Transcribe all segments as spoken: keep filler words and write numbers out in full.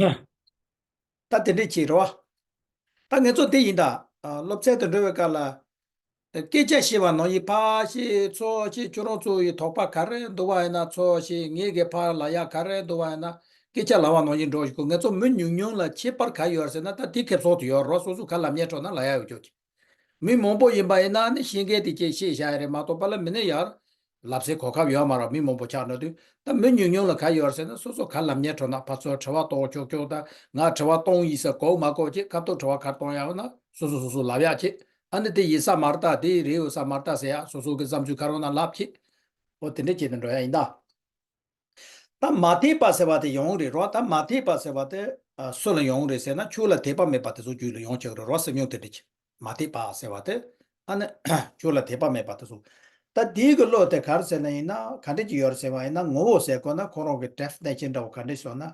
ད་དེ་འདྲས་བྱེད་རོགས། ད་ངེད་ཚོ་དེ་ཡིན་ད། ཨ། སློབ་ཚན་དུ་འགྲོ་བའི་སྐབས་ལ། སྐད་ཆ་བཤད་པ་ནང་བཞིན་ཕར་བཤད་ཚུར་བཤད། ཁྱོད་རང་ཚོ་ཡི་དོགས་པ་ག་རེ་འདུག་པ་ཡིན་ན་ཚུར་བཤད། ངེད་ཀྱི་ཕར་ལབ་ཡ་ག་རེ་འདུག་པ་ཡིན་ན་སྐད་ཆ་ལབ་པ་ནང་བཞིན་འགྲོ་ཞིག་གོ། ངེད་ཚོ་མི་ཉུང་ཉུང་ལ་ཁྱད་པར་ག་ཡོད་ཟེར་ན། ད་དེ་ཁེ་བཟང་དུ་ཡོད་རོགས། སོ་སོ་ག་ལབ་སྙིང་བྲོ་ན་ལབ་ཡ་ཡོད་ཀྱོག་གི། མི་མང་པོ་ཡིན་པ་ཡིན་ན་ནི་ཤེས་མཁན་དེ་ཅིག་བཤད་བཞག་ཡ་རེད་མ་གཏོགས། པཱ་ལགས་མི་ནི་ཡར་ལབ་སའི་གོ་སྐབས་ཡོད་མ་རེད། མི་མང་པོ་ཆགས་འགྲོ་དུས། ད་མི་ཉུང་ཉུང་ལ་ག་ཡོད་ཟེར་ན། སོ་སོ་ག་ལབ་སྙིང་བྲོ་ན་ཕར་ཚུར་དྲི་བ་གཏོང་ཆོག་ཆོག་ད་ང་དྲི་བ་གཏོང་ཡིན་ས་གོ་མ་གོ་བྱེད། སྐབས་ཐོག་དྲི་བ་ག་རེ་གཏོང་ཡ་ཡོད་ན་སོ་སོ་སོ་སོ་ལབ་ཡ་བྱེད། ཨ་ནི་དེ་ཡིན་ས་མ་རེད་ད། དེ་རེད་ཡོད་ས་མ་རེད་ད་ཟེར་ཡ། སོ་སོ་གི་བསམ་ཚུལ་ག་རེ་ཡོད་ན་ལབ་བྱེད། འོ་དེ་འདྲས་བྱེད་དུ་འགྲོ་ཡ་ཡིན་ད། ད་མ་དད་པ་ཟེར་བ་དེ་ཡོང་རེད་རོ། ད་མ་དད་པ་ཟེར་བ་དེ། ཨ། སུ་ལ་ཡོང་རེད་ཟེར་ན། ཁྱོད་ལ་དད་པ་མེད་པ་དེ་ཚོ་རྒྱུད་ལ་ཡོང་ཆོག་རེད་རོ། སེམས་མྱོང་དེ་འདྲ་ཅིག་མ་དད་པ་ཟེར་བ་དེ། ཨ་ནི་ཁྱོད་ལ་དད་པ་མེད་པ་དེ་ཚོ། ད་དེའི་གི་བློ་དེ་ག་རེ་ཟེར་ན་ཡིན་ན། ག་འདྲ་ཅིག་ཡོད་རེད་ཟེར་བ་ཡིན་ན། ངོ་བོ་ཟེར་དགོས་ན་ཁོ་རང་གི་ཌེ་ཕི་ནེ་ཤན་འདྲ་བོ་ག་འདྲ་ཞིག་ཡོད་ན།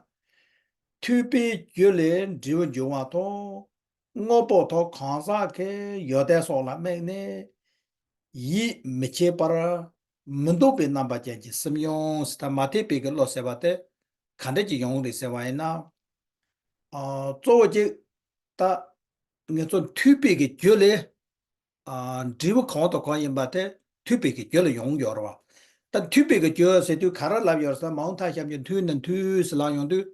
ཐོས་པའི་རྒྱུ་ལས་འབྲས་བུ་འབྱུང་བ་དང་། དངོས་པོ་དང་གང་ཟག་གི་ཡོན་ཏན་སོགས་ལ་དམིགས་ནས་ཡིད་མི་ཆེས་པར་མི་འདོད་པའི་རྣམ་པ་ཅན་གྱི་སེམས་ཡོང་ཟེར། ད་མ་དད་པའི་གི་བློ་ཟེར་བ་དེ་ག་འདྲ་ཅིག་ཡོང་རེད་ཟེར་བ་ཡིན་ན། ཨ། གཙོ་བོ་གཅིག་ད་ངེད་ཚོ་ཐོས་པའི་གི་རྒྱུ་ལས། ཨ། འབྲས་བུ་གང་དང་གང་ཡིན་པ་དེ་ཐོས་པའི་གི་རྒྱུ་ལ་ཡོང་ཡོད་རེད་བ། ད་ཐོས་པའི་གི་རྒྱུ་ཟེར་དུས་ག་རེ་ལབ་ཡོད་ཟེར་ན། མ་འོངས་མཐའ་གཞག་རྒྱུ་མཐུས་ནི་མཐུས་ཟེར་ལབ་ཡོང་དུས།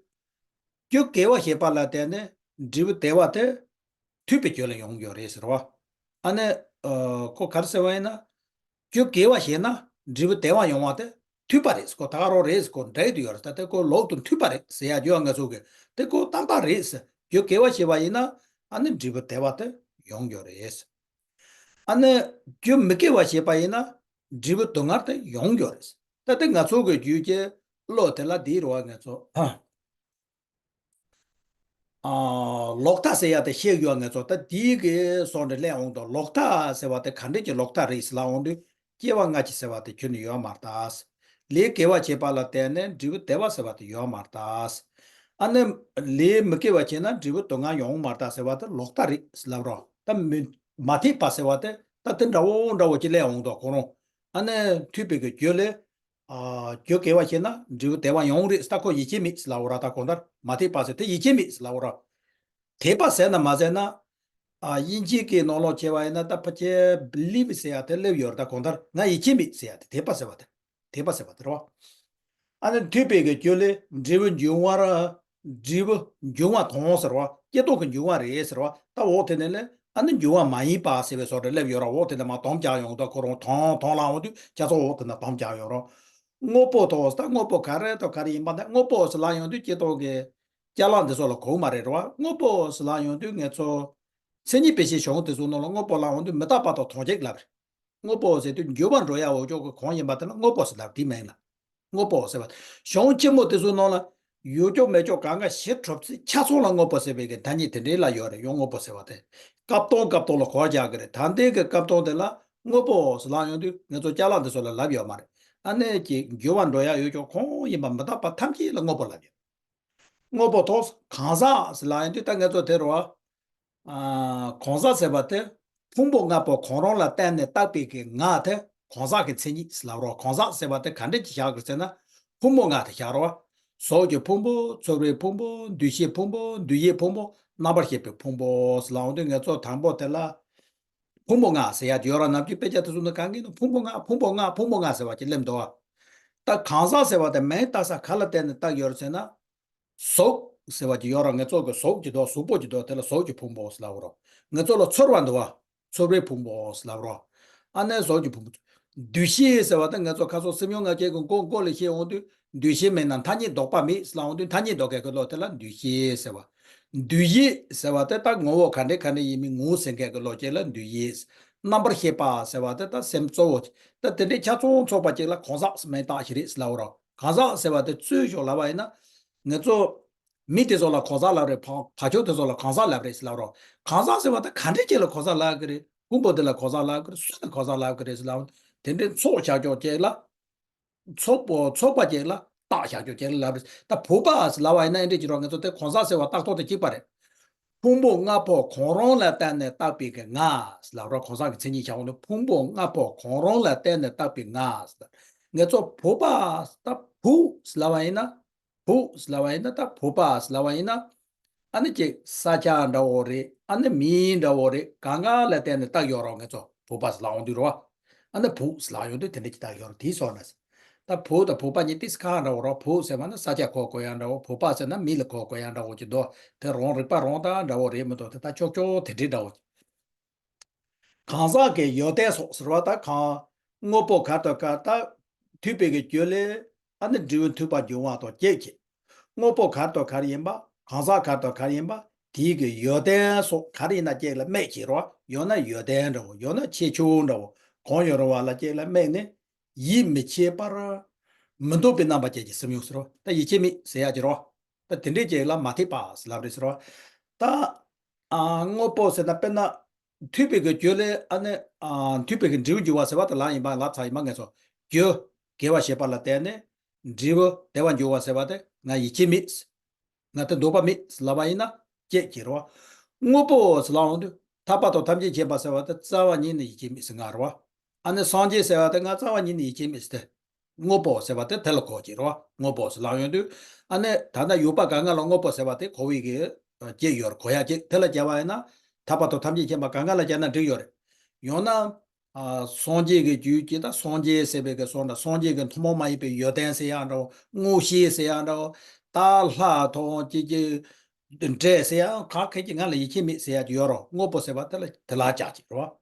རྒྱུ་དགེ་བ་བྱེད་པ་ལ་བརྟེན་ནས་འབྲས་བུ་བདེ་བ་དེ་ཐོས་པའི་རྒྱུ་ལ་ཡོང་ཡོད་རེད་ཟེར་བ། ཨ་ནི། ཨ། ཁོ་ག་རེ་ཟེར་བ་ཡིན་ན། རྒྱུ་དགེ་བ་བྱས་ན་འབྲས་བུ་བདེ་བ་ཡོང་བ་དེ་ཐོས་པ་རེད་ཟེར། ཁོ་ད་ག་རང་རེད་ཟེར། ཁོ་འདྲ་ཡི་དུ་ཡོད་རེད། ད་དེ་ཁོ་ལོག་ཏུ་ཐོས་པ་རེད་ཟེར་ཡ་རྒྱུ་ང་ཚོ་གི་དེ་ཁོ་གཏན་པ་རེད་ཟེར། རྒྱུ་དགེ་བ་བྱས་པ་ཡིན་ན་ཨ་ནི་འབྲས་བུ་བདེ་བ་དེ་ཡོང་ཡོད་རེད། ཨ་ནི་རྒྱུ་མི་དགེ་བ་བྱས་པ་ཡིན་ན་འབྲས་བུ་སྡུག་བསྔལ་དེ་ཡོང་ཡོད་རེད། ད་དེ་ང་ཚོ་གི་རྒྱུད་ཀྱི་བློ་དེ་ལ་འདི་རུ་བ་ང་ཚོ། ཨ། ལོག་ལྟ་ཟེར་ཡ་དེ་ཤེས་ཡོད་ང་ཚོ། ད་དེའི་གི་སོགས་འདྲ་སླེབས་འོང་དུས། ལོག་ལྟ་ཟེར་བ་དེ་ག་འདྲས་ཀྱི་ལོག་ལྟ་རེད་ཟེར་ལབ་འོང་དུས། སྐྱེ་བ་སྔ་ཕྱི་ཟེར་བ་དེ་ཁྱོན་ནས་ཡོད་མ་རེད་ད། ལས་དགེ་བ་བྱས་པ་ལ་བརྟེན་ནས་འབྲས་བུ་བདེ་བ་ཟེར་བ་དེ་ཡོད་མ་རེད་ད། ཨ་ནི་ལས་མི་དགེ་བ་བྱས་ན་འབྲས་བུ་སྡུག་བསྔལ་ཡོང་མ་རེད་ད་ཟེར་བ་དེ་ལོག་ལྟ་རེད་ཟེར་ལབ་རོགས། ད་མི་མ་དད་པ་ཟེར་བ་དེ་ད་དེ་འདྲ་བོ་འདྲ་བོ་ཅིག་སླེབས་འོང་དུས་ཁོ་རང་། ཨ་ནི་ཐོས་པའི་གི་རྒྱུ་ལས། ཨ། རྒྱུ་དགེ་བ་བྱས་ན་འབྲས་བུ་བདེ་བ་ཡོང་རེད་ཟེར། ད་ཁོ་ཡིད་ཆེས་མེད་ཟེར་ལབ་འོ་ར། ད་གང་ལྟར་མ་དད་པ་ཟེར་དེ་ཡིད་ཆེས་མེད་ཟེར་ལབ་འོ་ར། དད་པ་ཟེར་ན་མ་ཟེར་ན། ཨ། དབྱིན་ཇིའི་སྐད་ནང་ལོགས་བྱས་པ་ཡིན་ན་ད་ཕལ་ཆེར་བྷི་ལིབ་ཟེར་ཡ་དེ་སླེབས་ཡོད་རེད། ད་གང་ལྟར་ང་ཡིད་ཆེས་མེད་ཟེར་ཡ་དེ་དད་པ་ཟེར་བ་དེ། དད་པ་ཟེར་བ་དེ་རེད་བ། ཨ་ནི་ཐོས་པའི་གི་རྒྱུ་ལས་འབྲས་བུ་འབྱུང་བར། འབྲས་བུ་འབྱུང་བ་དང་ཟེར་བ། སྐྱེ་སྟོབས་ཀྱི་འབྱུང་བ་རེད་ཟེར་བ། ད་འོག་དེ་ནས་ལས་ཨ་ནི་འབྱུང་བ་མ་ཡིན་པ་ཟེར་བའི་བཟོ་འདྲ་སླེབས་ཡོད་ར། འོག་དེ་ནས་མར་དོམ་རྒྱག་ཡོང་དུས། ཁོ་རང་དོམ་དོམ་ལ་འོང་དུས་ཁྱེད་ཚོ་འོག་དེ་ནས་དོམ་རྒྱག་ཡོང་ར། དངོས་པོ་དང་། ད་དངོས་པོ་ག་རེ་དང་ག་རེ་ཡིན་པ་ན། དངོས་པོ་ཟེར་ལབ་ཡོང་དུས་སྐྱེ་སྟོབས་ཀྱི་ཅ་ལག་འདི་ཚོ་ལ་གོ་གི་མ་རེད་ར་བ། དངོས་པོ་ཟེར་ལབ་ཡོང་དུས་ངེད་ཚོ་མཚན་ཉིད་དཔེ་བྱད་གཞུང་དེ་ཚོ་ནང་ལ་དངོས་པོ་ལབ་ཡོང་དུས་མི་རྟག་པ་དང་དོན་གཅིག་ལབ་རེད། དངོས་པོ་ཟེར་དུས་འགྱུར་བ་འགྲོ་ཡ་འོ་ཅོག་གི་གང་ཡིན་པ་དེ་ལ་དངོས་པོ་ཟེར་ལབ། དེའི་མིང་ལ་དངོས་པོ་ཟེར་བ། གཞུང་ཆེན་མོ་དེ་ཚོའི་ནང་ལ་ཡོད་ཅོག་མེད་ཅོག་གང་ག་ཞིབ་ཕྲ་ཚིག་ཆ་ཚང་ལ་དངོས་པོ་ཟེར་བའི་གི་ཐ་སྙད་དེ་འདྲའི་ལ་ཡོད་རེད། ཡང་དངོས་པོ་ཟེར་བ་དེ་སྐབས་དང་སྐབས་དང་ལ་གོ་རྒྱག་གི་རེད། ད་ལྟའི་གི་སྐབས་དང་དེ་ལ་དངོས་པོ་ཟེར་ལབ་ཡོང་དུས་ངེད་ཚོ་ཅ་ལག་འདི་ཚོ་ལ་ལབ་ཡོད་མ་རེད། ཨ་ནི་ཀྱི་འགྱུར་བ་འགྲོ་ཡ་ཡོད་ཅོག་གང་ཡིན་པ་མི་རྟག་པ་ཐམས་ཅད་ལ་དངོས་པོ་ལབ་ཡོད། དངོས་པོ་དང་གང་ཟག་ཟེར་ལབ་ཡོང་དུས་ད་ངེད་ཚོ་དེ་རུ་བ། ཨ། གང་ཟག་ཟེར་བ་དེ་ཕུང་པོ་ལྔ་པོ་གང་རུང་ལ་བརྟེན་ནས་བཏགས་པའི་གི་ང་དེ་གང་ཟག་གི་མཚན་ཉིད་ཟེར་ལབ་རོགས། གང་ཟག་ཟེར་བ་དེ་ག་འདྲས་ཀྱི་བཞག་གི་ཟེར་ན། ཕུང་པོ་ལྔ་དེ་བཞག་རོགས། གཟུགས་ཀྱི་ཕུང་པོ། ཚོར་བའི་ཕུང་པོ། འདུ་ཤེས་ཕུང་པོ། འདུ་བྱེད་ཕུང་པོ། རྣམ་པར་ཤེས་པའི་ཕུང་པོ་ཟེར་ལབ་ཡོང་དུས་ངེད་ཚོ་དང་པོ་དེ་ལ་ཕུང་པོ་ལྔ་ཟེར་ཡ་ཡོད་ར། ནམ་རྒྱུན་དཔེ་ཆ་དེ་ཚོ་ནང་གང་གི་ནང་ཕུང་པོ་ལྔ། ཕུང་པོ་ལྔ། ཕུང་པོ་ལྔ་ཟེར་བ་ཅིག་སླེབས་འདུག་བ། ད་གང་ཟག་ཟེར་བ་དེ་མིང་བཏགས་ས་ག་ལ་བརྟེན་ནས་བཏགས་ཡོད་རེད་ཟེར་ན། གཟུགས་ཟེར་བ་ཅིག་ཡོད་ར། ངེད་ཚོ་གི་གཟུགས་ཅིག་འདུག་གཟུགས་པོ་ཅིག་འདུག་དེ་ལ་གཟུགས་ཀྱི་ཕུང་པོ་ཟེར་ལབ་རོགས། ངེད་ཚོ་ལ་ཚོར་བ་འདུག་བ། ཚོར་བའི་ཕུང་པོ་ཟེར་ལབ་རོགས། ཨ་ནི་གཟུགས་ཀྱི་ཕུང་པོ། འདུ་ཤེས་ཟེར་བ་དེ་ངེད་ཚོ་ཁ་སང་སེམས་མྱོང་ལྔ་བཅས་ཀྱི་མགོ་མགོ་ལ་ཤེས་འོང་དུས་འདུ་ཤེས་མེད་ན་ཐ་སྙད་འདོགས་པ་མེད་ཟེར་ལབ་འོང་དུས་ཐ་སྙད་འདོགས་མཁན་གྱི་བློ་དེ་ལ་འདུ་ཤེས་ཟེར་བ། འདུ་བྱེད་ཟེར་བ་དེ་ད་ངོ་བོ་ག་འདྲས་ག་འདྲས་ཡིན་མིན་ངོ་ཟིན་མཁན་གྱི་བློ་ཅིག་ལ་འདུ་བྱེད། རྣམ་པར་ཤེས་པ་ཟེར་བ་དེ་ད་སེམས་གཙོ་བོ། ད་དེ་འདྲའི་ཆ་ཚང་ཚོགས་པ་ཅིག་ལ་གང་ཟག་ཟེར་མིང་བཏགས་ཤིག་རེད་ཟེར་ལབ་རོགས། གང་ཟག་ཟེར་བ་དེ་རྩོད་ཤོག་ལབ་པ་ཡིན་ན། ངེད་ཚོ་མི་དེ་ཚོ་ལ་གང་ཟག་ལབ་རེད། ཕ་ཕ་ཆོས་དེ་ཚོ་ལ་གང་ཟག་ལབ་རེད་ཟེར་ལབ་རོགས། གང་ཟག་ཟེར་བ་དེ་ག་འདྲས་ཅིག་ལ་གང་ཟག་ལབ་གི་རེད། ཕུང་པོ་དེ་ལ་གང་ཟག་ལབ་གི་རེད། སུ་ལ་གང་ཟག་ལབ་གི་རེད་ཟེར་ལབ། དེ་འདྲའི་ཚོགས་བཞག་ཀྱོག་ཅིག་ལ། ཚོགས་པ་ཚོགས་པ་ཅིག་ལ་བཏགས་བཞག་ཀྱོག་ཅིག་ལ་ལབ་རེད། ད་བུམ་པ་ཟེར་ལབ་པ་ཡིན་ན་ཨེ་འདྲས་ཅིག་རོགས། ངེད་ཚོ་དེ་གང་ཟག་ཟེར་བ་བཏགས་ཐོག་དེ་གཅིག་པ་རེད། ཕུང་པོ་ལྔ་པོ་གང་རུང་ལ་བརྟེན་ནས་བཏགས་པའི་གི་ང་ཟེར་ལབ་རོགས། གང་ཟག་གི་མཚན་ཉིད་བཞག་འོང་དུས་ཕུང་པོ་ལྔ་པོ་གང་རུང་ལ་བརྟེན་ནས་བཏགས་པའི་ང་ཟེར། ངེད་ཚོ་བུམ་པ་ད་བུ་ཟེར་ལབ་པ་ཡིན་ན། བུ་ཟེར་ལབ་པ་ཡིན་ན། ད་བུ་པ་ཟེར་ལབ་པ་ཡིན་ན། ཨ་ནི་ཅིག་ས་ཆ་འདྲ་བོ་རེད། ཨ་ནི་མི་འདྲ་བོ་རེད། གང་ག་ལ་བརྟེན་ནས་བཏགས་ཡོད་རེད་བ། ང་ཚོ་བུ་པ་ཟེར་ལབ་ཡོང་དུས་རེད་བ། ཨ་ནི་བུ་ཟེར་ལབ་ཡོང་དུས་དེ་འདྲ་ཅིག་བཏགས་ཡོད་རེད། དེའི་སོགས་ན་ཟེར། ད་བུ་དང་བུ་པ་གཉིས་ཏིས་ཁ་འདྲ་བོ་རེད་བ། བུ་ཟེར་བ་ན་ས་ཆ་གོ་དགོས་ཡ་འདྲ་བོ། བུ་པ་ཟེར་ན་མི་ལ་གོ་དགོས་ཡ་འདྲ་བོ་ཅིག་འདུག་དེ་རང་རིག་པ་རང་དང་འདྲ་བོ་རེད་མི་འདུག་དེ་ད་ཅོག་ཅོག་དེ་འདྲའི་འདྲ་བོ། གང་ཟག་གི་ཡོན་ཏན་སོགས་ཟེར་བ་ད་གང་། དངོས་པོ་གར་དང་གར། ད་མཐུན་དཔེ་གི་རྒྱུ་ལས་ཨ་ནི་འབྲས་བུ་མཐུན་པར་འབྱུང་བ་དང་བཅས་ཀྱི། དངོས་པོ་གར་དང་གར་ཡིན་པ། གང་ཟག་གར་དང་གར་ཡིན་པ། དེའི་གི་ཡོན་ཏན་སོགས་ག་རེ་ཡིན་ན་ཅིག་ལ་དམིགས་བྱས་རེད་བ། ཡང་ན་ཡོན་ཏན་འདྲ་བོ། ཡང་ན་ཁྱད་ཆོས་འདྲ་བོ། གང་ཡོད་རུང་བ་ལ་ཅིག་ལ་དམིགས་ནས། ཡིད་མི་ཆེས་པར། མི་འདོད་པའི་རྣམ་པ་ཅན་གྱི་སེམས་ཡོད་ཟེར་བ། ད་ཡིད་ཆེས་མེད་ཟེར་ཡ་ཅིག་རེད་བ། ད་དེ་འདྲའི་ཅིག་ལ་མ་ཐེག་པ་ཟེར་ལབ་རེད་ཟེར་བ། ད་ཨ་དངོས་པོ་ཟེར་ན། དཔེར་ན་མཐུན་དཔེ་གི་རྒྱུ་ལས་ཨ་ནི་ཨ་མཐུན་དཔེ་གི་འབྲས་བུ་འབྱུང་བ་ཟེར་བ་དེ་ལ་ཡིན་པ་ལབ་ཚར་ཡིན་པ། ང་ཚོ་རྒྱུ་དགེ་བ་བྱེད་པ་ལ་བརྟེན་ནས་འབྲས་བུ་བདེ་བ་འབྱུང་བ་ཟེར་བ་དེ་ང་ཡིད་ཆེས་མེད། ང་དེ་འདོད་པ་མེད་ལབ་པ་ཡིན་ན་སྐྱེད་ཀྱི་རེད་བ། དངོས་པོ་ཟེར་ལབ་ཡོང་དུས་ཐར་པ་དང་ཐམས་ཅད་མཁྱེན་པ་ཟེར་བ་དེ་རྩ་བ་ཉིད་ནས་ཡིད་ཆེས་མེད་ཟེར་ང་རེད་བ། ཨ་ནི་སངས་རྒྱས་ཟེར་བ་དེ་ང་རྩ་བ་ཉིད་ནས་ཡིད་ཆེས་མེད་ཟེར་ཏེ། དངོས་པོ་ཟེར་བ་དེ་དེ་ལ་གོ་གི་རེད་བ། དངོས་པོ་ཟེར་ལབ་ཡོང་དུས། ཨ་ནི་ད་ལྟ་ཡོད་པ་གང་ག་ལ་དངོས་པོ་ཟེར་བ་དེ་གོ་བའི་གི་སྐྱེད་ཡོད་རེད། གོ་ཡ་སྐྱེད། དེ་ལ་སྐྱེ་བ་ཡིན་ན་ཐར་པ་དང་ཐམས་ཅད་མཁྱེན་པ་གང་ག་ལ་སྐྱེ་ན་འགྲིག་ཡོད་རེད། ཡང་ན། ཨ་སངས་རྒྱས་ཀྱི་རྒྱུད་ཀྱི་ད་སངས་རྒྱས་ཟེར་བའི་གི་སོགས་འདྲ། སངས་རྒྱས་ཀྱི་ཐུན་མོང་མ་ཡིན་པའི་ཡོན་ཏན་ཟེར་ཡ་འདྲ་བོ། མངོན་ཤེས་ཟེར་ཡ་འདྲ་བོ། ད་ལྷ་དང་ཅི་ཅི་འདྲེ་ཟེར་ཡ་ག་གེ་ཅིག་ང་ལ་ཡིད་ཆེས་མེད་ཟེར་ཡ་ཅིག་ཡོད་རེད། དངོས་པོ་ཟེར་བ་དེ་ལ་དེ་ལ་བཞག་ཅིག་རེད་བ།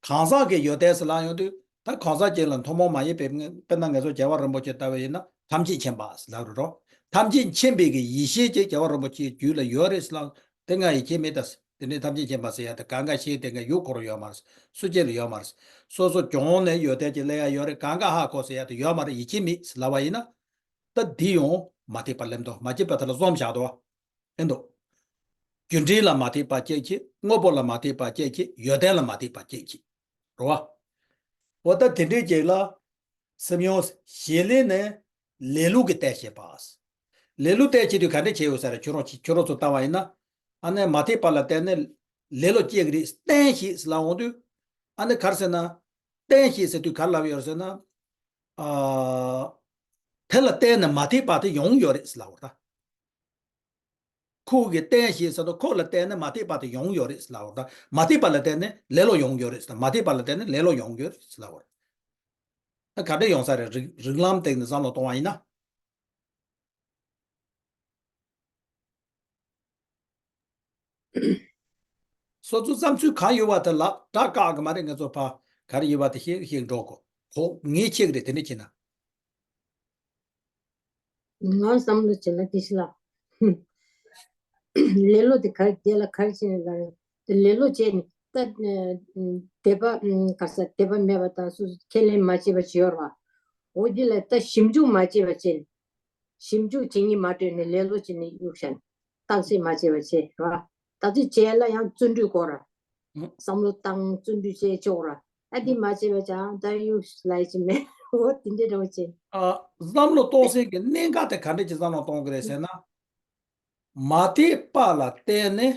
གང་ཟག་གི་ཡོན་ཏན་ཟེར་ལབ་ཡོང་དུས། ད་གང་ཟག་ཅིག་ལ་ཐུན་མོང་མ་ཡིན་པའི། དཔེར་ན་ང་ཚོ་རྒྱལ་བ་རིན་པོ་ཆེ་ལྟ་བུ་ཡིན་ན་ཐམས་ཅད་མཁྱེན་པ་ཟེར་ལབ་རེད་རོ། ཐམས་ཅད་མཁྱེན་པའི་གི་ཡེ་ཤེས་ཅིག་རྒྱལ་བ་རིན་པོ་ཆེའི་རྒྱུད་ལ་ཡོད་རེད་ཟེར་ལབ། དེ་ང་ཡིད་ཆེས་མེད་ད་ཟེར། དེ་འདྲའི་ཐམས་ཅད་མཁྱེན་པ་ཟེར་ཡ་དེ་གང་ག་ཤེས། དེ་ག་ཡུལ་སྐོར་ཡོད་མ་རེད། སུ་གཅིག་ལ་ཡོད་མ་རེད། སོ་སོ་གྱོང་ནས་ཡོད་དེ་ཅིག་ལ་ཡ་ཡོད་རེད། གང་ག་ཧ་གོ་ཟེར་ཡ་དེ་ཡོད་མ་རེད། ཡིད་ཆེས་མེད་ཟེར་ལབ་པ་ཡིན་ན། ད་འདི་ཡང་མ་ཐེག་པ་སླེབས་འདུག་མ་སྐྱེས་པ་དེ་ལ་འཛོམས་བཞག་འདུག་ཨེ་འདུག་རྒྱུ་འབྲས་ལ་མ་ཐེག་པ་སྐྱེད་ཀྱི། དངོས་པོ་ལ་མ་ཐེག་པ་སྐྱེད་ཀྱི། ཡོན་ཏན་ལ་མ་ཐེག་པ་སྐྱེད་ཀྱི། རེད་བ། འོ་ད་དེ་འདྲའི་ཅིག་ལ། སེམས་ཡོངས་བྱེད་ལས་ནི་ལེ་ལོ་གི་རྟེན་བྱེད་པ། ལེ་ལོ་རྟེན་བྱེད་དུས་ག་འདྲ་བྱས་ཡོད་ས་རེད། ཁྱོད་རང་ཁྱོད་རང་ཚོ་ལྟ་བ་ཡིན་ན། ཨ་ནི་མ་ཐེག་པ་ལ་བརྟེན་ནས་ལེ་ལོ་སྐྱེ་གི་རེད། རྟེན་བྱེད་ཟེར་ལབ་འོང་དུས། ཨ་ནི་ག་རེ་ཟེར་ན། རྟེན་བྱེད་ཟེར་དུས་ག་རེ་ལབ་ཡོད་རེད་ཟེར་ན། ཨ། དེ་ལ་བརྟེན་ནས་མ་ཐེག་པ་དེ་ཡོང་ཡོད་རེད་ཟེར་ལབ་འོང་ད། ཁོ་གི་རྟེན་བྱེད་ཟེར་དུས་ཁོ་ལ་བརྟེན་ནས་མ་ཐེག་པ་དེ་ཡོང་ཡོད་རེད་ཟེར་ལབ་འོང་ད། མ་ཐེག་པ་ལ་བརྟེན་ནས་ལེ་ལོ་ཡོང་ཡོད་རེད་ཟེར། མ་ཐེག་པ་ལ་བརྟེན་ནས་ལེ་ལོ་ཡོང་ཡོད་རེད་ཟེར་ལབ་འོང་། ད་ག་འདྲ་ཡོང་ས་རེད། རིགས་རིགས་ལམ་སྟེང་ནས་བསམ་བློ་གཏོང་བ་ཡིན་ན། སོ་སོ་བསམ་ཚུལ་གང་ཡོད་པ་དེ་ལབ། སྒྲ་བཀག་གི་མ་རེད། ང་ཚོ་ཕ་ག་རེ་ཡོད་པ་དེ་བཤད་བཤད་འགྲོ་དགོས། ཁོ་ངས་ཁྱེད་ཀྱི་རེད། དེ་འདྲ་བྱས་ན། ང་བསམ་བློ་བྱས་ན་དེ་ཤི་ལ། ལེ་ལོ་དེ་ག་རེ། དེ་ལ་ག་རེ་བྱས་ནས་ལ་རེད། དེ་ལེ་ལོ་བྱས་ནས་ད་དད་པ་ག་ས་དད་པ་མེད་པ་དང་། སོ་སོ་ཁས་ལེན་མ་བྱས་པ་བྱས་ཡོད་རེད་བ། འོ་དེ་ལ་ད་ཞིབ་འཇུག་མ་བྱས་པ་བྱས་ནས། ཞིབ་འཇུག་བྱེད་སྙིང་མ་བྲོས་ནས་ལེ་ལོ་བྱས་ནས་གཡུག་བཞག་ནས་བརྟག་དཔྱད་མ་བྱས་པ་བྱས་ར། བརྟག་དཔྱད་བྱས་ལ་ཡང་བརྩོན་འགྲུས་དགོས་ར། ཨང་། བསམ་བློ་བཏང་། བརྩོན་འགྲུས་བྱས་ཆོག་ར། ཨ་འདི་མ་བྱས་པ་ཅང་ད་གཡུག་ལ་ཡི་ཅི་མེད། འོ་དེ་འདྲའི་འདྲ་བོ་བྱས། ཨ། བསམ་བློ་གཏོང་སའི་གི་གནད་འགག་དེ་ག་འདྲ་ཅིག་བསམ་བློ་གཏོང་གི་རེད་ཟེར་ན། མ་ཐེག་པ་ལ་བརྟེན་ནས་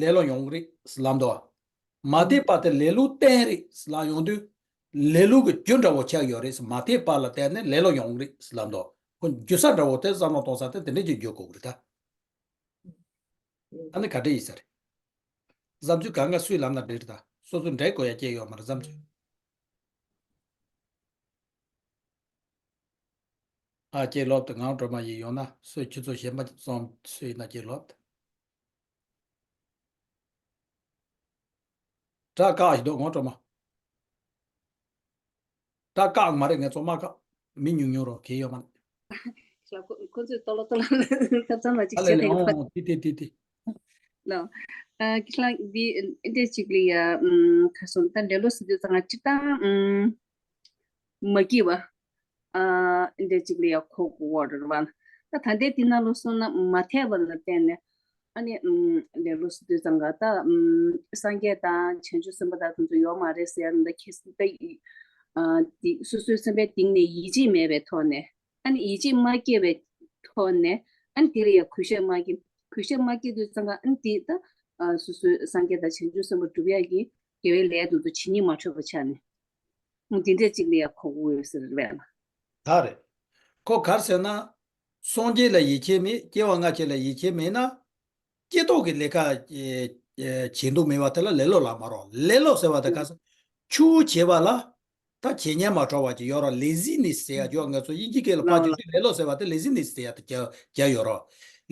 ལེ་ལོ་ཡོང་གི་རེད་ཟེར་ལབ་འདུག་མ་ཐེག་པ་དེ་ལེ་ལོའི་རྟེན་རེད་ཟེར་ལབ་ཡོང་དུས། ལེ་ལོ་གི་རྒྱུ་འདྲ་བོ་ཆགས་ཡོད་རེད་ཟེར། མ་ཐེག་པ་ལ་བརྟེན་ནས་ལེ་ལོ་ཡོང་གི་རེད་ཟེར་ལབ་འདུག་ཁོ་རྒྱུ་ས་འདྲ་བོ་དེ་བསམ་བློ་གཏོང་ས་དེ་དེ་འདྲ་ཅིག་འགྱུར་དགོས་ཀྱི་རེད་ད། ཨ་ནི་ག་འདྲ་ཡིན་ས་རེད། བསམ་ཚུལ་གང་ག་སུས་ལབ་ན་འགྲིག་རེད་ད། སོ་སོ་འགྲིག་དགོས་ཡ་ཅིག་ཡོད་མ་རེད་བསམ་ཚུལ། ཨ་ཅེ་ལོབ་ཏུ་ངང་སྒྲོལ་མ་ཡིན། ཡོང་ན་སུ་ཁྱོད་ཚོ་གཞན་པ་ཙམ་སུ་ཡིན་ན་ཅེ་ལོབ་ཏུ། སྒྲ་བཀག་ཞིག་འདུག་ངང་སྒྲོལ་མ། སྒྲ་བཀག་མ་རེད། ངས་ཚོ་མ་བཀག་མི་ཉུང་ཉུང་རོ་གལ་ཡོད་མ་རེད། ཁྱེད་ཁོ་ཁོ་ཚོས་ཏོ་ལོ་ཏོ་ལོ་ཐབ་ཚང་མ་ཅིག་ཨ་ལེ་བྱེད་ལེ། དེ་ཨོ་ཏི་ཏི་ཏི་ཏི། ལོ། ཨ་ཁྱེད་རང་འདི་འདྲས་ཅིག་ལ་ཡ། ཨམ་ཁ་སོང་ད་འདྲེ་ལོ་སི་དུས་ཙང་ང་སྤྱིར་བཏང་ཨམ་མ་སྐྱིད་པ། ཨ་འདྲས་ཅིག་ལ་ཡ་ཁོག་གོ་བོར་བ། ད་ད་ལྟའི་འདི་ནང་ལོ་སོང་ན་མ་ཐེག་པ་ལ་བརྟེན་ནས། ཨ་ནི་ཨམ་འདྲེ་ལོ་སི་དུས་ཙང་ང་ད་ཨམ་སངས་རྒྱས་དང་བྱང་ཆུབ་སེམས་དཔའ་དང་དེ་ཚོ་ཡོད་མ་རེད་ཟེར་ཡ་ད་ཁྱེད་ད་ཨ་འདི་སོ་སོའི་སེམས་པའི་གཏིང་ནས་ཡིད་ཆེས་མེད་པའི་ཐོག་ནས། ཨ་ནི་ཡིད་ཆེས་མ་སྐྱེས་པའི་ཐོག་ནས། ཨ་ནི་དེ་ལ་ཡང་གུས་ཞབས་མ་སྐྱེས། གུས་ཞབས་མ་སྐྱེས་དུས་ཙང་ཀ་ཨ་ནི་དེ་ད་ཨ་སོ་སོའི་སངས་རྒྱས་དང་བྱང་ཆུབ་སེམས་དཔའ་སྒྲུབ་ཡག་གི་དགེ་བའི་ལས་དེ་ཚོ་བྱེད་སྙིང་མ་འདོད་པ་ཆགས་ནས། ཨ་འདི་འདྲས་ཅིག་ལ་ཡང་གོ་གི་ཡོད་ཟེར་བས་ལ། ད་རེད། ཁོ་ག་རེ་ཟེར་ན། སངས་རྒྱས་ལ་ཡིད་ཆེས་མེད། སྐྱེ་བ་སྔ་ཕྱི་ལ་ཡིད་ཆེས་མེད་ན། སྐྱེ་ཐོག་གི་ལས་ཀ་ཨེ་ཨེ་བྱེད་འདོད་མེད་པ་དེ་ལ་ལེ་ལོ་ལབ་མ་རེད། ལེ་ལོ་ཟེར་བ་དེ་ག་ས་ཆུ་བོ་བྱེད་པ་ལ། ད་བྱེད་སྙིང་མ་བྲོ་བ་ཅིག་ཡོད་རེད། ལེ་ཟི་ནེ་སི་ཟེར་ཡ་ཅིག་ཡོད། ང་ཚོ་དབྱིན་ཇི་སྐད་ལ་ཕར་ལགས་བསྒྱུར་དུས་ལེ་ལོ་ཟེར་བ་དེ་ལེ་ཟི་ནེ་སི་ཟེར་ཡ་དེ་རྒྱག་རྒྱག་ཡོད་རེད།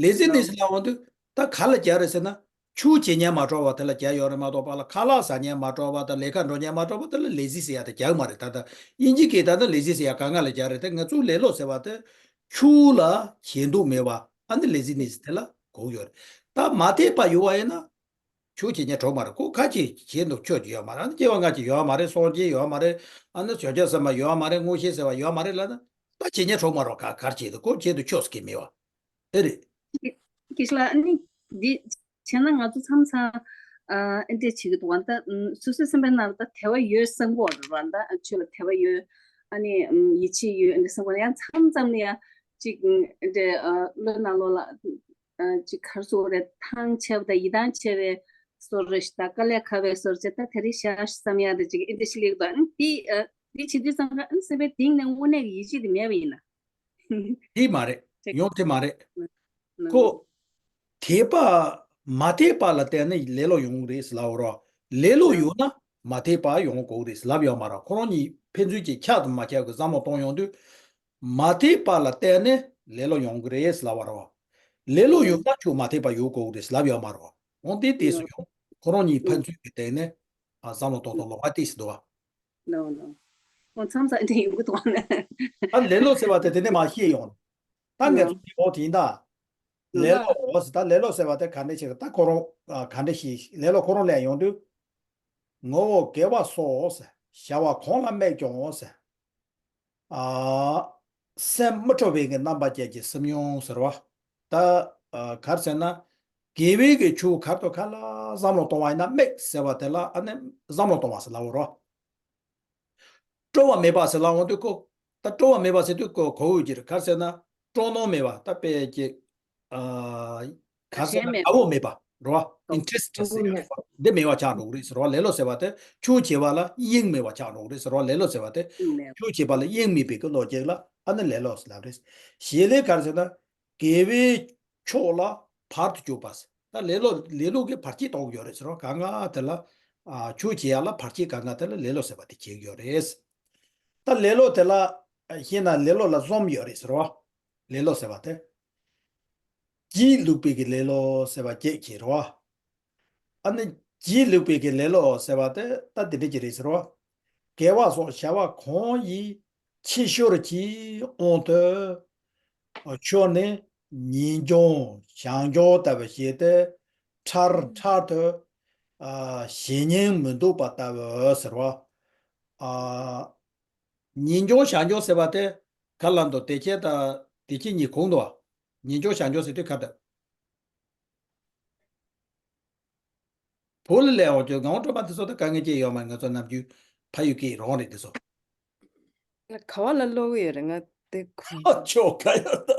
ལེ་ཟི་ནེ་སི་ལགས། ལབ་འོང་དུས་ད་ག་ལ་རྒྱག་རེད་ཟེར་ན། ཆུ་བྱེད་སྙིང་མ་བྲོ་བ་དེ་ལ་རྒྱག་ཡོད་རེད་མ་གཏོགས། པ་ལ་ཁ་ལག་ཟ་སྙིང་མ་བྲོ་བ་དང་ལས་ཀ་འགྲོ་སྙིང་མ་བྲོ་བ་དེ་ལ་ལེ་ཟི་ཟེར་ཡ་དེ་རྒྱག་མ་རེད། ད་ལྟ་དབྱིན་ཇི་སྐད་ད་ལྟ་ལེ་ཟི་ཟེར་ཡ་ག་ང་ལ་རྒྱག་རེད་དེ། ང་ཚོ་ལེ་ལོ་ཟེར་བ་དེ་ཆུ་ལ་བྱེད་འདོད་མེད་པ། ཨ་ནི་ལེ་ཟི་ནེ་སི་དེ་ལ་གོ་གི་ཡོད་རེད། ད་མ་དད་པ་ཡོད་པ་ཡིན་ན། ཆུ་བྱེད་སྙིང་བྲོ་མ་རེད། ཁོ་ཁ་ཅིག་བྱེད་འདོད་ཆོག་ཅིག་ཡོད་མ་རེད། ཨ་ནི་སྐྱེ་བ་སྔ་ཕྱི་ཡོད་མ་རེད། སངས་རྒྱས་ཡོད་མ་རེད། ཨ་ནི་བྱང་ཆུབ་སེམས་དཔའ་ཡོད་མ་རེད། མངོན་ཤེས་ཟེར་བ་ཡོད་མ་རེད་ལབ་ན། ད་བྱེད་སྙིང་བྲོ་མ་རེད། ག་གར་བྱེད་འདོད། ཁོ་བྱེད་འདོད་ཆོག་ཟེར་གི་མེད་པ། ཨེ་རེད། སྐད་ཆ་ལ་ཨ་ནི་འདི་བྱས་ན་ང་ཚོ་མཚམས་མཚམས་ཨ་འདྲས་བྱེད་ཀྱི་འདུག་བ། ད་སོ་སོའི་སེམས་པའི་ནང་ལ་ད་དད་པ་ཡོད་བསམ་གྱི་ཡོད་རེད་བ། ད་ཆོས་ལ་དད་པ་ཡོད། ཨ་ནི་ཡིད་ཆེས་ཡོད། ཨ་ནི་བསམ་གྱི་ཡོད། ཡང་མཚམས་མཚམས་ནས་ཡང་ཅིག་འདྲས་བློ་ནང་ལོགས་ལ་ཅིག་ག་རེ་ཟེར་དགོས་རེད། ཐང་ཆད་པ་དང་ཡིད་ཐང་ཆད་པའི་བཟོ་འདྲ་ཞིག་དང་། དཀའ་ལས་ཁག་པའི་བཟོ་འདྲ་ཅིག་ད་དེ་རིང་བཞག་བསམ་ཡག་འདྲ་ཅིག་ཨ་འདྲས་ཞིག་སླེབས་འདུག་ཨ་ནི་འདི་འདི་བྱེད་དུས་ཙམ་པ་ཨ་ནི་སེམས་པའི་གཏིང་ནས་དངོས་གནས་ཀྱི་ཡིད་ཆེས་དེ་མེད་པ་ཡིན་ན། དེ་མ་རེད། ཡོང་དེ་མ་རེད། ཁོ། དད་པ། མ་དད་པ་ལ་བརྟེན་ནས་ལེ་ལོ་ཡོང་གི་རེད་ལབ་རོགས། ལེ་ལོ་ཡོད་ན་མ་དད་པ་ཡོང་དགོས་རེད་ལབ་ཡོད་མ་རེད། ཁོ་རང་གཉིས་ཕན་ཚུན་གྱི་ཁྱབ་དང་མ་ཁྱབ་ཀྱི་བསམ་བློ་གཏོང་ཡོང་དུས། མ་དད་པ་ལ་བརྟེན་ནས་ལེ་ལོ་ཡོང་གི་རེད་ལབ་པ་རེད་བ། ལེ་ལོ་ཡོད་ན་ཁྱོད་མ་དད་པ་ཡོད་དགོས་རེད་ལབ་ཡོད་མ་རེད་བ། འོང་དེ་ལྟས་སུ་ཡོང་། ཁོ་རང་གཉིས་ཕན་ཚུན་གྱི་སྟེང་ནས་བསམ་བློ་གཏོང་སྟངས་ལོགས་ཀ་ལྟས་སུ་འདུག་བ། ནོ་ནོ། ཁོང་མཚམས་མཚམས་དེ་ཡོང་གི་འདུག་ཨ་ནི། ད་ལེ་ལོ་ཟེར་བ་དེ་དེ་ནས་མ་ཤེས་ཡོང་། ད་ངས་ནོ། ཚོ་འོ་དེ་ཡིན་ད། ལེ་ལོ་འོ་ཟེར་ད་ལེ་ལོ་ཟེར་བ་དེ་ག་འདྲ་ཞིག་རེད། ད་ཁོ་རང་ག་འདྲ་ཞིག་ལེ་ལོ་ཁོ་རང་ལས་ཡོང་དུས། ངོ་བོ་དགེ་བ་སོགས་ཟེར། བྱ་བ་གང་ལ་དམིགས་ཀྱང་ཟེར། ཨ། སེམས་མི་སྐྱོ་བའི་གི་རྣམ་པ་ཅན་གྱི་སེམས་མྱོང་ཟེར་བ། ད་ག་རེ་ཟེར་ན། དགེ་བའི་གི་ཆོས་ག་རེ་དང་ག་རེ་ལ་བསམ་བློ་གཏོང་བ་ཡིན་ན་དམིགས་ཟེར་བ་དེ་ལ་ཨ་ནི་བསམ་བློ་གཏོང་བ་ཟེར་ལབ་པ་རེད། སྤྲོ་བ་མེད་པ་ཟེར་ལབ་འོང་དུས་ཁོ། ད་སྤྲོ་བ་མེད་པ་ཟེར་དུས་ཁོ་གོ་འོས་ཀྱི་རེད། ག་རེ་ཟེར་ན། སྤྲོ་སྣང་མེད་པ། ད་དཔེ་ཅིག་ཨ། ག་རེ་ཟེར་ན་དགའ་བོ་མེད་པ་རེད་བ། ཨིན་ཊི་རེ་སི་ཊི་ཟེར་ཡ་འདི་མེད་པ་ཆགས་འགྲོ་གི་རེད་ཟེར་བ། ལེ་ལོ་ཟེར་བ་དེ་ཆོས་བྱེད་པ་ལ་དབྱིངས་མེད་པ་ཆགས་འགྲོ་གི་རེད་ཟེར་བ། ལེ་ལོ་ཟེར་བ་དེ་ཆོས་བྱེད་པ་ལ་དབྱིངས་མེད་པའི་གི་བློ་སྐྱེ་ལ་ཨ་ནི་ལེ་ལོ་ཟེར་ལབ་རེད། གཞི་ལས་ག་རེ་ཟེར་ན། དགེ་བའི་ཕྱོགས་ལ་བར་དུ་གཅོད་པ་ཟེར། ད་ལེ་ལོ་ལེ་ལོ་གི་བར་ཆད་གཏོང་གི་ཡོད་རེད་ཟེར་བ། གང་ག་དེ་ལ། ཨ། ཆོས་བྱེད་ཡ་ལ་བར་ཆད་གང་ག་དེ་ལ་ལེ་ལོ་ཟེར་བ་དེ་བྱེད་ཀྱི་ཡོད་རེད། ད་ལེ་ལོ་དེ་ལ་ཤེས་ན་ལེ་ལོ་ལ་གསུམ་ཡོད་རེད་ཟེར་བ། ལེ་ལོ་ཟེར་བ་དེ། སྒྱིད་ལུག་པའི་གི་ལེ་ལོ་ཟེར་བ་བརྒྱད་ཀྱི་རེད་བ། ཨ་ནི་སྒྱིད་ལུག་པའི་གི་ལེ་ལོ་ཟེར་བ་དེ་ད་དེ་འདྲ་ཅིག་རེད་ཟེར་བ། དགེ་བ་སོགས་བྱ་བ་གང་ཡིན་ཕྱི་བཤོལ་གྱི་དབང་དུ་ཆོས་ནི་ཉིན་གྱང་ཞག་གྱང་ལྟ་བུ་བྱས་ཏེ་འཕྲལ་འཕྲལ་དུ་ཨ་བྱེད་སྙིང་མི་འདོད་པ་ལྟ་བུ་ཟེར་བ། ཨ། ཉིན་གྱང་ཞག་གྱང་ཟེར་བ་དེ་ག་ལ་འདུག་དེ་ཁྱེད་ད་དེ་ཁྱེད་གཉིས་གོ་འདུག་བ། ཉིན་གྱང་ཞག་གྱང་ཟེར་དུས་ག་ད། བོད་ལ་སླེབས་འོང་ཁྱོད་ངག་དབང་སྒྲོལ་མ་དེ་ཚོ་ད་དཀའ་ངལ་ཅི་ཡོད་མ། ང་ཚོ་ནམ་རྒྱུན་ཕ་ཡུལ་སྐད་རང་རེད་དེ་ཚོ། ག་བ་ལ་ཀློག་གི་ཡོད་རེད་ང་དེ་ཁོ། ཨ་ཅོ་ག་ཡོད་ད།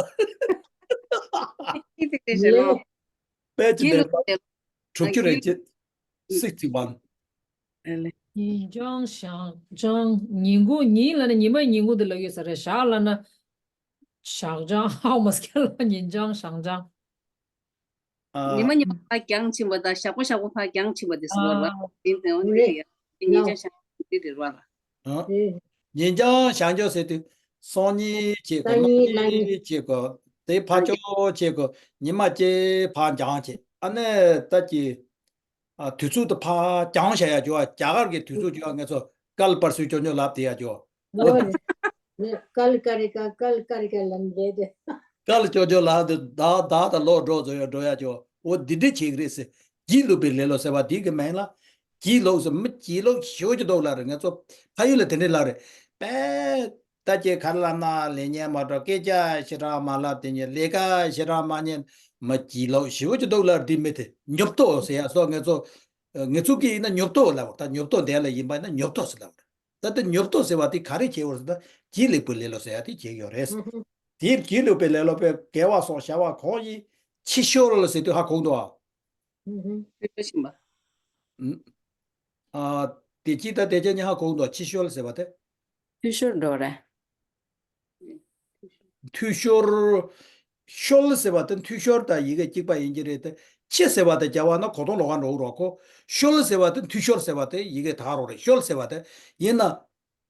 ཅི་དེ་རེད་ལོ། དཔེ་ཅི་ལས་དྲུག་ཅུ་རེ་གཅིག sixty one། ཉིན་གྱང་ཞག་གྱང་ཉིན་གུང་ཉིན་ལབ་ན་ཉི་མ་ཉིན་གུང་དེ་ལབ་ཡོད་ས་རེད། ཞག་ལབ་ན། ཞག་གྱང་ཧའོ་མ་སྐད་ལ་ཉིན་གྱང་ཞག་གྱང་། ཉི་མ་ཉི་མ་ཕར་གྱང་ཕྱིན་པ་དང་ཞག་པོ་ཞག་པོ་ཕར་གྱང་ཕྱིན་པ་དེ་ཟེར་བ་རེད་བ། ཨ། ཡིན་ནའང་དེ་རེད་ཡ། ཉིན་གྱང་ཞག་གྱང་དེ་རེད་བ་ལ། ཨ། ཉིན་གྱང་ཞག་གྱང་ཟེར་དུས་སང་ཉིན་བྱེད་དགོས། གནངས་ཉིན་བྱེད་དགོས། དེ་ཕར་ཕར་གྱང་བྱེད་དགོས། ཉི་མ་གཅིག་ཕར་གྱང་བྱེད། ཨ་ནི་ད་ཀྱི། ཨ། དུས་ཚོད་དེ་ཕར་གྱང་བྱ་ཡ་ཅོ། རྒྱ་གར་གྱི་དུས་ཚོད་ཅོ་ང་ཚོ་ཀལ་པར་སུ་ཅོ་ཉོ་ལབ་དེ་ཡ་ཅོ། ཨོ་རེད། ཀལ་ཀ་རི་ཀ་ཀལ་ཀ་རི་ཀ་ལབ་ལེ་དེ། ཀལ་ཅོ་ཅོ་ལབ་དེ་ད་ད་ད་ལོག་འགྲོ་ཚོ་ཡ་འགྲོ་ཡ་ཅོ། འོ་འདི་འདྲ་བྱེད་ཀྱི་རེད་ཟེར། སྒྱིད་ལུག་པའི་ལེ་ལོ་ཟེར་བ་འདི་གི་མིང་ལ། སྒྱིད་ལུག་ཟེར་མི་སྒྱིད་ལུག་ཞེ་པོ་ཅིག་འདུག་ལབ་རེད། ང་ཚོ་ཕ་ཡུལ་ལ་དེ་འདྲ་ལབ་རེད། པས། ད་ཀྱེ་ག་རེ་ལབ་ན་ལེགས་ཉེས་མ་གྲོགས། སྐད་ཆ་ཞེ་དྲག་མ་ལབ། དེ་ཉིན་ལས་ཀ་ཞེ་དྲག་མ་ཉན། མི་སྐྱིད་ལོག་ཞེ་པོ་ཅིག་འདུག་ལབ། འདི་མི་དེ་ཉོབ་ཏོ་ཟེར་ཡ་སོགས་ང་ཚོ་ངེད་ཚོ་གི་ཡིན་ན་ཉོབ་ཏོ་ལབ། ད་ཉོབ་ཏོ་འདས་ལ་ཡིན་པ་ཡིན་ན་ཉོབ་ཏོ་ཟེར་ལབ། ད་ལྟ་ཉོབ་ཏོ་ཟེར་བ་དེ་ག་རེ་བྱེད་འོར་ཟེར་ན་སྒྱིད་ལུག་པའི་ལེ་ལོ་ཟེར་ཡ་དེ་བྱེད་ཡོད་རེད། དེ་སྒྱིད་ལུག་པའི་ལེ་ལོ་པས་དགེ་བ་སོགས་བྱ་བ་གང་ཡིན་ཕྱི་བཤོལ་ཟེར་དུས་ཧ་གོ་འདུག་ཨ། ཕྱི་བཤོལ་ཕྱིན་པ། ཨ། དེ་ཅི་ད་དེ་ཅི་ཉི་ཧ་གོ་འདུག་ཨ། ཕྱི་བཤོལ་ཟེར་བ་དེ། འཐུས་ཤོར་འགྲོ་རེད། འཐུས་ཤོར། ཤོལ་ཟེར་བ་དེ་འཐུས་ཤོར་དང་ཡི་གེ་གཅིག་པ་ཡིན་གྱི་རེད་དེ། ཁྱི་ཟེར་བ་དེ་རྒྱ་བ་ན་གོ་དོན་ལོགས་ཀ་འགྲོ་གི་རོགས་གོ། ཤོལ་ཟེར་བ་དེ་འཐུས་ཤོར་ཟེར་བ་དེ་ཡི་གེ་དག་རོགས་རེད། ཤོལ་ཟེར་བ་དེ་ཡིན་ན།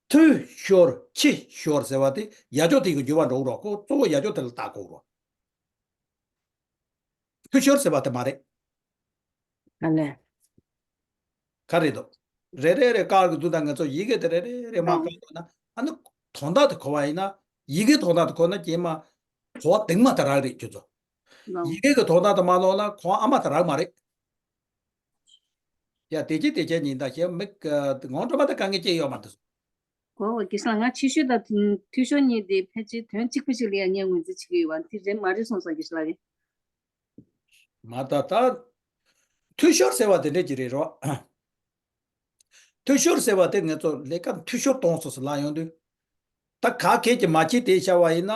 འཐུས་ཤོར་ཁྱི་ཤོར་ཟེར་བ་དེ་ཡ་ཅོ་དེ་གི་འགྱུར་བ་འགྲོ་གི་རོགས་གོ། གཙོ་བོ་ཡ་ཅོ་དེ་ལ་བཏགས་དགོས་རོགས། འཐུས་ཤོར་ཟེར་བ་དེ་མ་རེད། ཨ་ལས། ག་རེད་དོ། རེ་རེ་རེ་བཀར་གི་འདུག་ད་ང་ཚོ་ཡི་གེ་དེ་རེ་རེ་རེ་མ་བཀར་འདུག་ན། ཨ་ནི་དོན་དག་དེ་གོ་བ་ཡིན་ན། ཡི་གེ་དོན་དག་དེ་གོ་ན་རྗེས་མ་གོ་བ་དེང་མ་དེ་རག་རེད་ཁྱོད་ཚོ། ལོ། ཡི་གེ་གི་དོན་དག་དེ་མ་ལོག་ན་གོ་བ་ཨ་མ་དེ་རག་མ་རེད། ཡ་དེ་ཅི་དེ་ཅི་ཉིན་ད་ཞེ་མིག་ངོ་འགྲོ་མ་དེ་དཀའ་ངལ་ཅི་ཡོད་མ་འདུག་གོ་བ་དགེ་བཤེས་ལགས། ང་ཕྱི་ཤོད་དང་འཐུས་ཤོར་གཉིས་དེ་ཕལ་ཆེར་དོན་གཅིག་པ་ཞིག་ལ་ཡང་ངས་ངོས་འཛིན་བྱེད་ཀྱི་ཡོད་པ་དེ་རེད་མ་རེད་སོང་ཙང་དགེ་བཤེས་ལགས་རེད། མ་ད་ད། འཐུས་ཤོར་ཟེར་བ་དེ་འདྲས་ཅིག་རེད་རོགས། འཐུས་ཤོར་ཟེར་བ་དེ་ང་ཚོ་ལས་ཀ་འཐུས་ཤོར་གཏོང་སོང་ཟེར་ལབ་ཡོང་དུས། ད་ག་གེ་ཅིག་མ་བྱེད་དེ་བྱ་བ་ཡིན་ན།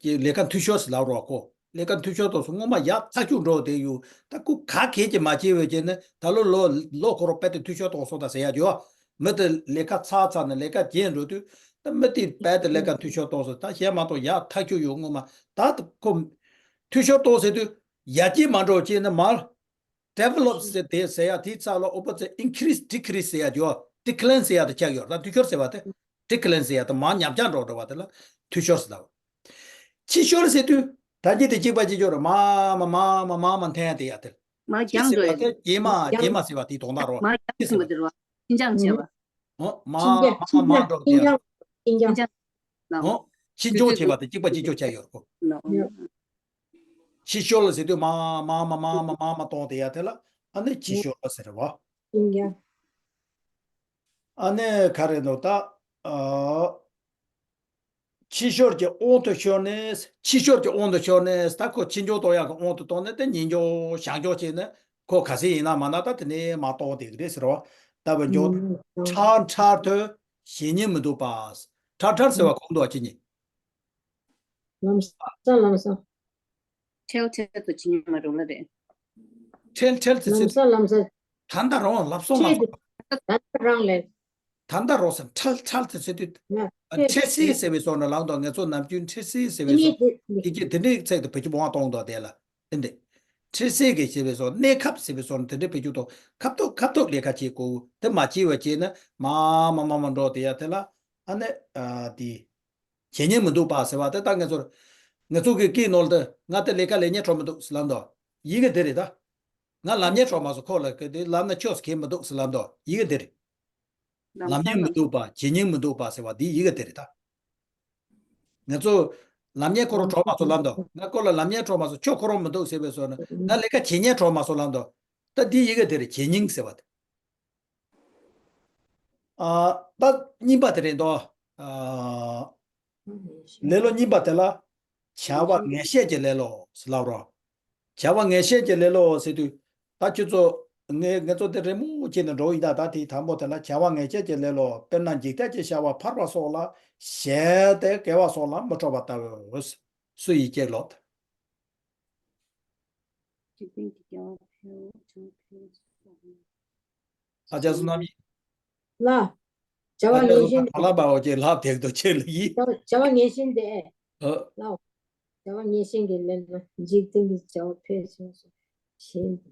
ཀྱི་ལས་ཀ་འཐུས་ཤོར་ཟེར་ལབ་རོགས་གོ། ལས་ཀ་འཐུས་ཤོར་གཏོང་སོང་སྔོན་མ་ཡག་ཐག་ཆོད་འགྲོ་དེ་ཡོད། ད་ཁོ་ག་གེ་ཅིག་མ་བྱེད་བས་བྱས་ནས་ད་ལོ་ལོ་ལོ་ཁོ་རོ་དཔེ་དེ་འཐུས་ཤོར་གཏོང་སོང་ད་ཟེར་ཡ་ཅིག་ཡོད། མི་དེ་ལས་ཀ་ཚར་ཚར་ནས་ལས་ཀ་བརྗེད་འགྲོ་དུས། ད་མི་དེ་དཔེ་དེ་ལས་ཀ་འཐུས་ཤོར་གཏོང་སོང་ད་གཞན་མ་གཏོགས་ཡག་ཐག་ཆོད་ཡོད་སྔོན་མ། ད་ཁོ་འཐུས་ཤོར་གཏོང་ཟེར་དུས་ཡར་རྒྱས་མ་འགྲོ་བྱས་ནས་མར། develop ཟེར་དེ་ཟེར་ཡ་དེའི་རྩ་ལ་ཨོ་པ་ཚེ་increase decrease ཟེར་ཡ་ཡོད། decline ཟེར་ཡ་དེ་ཆགས་ཡོད་ད། འཐུས་ཤོར་ཟེར་བ་དེ། decline ཟེར་ཡ་དེ་མར་ཉམས་ཆག་འགྲོ་འགྲོ་བ་དེ་ལ་འཐུས་ཤོར་ཟེར་ལབ། ཕྱི་ཤོར་ཟེར་དུས་ད་གྱི་དེ་གཅིག་པ་གཅིག་ཤོར་མ་མ་མ་མ་མ་མ་འཐེན་ཡ་དེ་ཡ་དེ། མ་ཕྱི་རྒྱང་ཟེར་འགྲོ་བ་ཡ་དེ་རྗེས་མ་རྗེས་མ་ཟེར་བ་དེའི་དོན་དག་རོ། མ་རྒྱང་ཟེར་བ་དེ་རོ། ཕྱི་འགྱངས་བྱས་པ། ཨོ་མ་མ་མ་མ་འགྲོ་དེ་ཡ། ཕྱི་འགྱངས། ཨོ། ཕྱི་འགྱངས་བྱས་པ་དེ་གཅིག་པ་གཅིག་ཤོར་ཆགས་ཡོད་རོ། ཕྱི་ཤོར་ལ་ཟེར་དུས་མ་མ་མ་མ་མ་མ་མ་གཏོང་དེ་ཡ་དེ་ལ་ཨ་ནི་ཕྱི་ཤོར་ལ་ཟེར་བ། ཨ་ནི་ག་རེ་འདུག་ད། ཨ། ཕྱི་ཤོར་གྱི་དབང་དུ་ཤོར་ནས་ཕྱི་ཤོར་གྱི་དབང་དུ་ཤོར་ནས་ད་ཁོ་ཕྱི་འགྱངས་གཏོང་ཡག་གི་དབང་དུ་བཏང་ནས་དེ་ཉིས་འགྱངས་ཞག་འགྱངས་བྱས་ནས་ཁོ་ག་ཚད་ཡིན་ན་མ་ན་ད་དེ་ནས་མ་གཏོང་དེ་གི་རེད་ཟེར་བ། ལྟ་བུ་འགྱོ། ཁྲལ་ཁྲལ་དུ་ཞེ་ཉིན་མི་འདུག་པ། ཁྲལ་ཁྲལ་ཟེར་བ་གོང་དུ་བ་ཅི་ཉིན། ལམ་སང་ལམ་སང་། ཁྲལ་ཁྲལ་དུ་ཇི་སྙེད་མ་རུང་ལ་རེད། ཁྲལ་ཁྲལ་དུ་ལམ་ཟེར། སང་ལམ་སང་། ད་ལྟ་རང་ལབ་སོང་ལབ་སོང་། ད་ལྟ་རང་ལས། ད་ལྟ་རང་ཟེར་ཁྲལ་ཁྲལ་དུ་ཟེར་དུས། ཁྲལ་སེ་ཟེར་བའི་སོགས་ནས་ལངས་དང་ངེད་ཚོ་ནམ་རྒྱུན་ཁྲལ་སེ་ཟེར་བའི་སོགས་དེ་གྱད་དེ་འདྲའི་ཚིག་དེ་བེད་སྤྱོད་མང་གཏོང་དང་དེ་ལ་དེ་འདྲ། ཁྲལ་སེ་གི་ཟེར་བའི་སོགས་གནས་ཁབ་ཟེར་བའི་སོགས་དེ་འདྲའི་བེད་སྤྱོད་དང་ཁབ་ཐོག་ཁབ་ཐོག་ལས་ཀ་བྱེད་དགོས་དེ་མ་བྱས་བ་བྱས་ན་མ་མ་མ་མ་འགྲོ་དེ་ཡ་དེ་ལ་ཨ་ནི་དེ། བྱེད་ཉན་མི་འདུག་པ་ཟེར་བ་དེ་ད་ངེད་ཚོར། ངེད་ཚོ་གི་སྐད་ནོར་དེ་ང་དེ་ལས་ཀ་ལས་ཉན་འཕྲོ་མི་འདུག་ཟེར་ལབ་འདུག་ཡི་གེ་དེ་རེད་ད། ང་ལམ་ཉན་འཕྲོ་མ་སོང་ཁོ་ལ་གི་དེ་ལམ་ན་ཆོས་གལ་མི་འདུག་ཟེར་ལབ་འདུག་ཡི་གེ་དེ་རེད། ལམ་ཉན་མི་འདུག་པ་བྱེད་ཉན་མི་འདུག་པ་ཟེར་བ་འདི་ཡི་གེ་དེ་རེད་ད། ངེད་ཚོ། ལམ་ཉན་ཁོ་རང་འཕྲོ་མ་སོང་ལབ་འདུག་ང་ཁོ་ལ་ལམ་ཉན་འཕྲོ་མ་སོང་ཆོས་ཁོ་རང་མི་འདུག་ཟེར་བས་སོང་ན་ང་ལས་ཀ་བྱེད་ཉན་འཕྲོ་མ་སོང་ལབ་འདུག་ད་འདི་ཡི་གེ་དེ་རེད་བྱེད་ཉན་ཟེར་བ་དེ། ཨ། ད་གཉིས་པ་དེ་རེད་དོ། ཨ། ལེ་ལོ་གཉིས་པ་དེ་ལ། བྱ་བ་ངེས་ཤེས་ཀྱི་ལེ་ལོ་ཟེར་ལབ་རོ། བྱ་བ་ངེས་ཤེས་ཀྱི་ལེ་ལོ་ཟེར་དུས། ད་ཁྱོད་ཚོ། ངས་ངེད་ཚོ་དེ་རི་མོ་བྱས་ནས་འགྲོ་ཡིན་ད་ད་དེའི་དང་པོ་དེ་ལ་བྱ་བ་ངེས་ཤེས་ཀྱི་ལེ་ལོ་དཔེར་ན་འཇིག་རྟེན་གྱི་བྱ་བ་ཕལ་པ་སོགས་ལ་ཞེན་ཏེ་དགེ་བ་སོགས་ལ་མི་སྤྲོ་བ་ལྟ་བུ། སུ་ཡིས་ཀྱེ་ལོ། འཇིག་རྟེན་གྱི་དགེ་བ་འཕེལ་བ་ཆུང་འཕེལ་སོགས། ཨ་ཅག་བསོད་ནམས་ཡིན། ལ། བྱ་བ་ཨ་ཅག་ངེས་བསོད་ཤེས་ནམས་གྲྭ་ལགས་པའོ་ཅེས་ལབ་བསྡད་འདུག་ཁྱེད་ལ་ཡིན། བྱ་བ་བྱ་བ་ངེས་ཤེས་དེ། ཨ། ལ། བྱ་བ་ངེས་ཤེས་ཀྱི་ལན་ལ་འཇིག་རྟེན་གྱི་བྱ་བ་འཕེལ་བྱུང་སོགས་ཞེན་ཏེ།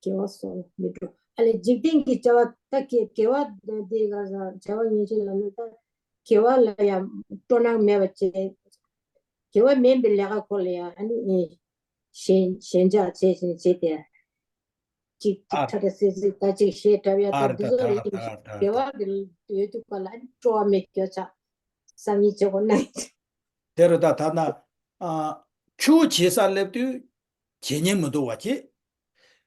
དགེ་བ་སོགས་ལ་མི་སྤྲོ། ཨ་ལས་འཇིག་རྟེན་གྱི་བྱ་བ་ད་དགེ་དགེ་བ་འདི་ག་ས་བྱ་བ་ངེས་ཤེས་ལ་ནི་ད་དགེ་བ་ལ་ཡང་སྤྲོ་སྣང་མེད་པ་བྱས། དགེ་བ་མིན་པའི་ལས་ཀ་ཁོ་ལ་ཡང་ཨ་ནི་ཞེན་ཞེན་ཆགས་བྱས་ཤིང་བྱས་ཏེ། ཅིག་ཅིག་ཨ། ཁྲ་ཁྲ་སིལ་སིལ་ད་ཅིག་ཞེས་གྲབས་ཡ་ཨ་ད་རེད་འདི་ད་ཚོ་ད་ལ་ད་ད་ད་དགེ་བ་གི་ཡོད་དུས་ག་ལ་སྤྲོ་བ་མེད་སྐྱོ་ཆགས་སང་ཉིན་བྱེད་དགོས་ན། དེ་རུ་ད་ད་ན། ཨ། ཆུ་བྱེད་ས་སླེབས་དུས་བྱེད་ཉན་མི་འདུག་བ་བྱེད།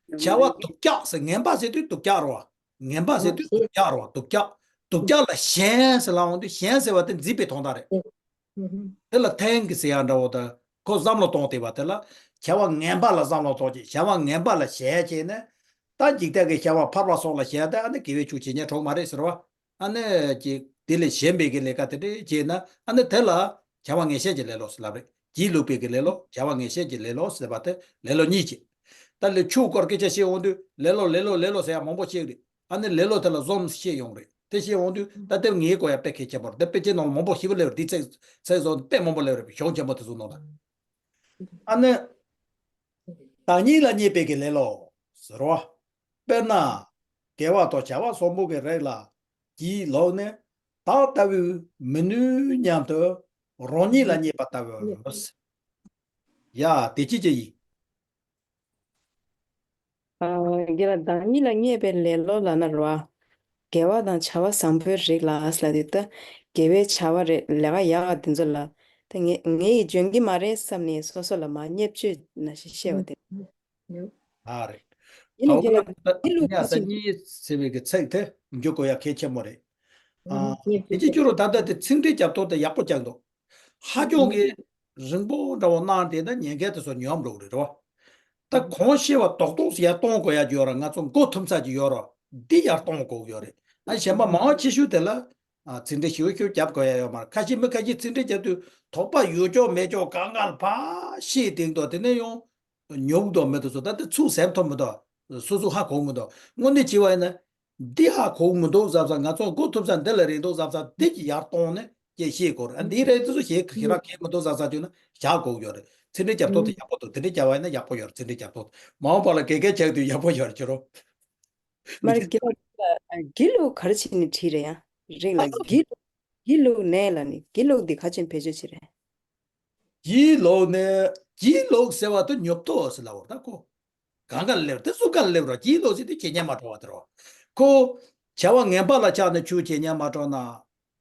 བྱ་བ་སྡུག་ཅག་ཟེར་ངན་པ་ཟེར་དུས་སྡུག་ཅག་རོ། ངན་པ་ཟེར་དུས་སྡུག་ཅག་རོ་སྡུག་ཅག་སྡུག་ཅག་ལ་ཞེན་ཟེར་ལ་འོང་དུས་ཞེན་ཟེར་བ་དེ་འཛིན་པའི་དོན་དག་རེད། དེ་ལ་ཐེན་གི་ཟེར་ཡ་འདྲ་བོ་དང་ཁོ་བསམ་བློ་གཏོང་བསྡད་པ་དེ་ལ་བྱ་བ་ངན་པ་ལ་བསམ་བློ་གཏོང་བྱེད་བྱ་བ་ངན་པ་ལ་ཞེན་བྱས་ནས་ད་འཇིག་རྟེན་གྱི་བྱ་བ་ཕལ་པ་སོགས་ལ་ཞེན་ཏེ་ཨ་ནི་དགེ་བའི་ཕྱོགས་བྱེད་ཉན་གྲོགས་མ་རེད་ཟེར་བ། ཨ་ནི་ཅིག་དེ་ལས་གཞན་པའི་གི་ལས་ཀ་དེ་འདྲས་བྱས་ན་ཨ་ནི་དེ་ལ་བྱ་བ་ངེས་ཤེས་ཀྱི་ལེ་ལོ་ཟེར་ལབ་རེད། སྒྱིད་ལུག་པའི་གི་ལེ་ལོ་བྱ་བ་ངེས་ཤེས་ཀྱི་ལེ་ལོ་ཟེར་བ་དེ་ལེ་ལོ་གཉིས་བྱེད། ད་ལས་ཆུ་སྐོར་སྐད་ཆ་བཤད་འོང་དུས་ལེ་ལོ་ལེ་ལོ་ལེ་ལོ་ཟེར་ཡ་མང་པོ་བཤད་རེད། ཨ་ནི་ལེ་ལོ་དེ་ལ་འཛོམས་བཤད་ཡོང་རེད། དེ་བཤད་འོང་དུས་ད་དེ་ངའི་སྐོར་ཡ་དཔེ་གལ་ཆེན་པོ་རེད། དེ་དཔེ་ཆའི་ནང་ལ་མང་པོ་ཞིབ་པོ་སླེབས་རེད། དེ་ཚེག་ཚེག་བཟོ་དཔེ་མང་པོ་སླེབས་རེད་གཞུང་ཆེན་པོ་དེ་ཚོ་ནང་ལ། ཨ་ནི། བདག་ཉིད་ལ་བརྙས་པའི་གི་ལེ་ལོ། ཟེར་བ། དཔེར་ན། དགེ་བ་དང་བྱ་བ་གསུམ་པོ་གི་རིགས་ལ། གྱིས་ལོག་ནས། བདག་ལྟ་བུས་མི་ནུས་སྙམ་དུ། རང་ཉིད་ལ་བརྙས་པ་ལྟ་བུའོ། ཡ། དེ་ཅི་ཅི་ཡིན། ཨ། དགེ་ལ་བདག་ཉིད་ལ་བརྙས་པའི་ལེ་ལོ་ལབ་ན་རེད་བ། དགེ་བ་དང་བྱ་བ་བཟང་པོའི་རིགས་ལ་ཟེར་ལབ་དུས་ད། དགེ་བའི་བྱ་བ་རེད། ལས་ཀ་ཡག་ག་དེ་ཚོ་ལ། ད་ངས་ངས་ཡིས་འཇོན་གྱི་མ་རེད་བསམ་ནས་སོ་སོ་ལ་མར་བརྙས་བཅོས་ནང་བཞིན་བཤད་པ་དེ། ཨ་རེད། ཡིན་ནའི་དགེ་ལ་དགེ་ལུགས་ད་ཁ་ཅིག་གཉིས་ཟེར་བའི་གི་ཚིག་དེ་འཇུག་དགོས་ཡ་གལ་ཆེན་པོ་རེད། ཨ། དེ་ཅི་ཅི་རུ་ད་ལྟ་དེ་ཚིག་འགྲེལ་རྒྱབ་ཐོག་དེ་ཡག་པོ་རྒྱག་འདུག་ཧ་ཅང་གི་རིང་པོ་འདྲ་བོ་གནང་དེ་ད་ཉན་མཁན་དེ་ཚོ་ཉོབ་འགྲོ་གི་རེད་རོ། ད་གོང་བཤད་པ་རྡོག་རྡོག་ཡར་གཏོང་དགོས་ཡ་ཅིག་ཡོད་ར། ང་ཚོ་མགོ་ཐུམ་ཚ་ཅིག་ཡོད་ར། འདི་ཡར་གཏོང་དགོས་ཀྱི་ཡོད་རེད། ཨ། གཞན་པ་མང་ཆེ་ཤོས་དེ་ལ། ཨ། ཚིག་འགྲེལ་ཞིབ་ཞིབ་རྒྱབ་དགོས་ཡ་ཡོད་མ་རེད། ཁ་ཤས་མི་ཁ་ཤས་ཚིག་འགྲེལ་རྒྱབ་དུས་དོགས་པ་ཡོད་ཅོག་མེད་ཅོག་གང་གང་ཕར་བཤད་དེང་དོ་དེ་ནས་ཡང་ཉོབ་འདུག་མི་འདུག་ཚོ། ད་ལྟ་ཚུགས་ཟིན་ཐུབ་མི་འདུག་སོ་སོ་ཧ་གོ་མི་འདུག་དངོས་གནས་བྱས་པ་ཡིན་ན། འདི་ཧ་གོ་མི་འདུག་བསམ་ས། ང་ཚོ་མགོ་ཐུམ་ས་འདི་ལ་རེད་འདུག་བསམ་ས་འདི་ཅིག་ཡར་གཏོང་ནས་ཅེས་བཤད་དགོས་རེད། ཨ། འདི་རེད། འདི་ཚོ་ཞེ་ཁྱེད་རང་གལ་མི་འདུག་བསམ་ས་བྱུང་ན་བཞག་དགོས་ཡོད་རེད། ཚིག་འགྲེལ་རྒྱབ་ཐོག་དེ་ཡག་པོ་འདུག་དེ་འདྲ་བརྒྱབ་པ་ཡིན་ན་ཡག་པོ་ཡོད་རེད། ཚིག་འགྲེལ་རྒྱབ་ཐོག་དེ་མ་འོངས་པ་ལ་དགེ་རྒན་ཆགས་དུས་ཡག་པོ་ཡོད་རེད་ཁྱེད་རང་། མར་དགེ་ལ་དགེ་ལུགས་ག་རེ་བྱས་ནས་བྲིས་རེད་ཡ། རིགས་ལ་དགེ་ལུགས་དགེ་ལུགས་ནས་ལ་ནི་དགེ་ལུགས་འདི་ག་ཅན་བེད་སྤྱོད་བྱེད་རེད། དགེ་ལུགས་ནས་དགེ་ལུགས་ཟེར་བ་དུ་ཉོབ་ཏོ་ཟེར་ལ་བར་ད་ཁོ། གང་ག་སླེབས་དེ་སུ་ག་སླེབས་རོ། དགེ་ལུགས་ཟེར་དུས་ཇེ་ཉམས་མ་འགྲོ་བ་དེ་རོ། ཁོ། བྱ་བ་ངན་པ་ལ་ཆགས་ནས་ཆུ་ཇེ་ཉམས་མ་འགྲོ་ན།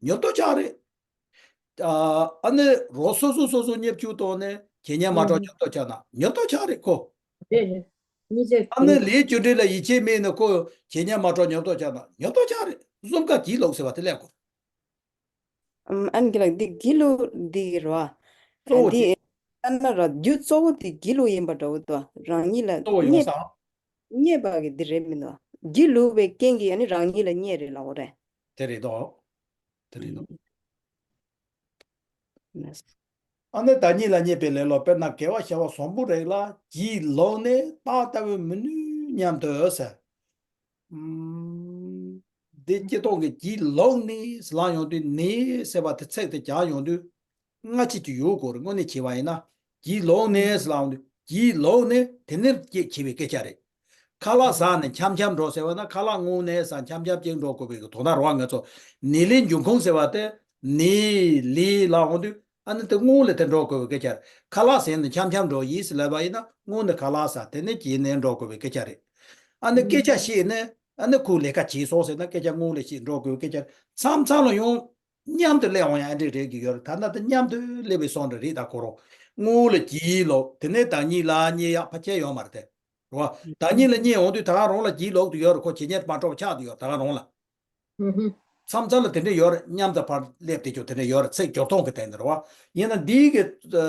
ཉོབ་ཏོ་ཆགས་རེད། ཨ་ནི་རོ་སོ་སོ་སོ་སོ་ཉེབ་ཆུ་བཏང་ནས་ཇེ་ཉམས་མ་འགྲོ་ཉོབ་ཏོ་ཆགས་ན་ཉོབ་ཏོ་ཆགས་རེད་ཁོ། རེད་རེད། གཉིས་ཆ་ཨ་ནི་ལས་རྒྱུ་འབྲས་ལ་ཡིད་ཆེས་མེད་ནས་ཁོ་ཇེ་ཉམས་མ་འགྲོ་ཉོབ་ཏོ་ཆགས་ན་ཉོབ་ཏོ་ཆགས་རེད། གསུམ་ཀ་དགེ་ལུགས་ཟེར་བ་དེ་ལས་ཁོ། ཨམ། ཨན་གྱི་ལགས་འདི་དགེ་ལུགས་འདི་རེད་བ། གཙོ་བོ་འདི་ཅི། ཨ་ན་ར་རྒྱུ་གཙོ་བོ་འདི་དགེ་ལུགས་ཡིན་པ་འདྲ་བོ་འདུག་རང་ཉིད་ལ་གཙོ་བོ་ཡོང་བརྙས་ས། བརྙས་པ་གི་འདི་རེད་མི་འདུག་དགེ་ལུགས་པའི་རྐྱེན་གྱིས་ཨ་ནི་རང་ཉིད་ལ་བརྙས་རེད་ལབ་དགོས་རེད། དེ་རེད་དོ། དེ་རེད་དོ། ཨ་ནི་བདག་ཉིད་ལ་བརྙས་པའི་ལེ་ལོ། དཔེར་ན་དགེ་བ་བྱ་བ་བཟང་པོ་རིགས་ལ་གྱིས་ལོག་ནས་བདག་ལྟ་བུ་མི་ནུས་སྙམ་དུ་ཟེར། ཨུམ། འདི་སྤྱི་ཐོག་གི་གྱིས་ལོག་ནས་ལབ་ཡོང་དུས་ནས་ཟེར་བ་དེ་ཚིག་དེ་རྒྱག་ཡོང་དུས། སྔ་ཕྱི་གཅིག་ཡོད་དགོས་རེད། དངོས་གནས་བྱས་པ་ཡིན་ན། གྱིས་ལོག་ནས་ལབ་ཡོང་དུས་གྱིས་ལོག་ནས་དེ་ནས་སྐྱེ་བྱས་པའི་སྐད་ཆ་རེད། ཁ་ལག་ཟ་ནས་འཆམ་འཆམ་འགྲོ་ཟེར་བ་ན་ཁ་ལག་བརྔོས་ནས་ཟ་འཆམ་འཆམ་ཅིག་འགྲོ་དགོས་པའི་གི་དོན་དག་རེད་བ། ང་ཚོ་ནས་ལས་འབྱུང་ཁུངས་ཟེར་བ་དེ་ནས་ལས་ལབ་ཡོང་དུས། ཨ་ནི་དེ་སྔོན་ལ་དེ་འགྲོ་དགོས་པའི་སྐད་ཆ་རེད། ཁ་ལག་ཟས་ནས་འཆམ་འཆམ་འགྲོ་ཡིས་ལབ་པ་ཡིན་ན་སྔོན་ནས་ཁ་ལག་ཟ་དེ་ནས་གྱིས་ནས་འགྲོ་དགོས་པའི་སྐད་ཆ་རེད། ཨ་ནི་སྐད་ཆ་བཤད་ནས་ཨ་ནི་ཁོས་ལས་ཀ་བྱས་སོང་ཟེར་ན་སྐད་ཆ་སྔོན་ལ་བཤད་འགྲོ་དགོས་པའི་སྐད་ཆ་རེད། མཚམས་མཚམས་ལ་ཡང་མཉམ་དུ་སླེབས་འོང་ཡ་ཨ་འདྲས་རེད་ཀྱི་ཡོད་རེད། ད་ལྟ་དེ་མཉམ་དུ་སླེབས་པའི་སོང་རེད་རེད་ད་ཁོ་རང་། སྔོན་ལ་གྱིས་ལོག་དེ་ནས་བདག་ཉིད་ལ་བརྙས་ཡག་ཕལ་ཆེར་ཡོད་མ་རེད་དེ། རེད་བ། བདག་ཉིད་ལ་བརྙས་འོང་དུས་ད་ག་རང་ལ་གྱིས་ལོག་ཏུ་ཡོད་རེད། ཁོ་ཇེ་ཉམས་མ་འགྲོ་བ་ཆགས་ཏུ་ཡོད་ད་ག་རང་ལ། མཚམས་མཚམས་ལ་དེ་འདྲ་ཡོད་རེད། མཉམ་དུ་ཕར་སླེབས་བསྡད་རྒྱུ་དེ་འདྲ་ཡོད་རེད། ཚིག་སྦྱོར་སྟངས་ཀྱི་སྟེང་ནས་རེད་བ། ཡིན་ན་འདི་གི་ཨ་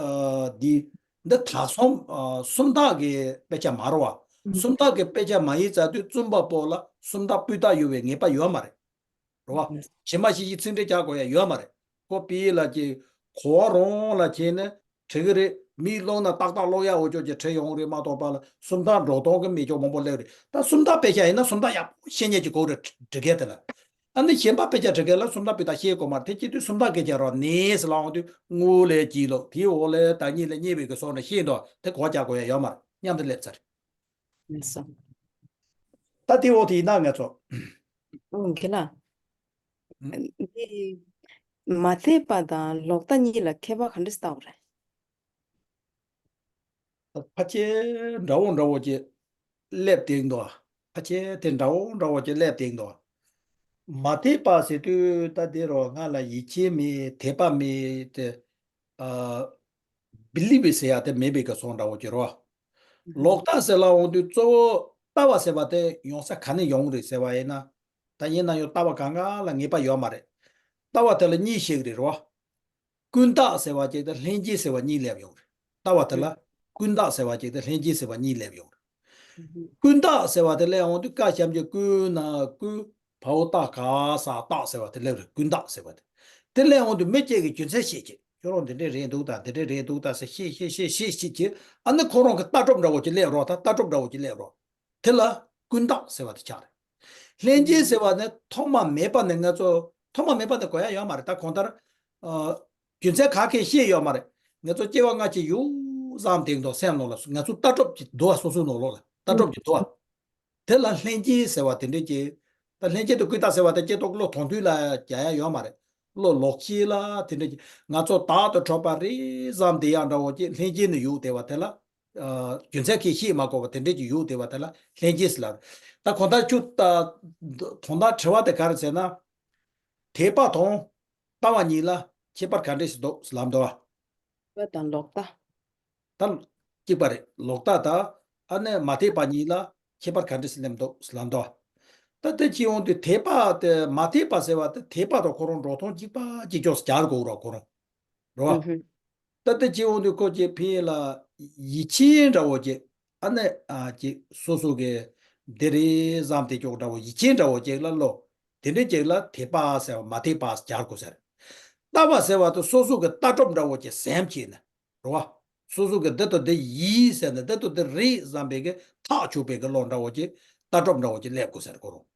ཨ་འདི་འདི་དག་སོང་ཨ་སུམ་རྟགས་ཀྱི་དཔེ་ཆ་མ་རེད་བ། སུམ་རྟགས་ཀྱི་དཔེ་ཆ་མ་ཡིན་ཙང་དུས་བཙུན་པ་པོ་ལ་སུམ་རྟགས་སྤུས་དག་ཡོད་པའི་ངེས་པ་ཡོད་མ་རེད། རེད་བ། གཞན་མ་ཞིག་གིས་ཚིག་འགྲེལ་རྒྱག་དགོས་ཡ་ཡོད་མ་རེད། ཁོ་པི་ལ་ཀྱི་གོ་བ་རང་ལ་བྱས་ནས་བྲིས་ཀྱི་རེད། མིའི་ཀློག་ན་ཏག་ཏག་ཀློག་ཡ་འོ་ཅོག་ཅིག་བྲིས་ཡོང་རེད་མ་གཏོགས་པ་ལ་སུམ་རྟགས་འགྲོ་སྟངས་ཀྱི་མི་ཅོག་མང་པོ་སླེབས་རེད། ད་སུམ་རྟགས་དཔེ་ཆ་ཡིན་ན་སུམ་རྟགས་ཡག་པོ་ཤེས་མཁན་ཅིག་དགོས་རེད་འབྲི་མཁན་དེ་ལ། ཨ་ནི་གཞན་པ་དཔེ་ཆ་འབྲི་མཁན་ལ་སུམ་རྟགས་དཔེ་ཆ་ཤེས་དགོས་མ་རེད། དེ་སྐྱེ་དུས་སུམ་རྟགས་སྐད་ཆ་རོ་ནས་ལབ་འོང་དུས་སྔོན་ལ་གྱིས་ལོག་དེའི་འོག་ལ་བདག་ཉིད་ལ་བརྙས་པའི་གི་སོགས་ནས་ཤེས་འདུག་དེ་གོ་བ་རྒྱག་དགོས་ཡ་ཡོད་མ་རེད། མཉམ་དུ་སླེབས་ཚར། ལགས་སོ། ད་དེའི་འོག་དེ་ཡིན་ན་ང་ཚོ། ཨོ་རྒན་ལགས། ཨུ། འདི་མ་དད་པ་དང་ལོག་ལྟ་གཉིས་ལ་ཁྱད་པར་ག་འདྲ་ཞིག་བལྟ་དགོས་རེད། ཕལ་ཆེར་འདྲ་བོ་འདྲ་བོ་ཅིག་སླེབས་བསྡད་འདུག་ཕལ་ཆེར་དེ་འདྲ་བོ་འདྲ་བོ་ཅིག་སླེབས་བསྡད་འདུག་མ་དད་པ་ཟེར་དུས་ད་དེ་རོ་ང་ལ་ཡིད་ཆེས་མེད་དད་པ་མེད་དེ། ཨ། བི་ལི་བི་ཟེར་ཡ་དེ་མེད་པའི་གི་སོང་འདྲ་བོ་ཅིག་རོ། ལོག་ལྟ་ཟེར་ལབ་འོང་དུས་གཙོ་བོ་ལྟ་བ་ཟེར་བ་དེ་ཡོང་ས་ག་ནས་ཡོང་རེད་ཟེར་བ་ཡིན་ན། ད་ཡིན་ན་ཡང་ལྟ་བ་གང་ག་ལ་ངེས་པ་ཡོད་མ་རེད། ལྟ་བ་དེ་ལ་གཉིས་ཤིག་རེད་རོ། ཀུན་བརྟགས་ཟེར་བ་ཅིག་དང་ལྷན་སྐྱེས་ཟེར་བ་གཉིས་སླེབས་ཡོང་རེད། ལྟ་བ་དེ་ལ་ཀུན་བརྟགས་ཟེར་བ་ཅིག་དང་ལྷན་སྐྱེས་ཟེར་བ་གཉིས་སླེབས་ཡོང་རེད། ཀུན་བརྟགས་ཟེར་བ་དེ་སླེབས་ཡོང་དུས་ཀ་ཞབས་ཀྱུ་ཀུན་ན་ཀུན། བའོ་ཏ་ག་ས་བརྟགས་ཟེར་བ་དེ་སླེབས་རེད། ཀུན་བརྟགས་ཟེར་བ་དེ། དེ་སླེབས་འོང་དུས་མི་གཅིག་གིས་རྒྱུ་མཚན་བཤད་ཀྱི་ཁྱོད་རང་འདི་འདྲས་རེད་འདུག་ད་འདི་འདྲས་རེད་འདུག་ད་ཟེར་བཤད་བཤད་བཤད་བཤད་བཤད་ཀྱི། ཨ་ནི་ཁོ་རང་གི་ལྟ་གྲུབ་འདྲ་བོ་ཅིག་སླེབས་རོགས་ད་ལྟ་གྲུབ་འདྲ་བོ་ཅིག་སླེབས་རོགས། དེ་ལ་ཀུན་བརྟགས་ཟེར་བ་དེ་ཆགས་རེད། ལྷན་སྐྱེས་ཟེར་བ་ནི་ཐོག་མ་མེད་པ་ནས་ང་ཚོ་ཐོག་མ་མེད་པ་ནས་གོ་ཡ་ཡོད་མ་རེད། ད་གང་ལྟར། ཨ། རྒྱུ་མཚན་ག་གེ་བཤད་ཡོད་མ་རེད། ང་ཚོ་སྐྱེ་བ་སྔ་ཕྱི་ཡོད་བསམ་དེ་འདུག་སེམས་ནང་ལ་ང་ཚོ་ལྟ་གྲུབ་ཀྱི་འདུག་བ། སོ་སོའི་ནང་ལོགས་ལ་ལྟ་གྲུབ་ཀྱི་འདུག་བ། དེ་ལ་ལྷན་སྐྱེས་ཟེར་བ་དེ་འདྲས་ཀྱི། ད་ལྷན་སྐྱེས་དང་ཀུན་བཏགས་ཟེར་བ་དེ་སྐྱེ་ཐོག་བློ་ཐོག་དུས་ལ་རྒྱག་ཡ་ཡོད་མ་རེད། བློ་ལོག་ཤེས་ལ་དེ་འདྲས་ཀྱི་ང་ཚོ་བདག་ཏུ་གྲུབ་པ་རེད་བསམ་དེ་ཡང་འདྲ་བོ་ཀྱི་ལྷན་སྐྱེས་ནི་ཡོད་དེ་བ་དེ་ལ། རྒྱུ་མཚན་གྱིས་ཤེས་མ་དགོས་པ་དེ་འདྲས་ཀྱི་ཡོད་དེ་བ་དེ་ལ་ལྷན་སྐྱེས་ཟེར་ལ། ད་གོང་ལྟར་ཁྱོད་ད་དོན་དག་དྲི་བ་དེ་ག་རེ་ཟེར་ན། དད་པ་དང་ལྟ་བ་གཉིས་ལ་ཁྱད་པར་ག་འདྲས་ཞིག་འདུག་ལབ་འདུག་བ། པ་དང་ལོག་ལྟ། ད་གཅིག་པ་རེད། ལོག་ལྟ་དང་ཨ་ནི་མ་དད་པ་གཉིས་ལ་ཁྱད་པར་ག་འདྲས་སེ་སླེབས་འདུག་ལབ་འདུག་ད་དེ་ཅི་ཡོང་དུས་དད་པ་དེ་མ་དད་པ་ཟེར་བ་དེ་དད་པ་དང་ཁོ་རང་འགྲོ་སྟངས་གཅིག་པ་གཅིག་ཀྱོག་སེ་རྒྱག་དགོས་ར་ཁོ་རང་རེད་བ། ད་དེ་ཅི་ཡོང་དུས་ཁོ་ཅིག་ཕི་ལ་ཡིད་ཆེས་འདྲ་བོ་ཅིག་ཨ་ནི་ཨ་ཅིག་སོ་སོ་གི་འདི་རེད་བསམ་དེ་ཀྱོག་འདྲ་བོ་ཡིད་ཆེས་འདྲ་བོ་ཅིག་ལ་བློ་དེ་འདྲས་ཅིག་ལ་དད་པ་ཟེར་བ་མ་དད་པ་སྦྱར་དགོས་ཟེར། ལྟ་བ་ཟེར་བ་དེ་སོ་སོ་གི་ལྟ་གྲུབ་འདྲ་བོ་ཅིག་སེམས་བསྐྱེད་ནས་རེད་བ། སོ་སོ་གི་འདི་དང་འདི་ཡིན་ཟེར་ནས་འདི་དང་འདི་རེད་བསམ་པའི་གི་ཐག་ཆོད་པའི་གི་བློ་འདྲ་བོ་ཅིག་ལྟ་གྲུབ་འདྲ་བོ་ཅིག་སླེབས་དགོས་ཟེར་ཁོ་རང་།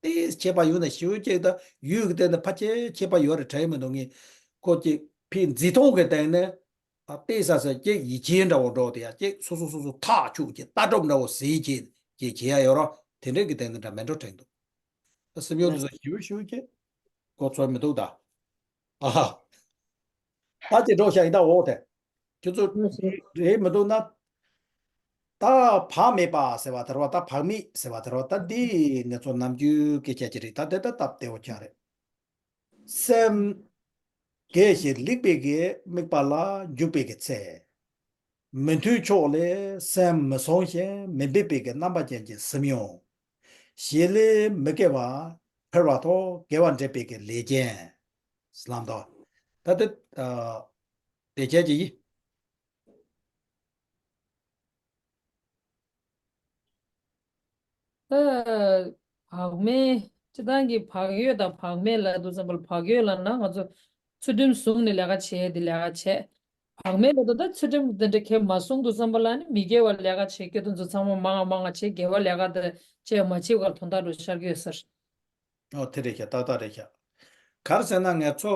དེ་ཁྱད་པར་ཡོད་ན་ཞེ་པོ་ཅིག་དང་ཡུལ་གི་སྟེང་ནས་ཕལ་ཆེར་ཁྱད་པར་ཡོད་རེད་དྲན་མི་འདུག་ངས། ཁོ་ཅིག་ཕི་འཛིན་སྟངས་གི་སྟེང་ནས། ཨ་དཔེ་ས་ས་ཅིག་ཡིད་ཆེས་འདྲ་བོ་འགྲོ་དེ་ཡ་ཅིག་སོ་སོ་སོ་སོ་ཐག་ཆོད་ཀྱི་ལྟ་གྲུབ་འདྲ་བོ་ཟེར་ཀྱི་ཅིག་བྱེད་ཡ་ཡོད་ར་དེ་འདྲས་ཀྱི་སྟེང་ནས་འདྲ་མི་འགྲོ་དྲན་འདུག་ད་སེམས་ཡོད་དུ་ས་ཞིབ་ཞིབ་ཀྱི་གོ་ཚོད་མི་འདུག་ད། ཨ་ཧ། ད་ཅི་འགྲོ་ཤག་ཡིན་ད་འོ་དེ། ཁྱོད་ཚོ་རེད་མི་འདུག་ན། ད་བག་མེད་པ་ཟེར་བ་དེ་རེད་བ། ད་བག་མེད་ཟེར་བ་དེ་རེད་བ། ད་འདི་ངེད་ཚོ་ནམ་རྒྱུན་སྐད་ཆ་ཅིག་རེད། ད་དེ་ད་སྟབས་བདེ་བོ་ཆགས་རེད། སེམས། དགེ་ཞིང་ལེགས་པའི་གི་དམིགས་པ་ལ་འཇུག་པའི་གི་ཚེ། མི་མཐུན་ཕྱོགས་ལས་སེམས་མི་སྲུང་ཞིང་མི་འབད་པའི་གི་རྣམ་པ་ཅན་གྱི་སེམས་ཡང་། བྱེད་ལས་མི་དགེ་བ་འཕེལ་བ་ཐོག་དགེ་བ་འབྲེལ་པའི་གི་ལས་ཅན། ལམ་དང་། ད་དེ། དེ་བྱས་ཀྱི་ཡིན། ཨ། བག་མེད། སྤྱིར་བཏང་གི་བག་ཡོད་དང་བག་མེད་ལབ་དུས་ཙམ་པ་ལ་བག་ཡོད་ལབ་ན་ང་ཚོ་ཚུལ་ཁྲིམས་བཟུང་ནས་ལས་ཀ་བྱས་དེ་ལས་ཀ་བྱས། བག་མེད་ལབ་དུས་ད་ཚུལ་ཁྲིམས་དེ་འདྲ་གས་མ་བཟུང་དུས་ཙམ་པ་ལ་ནི་མི་དགེ་བ་ལས་ཀ་བྱེད་སྐྱོ་དོན་ཚོ་ཚང་མ་མང་ང་མང་ང་བྱེད། དགེ་བ་ལས་ཀ་དེ་བྱས་མ་བྱེད་ཀར་དོན་དག་རུ་ཤར་གྱི་ཡོད་ཟེར། ཨོ་དེ་རེད་ཤག་ཏག་ཏག་རེད་ཤག་ག་རེ་ཟེར་ན་ང་ཚོ།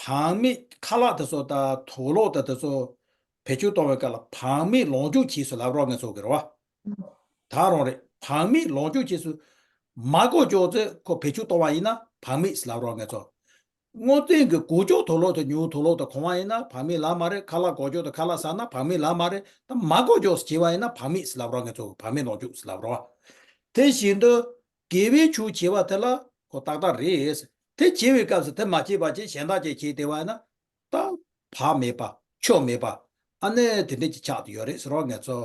བག་མེད་ཁ་ལག་དེ་ཚོ་དང་དུག་ལོག་དང་དེ་ཚོ་བེད་སྤྱོད་གཏོང་བའི་སྐབས་ལ་བག་མེད་ལོངས་སྤྱོད་བྱས་སུ་ལབ་རོགས་ངེད་ཚོ་གི་རེད་བ། ད་རུང་རེད། བག་མེད་ལོངས་སྤྱོད་བྱས་སུ་མ་གོ་ཅོག་ཚེ་ཁོ་བེད་སྤྱོད་གཏོང་བ་ཡིན་ན་བག་མེད་ལབ་རོགས་ངེད་ཚོ། སྔོ་བསྟན་གྱི་གོ་ཅོག་དུག་ལོག་དང་ཉུང་དུག་ལོག་དང་གོང་བ་ཡིན་ན་བག་མེད་ལབ་མ་རེད། ཁ་ལག་གོ་ཅོག་དང་ཁ་ལག་ཟ་ན་བག་མེད་ལབ་མ་རེད། ད་མ་གོ་ཅོག་བྱས་པ་ཡིན་ན་བག་མེད་ལབ་རོགས་ངེད་ཚོ་བག་མེད་ལོངས་སྤྱོད་ལབ་རོགས། དེ་བཞིན་དུ། དགེ་བའི་ཆོས་བྱེད་པ་དེ་ལ་ཁོ་ཏག་ཏག་རེད། དེ་བྱེད་པའི་སྐབས་སུ་དེ་མ་བྱེད་པ་ཅིག་གཞན་དག་ཅིག་བྱེད་བསྡད་པ་ཡིན་ན་ད་བག་མེད་པ་ཆོས་མེད་པ་ཨ་ནི་དེ་འདྲ་ཅིག་ཆགས་བསྡད་ཡོད་རེད་ཟེར་བ་ངེད་ཚོ།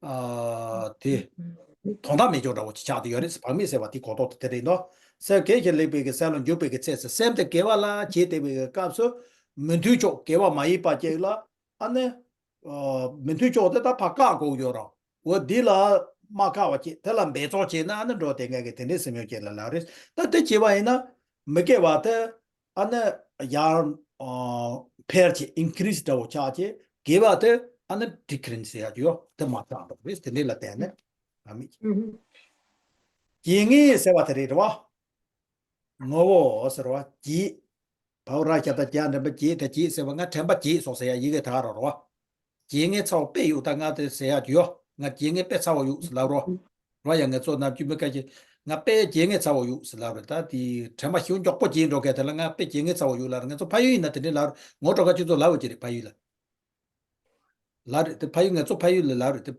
ཨ་དེ་དོན་དག་མེད་ཅོག་འདྲ་བོ་ཅིག་ཆགས་བསྡད་ཡོད་རེད། བག་མེད་ཟེར་བ་དེ་གོ་རྟོགས་དེ་དེ་རེད་འདུག་སེམས་དགེ་ཞིང་ལེགས་པའི་གི་སེམས་ལ་འཇུག་པའི་གི་ཚེ་ཟེར། སེམས་དེ་དགེ་བ་ལ་བྱེད་བསྡད་པའི་གི་སྐབས་སུ་མི་མཐུན་ཕྱོགས་དགེ་བ་མ་ཡིན་པ་ཅིག་ལ་ཨ་ནི། མི་མཐུན་ཕྱོགས་དེ་ད་ཕར་བཀག་དགོས་ཡོད་ར། འོ་འདི་ལ་མ་བཀག་པ་བྱེད། དེ་ལ་འབད་བརྩོན་བྱས་ན་ཨ་ནི་འགྲོ་དེ་ངས་ཀྱི་དེ་འདྲའི་སེམས་ཡོད་ཅེས་ལ་ལབ་རེད། ད་དེ་བྱས་པ་ཡིན་ན་མི་དགེ་བ་དེ་ཨ་ནི་ཡར་འཕེལ་བྱེད། ཨིན་ཀི་རི་སི་འདྲ་བོ་ཆགས་བྱེད། དགེ་བ་དེ་ཨ་ནི་ཌི་ཀི་རི་སི་ཟེར་ཡག་ཅིག་ཡོད། དེ་མར་བཏང་འགྲོ་རེད། དེ་འདྲའི་ལ་བརྟེན་ནས་ཨ་མི་བྱེད། རྐྱེན་ངན་ཟེར་བ་དེ་རེད་རེད་བ། ངོ་བོ་ཟེར་བ་བྱེད། བའོ་ར་ཤ་ད་བྱ་འདྲེན་པ་བྱེད་དེ་བྱེད་ཟེར་བ་ང་དྲན་པ་བྱེད་སོང་ཟེར་ཡག་ཡི་གེ་ད་ག་རང་རེད་བ། རྐྱེན་ངན་ཚ་བོ་དཔེ་ཡོད་ད་ང་དེ་ཟེར་ཡག་ཅིག་ཡོད། ང་རྐྱེན་ངན་དཔེ་ཚ་བོ་ཡོད་ཟེར་ལབ་རོགས། རོ་ཡ་ངེད་ཚོ་ནམ་རྒྱུན་མི་ཁ་ཅིག་ང་དཔེ་རྐྱེན་ངན་ཚ་བོ་ཡོད་ཟེར་ལབ་རེད། ད་དེ་དྲན་པ་ཞེ་པོ་མགྱོགས་པོ་བྱེད་འགྲོ་མཁན་དེ་ལ་ང་དཔེ་རྐྱེན་ངན་ཚ་བོ་ཡོད་ལབ་རེད། ངེད་ཚོ་ཕ་ཡུལ་ཡིན་ན་དེ་འདྲའི་ལབ་རེད། ངོ་སྤྲོད་ཁ་ཁྱོད་ཚོ་ལབ་པ་ཅིག་རེད་ཕ་ཡུལ་ལ། ལབ་རེད་དེ་ཕ་ཡུལ་ངེད་ཚོ་ཕ་ཡུལ་ལ་ལབ་རེད་དེ།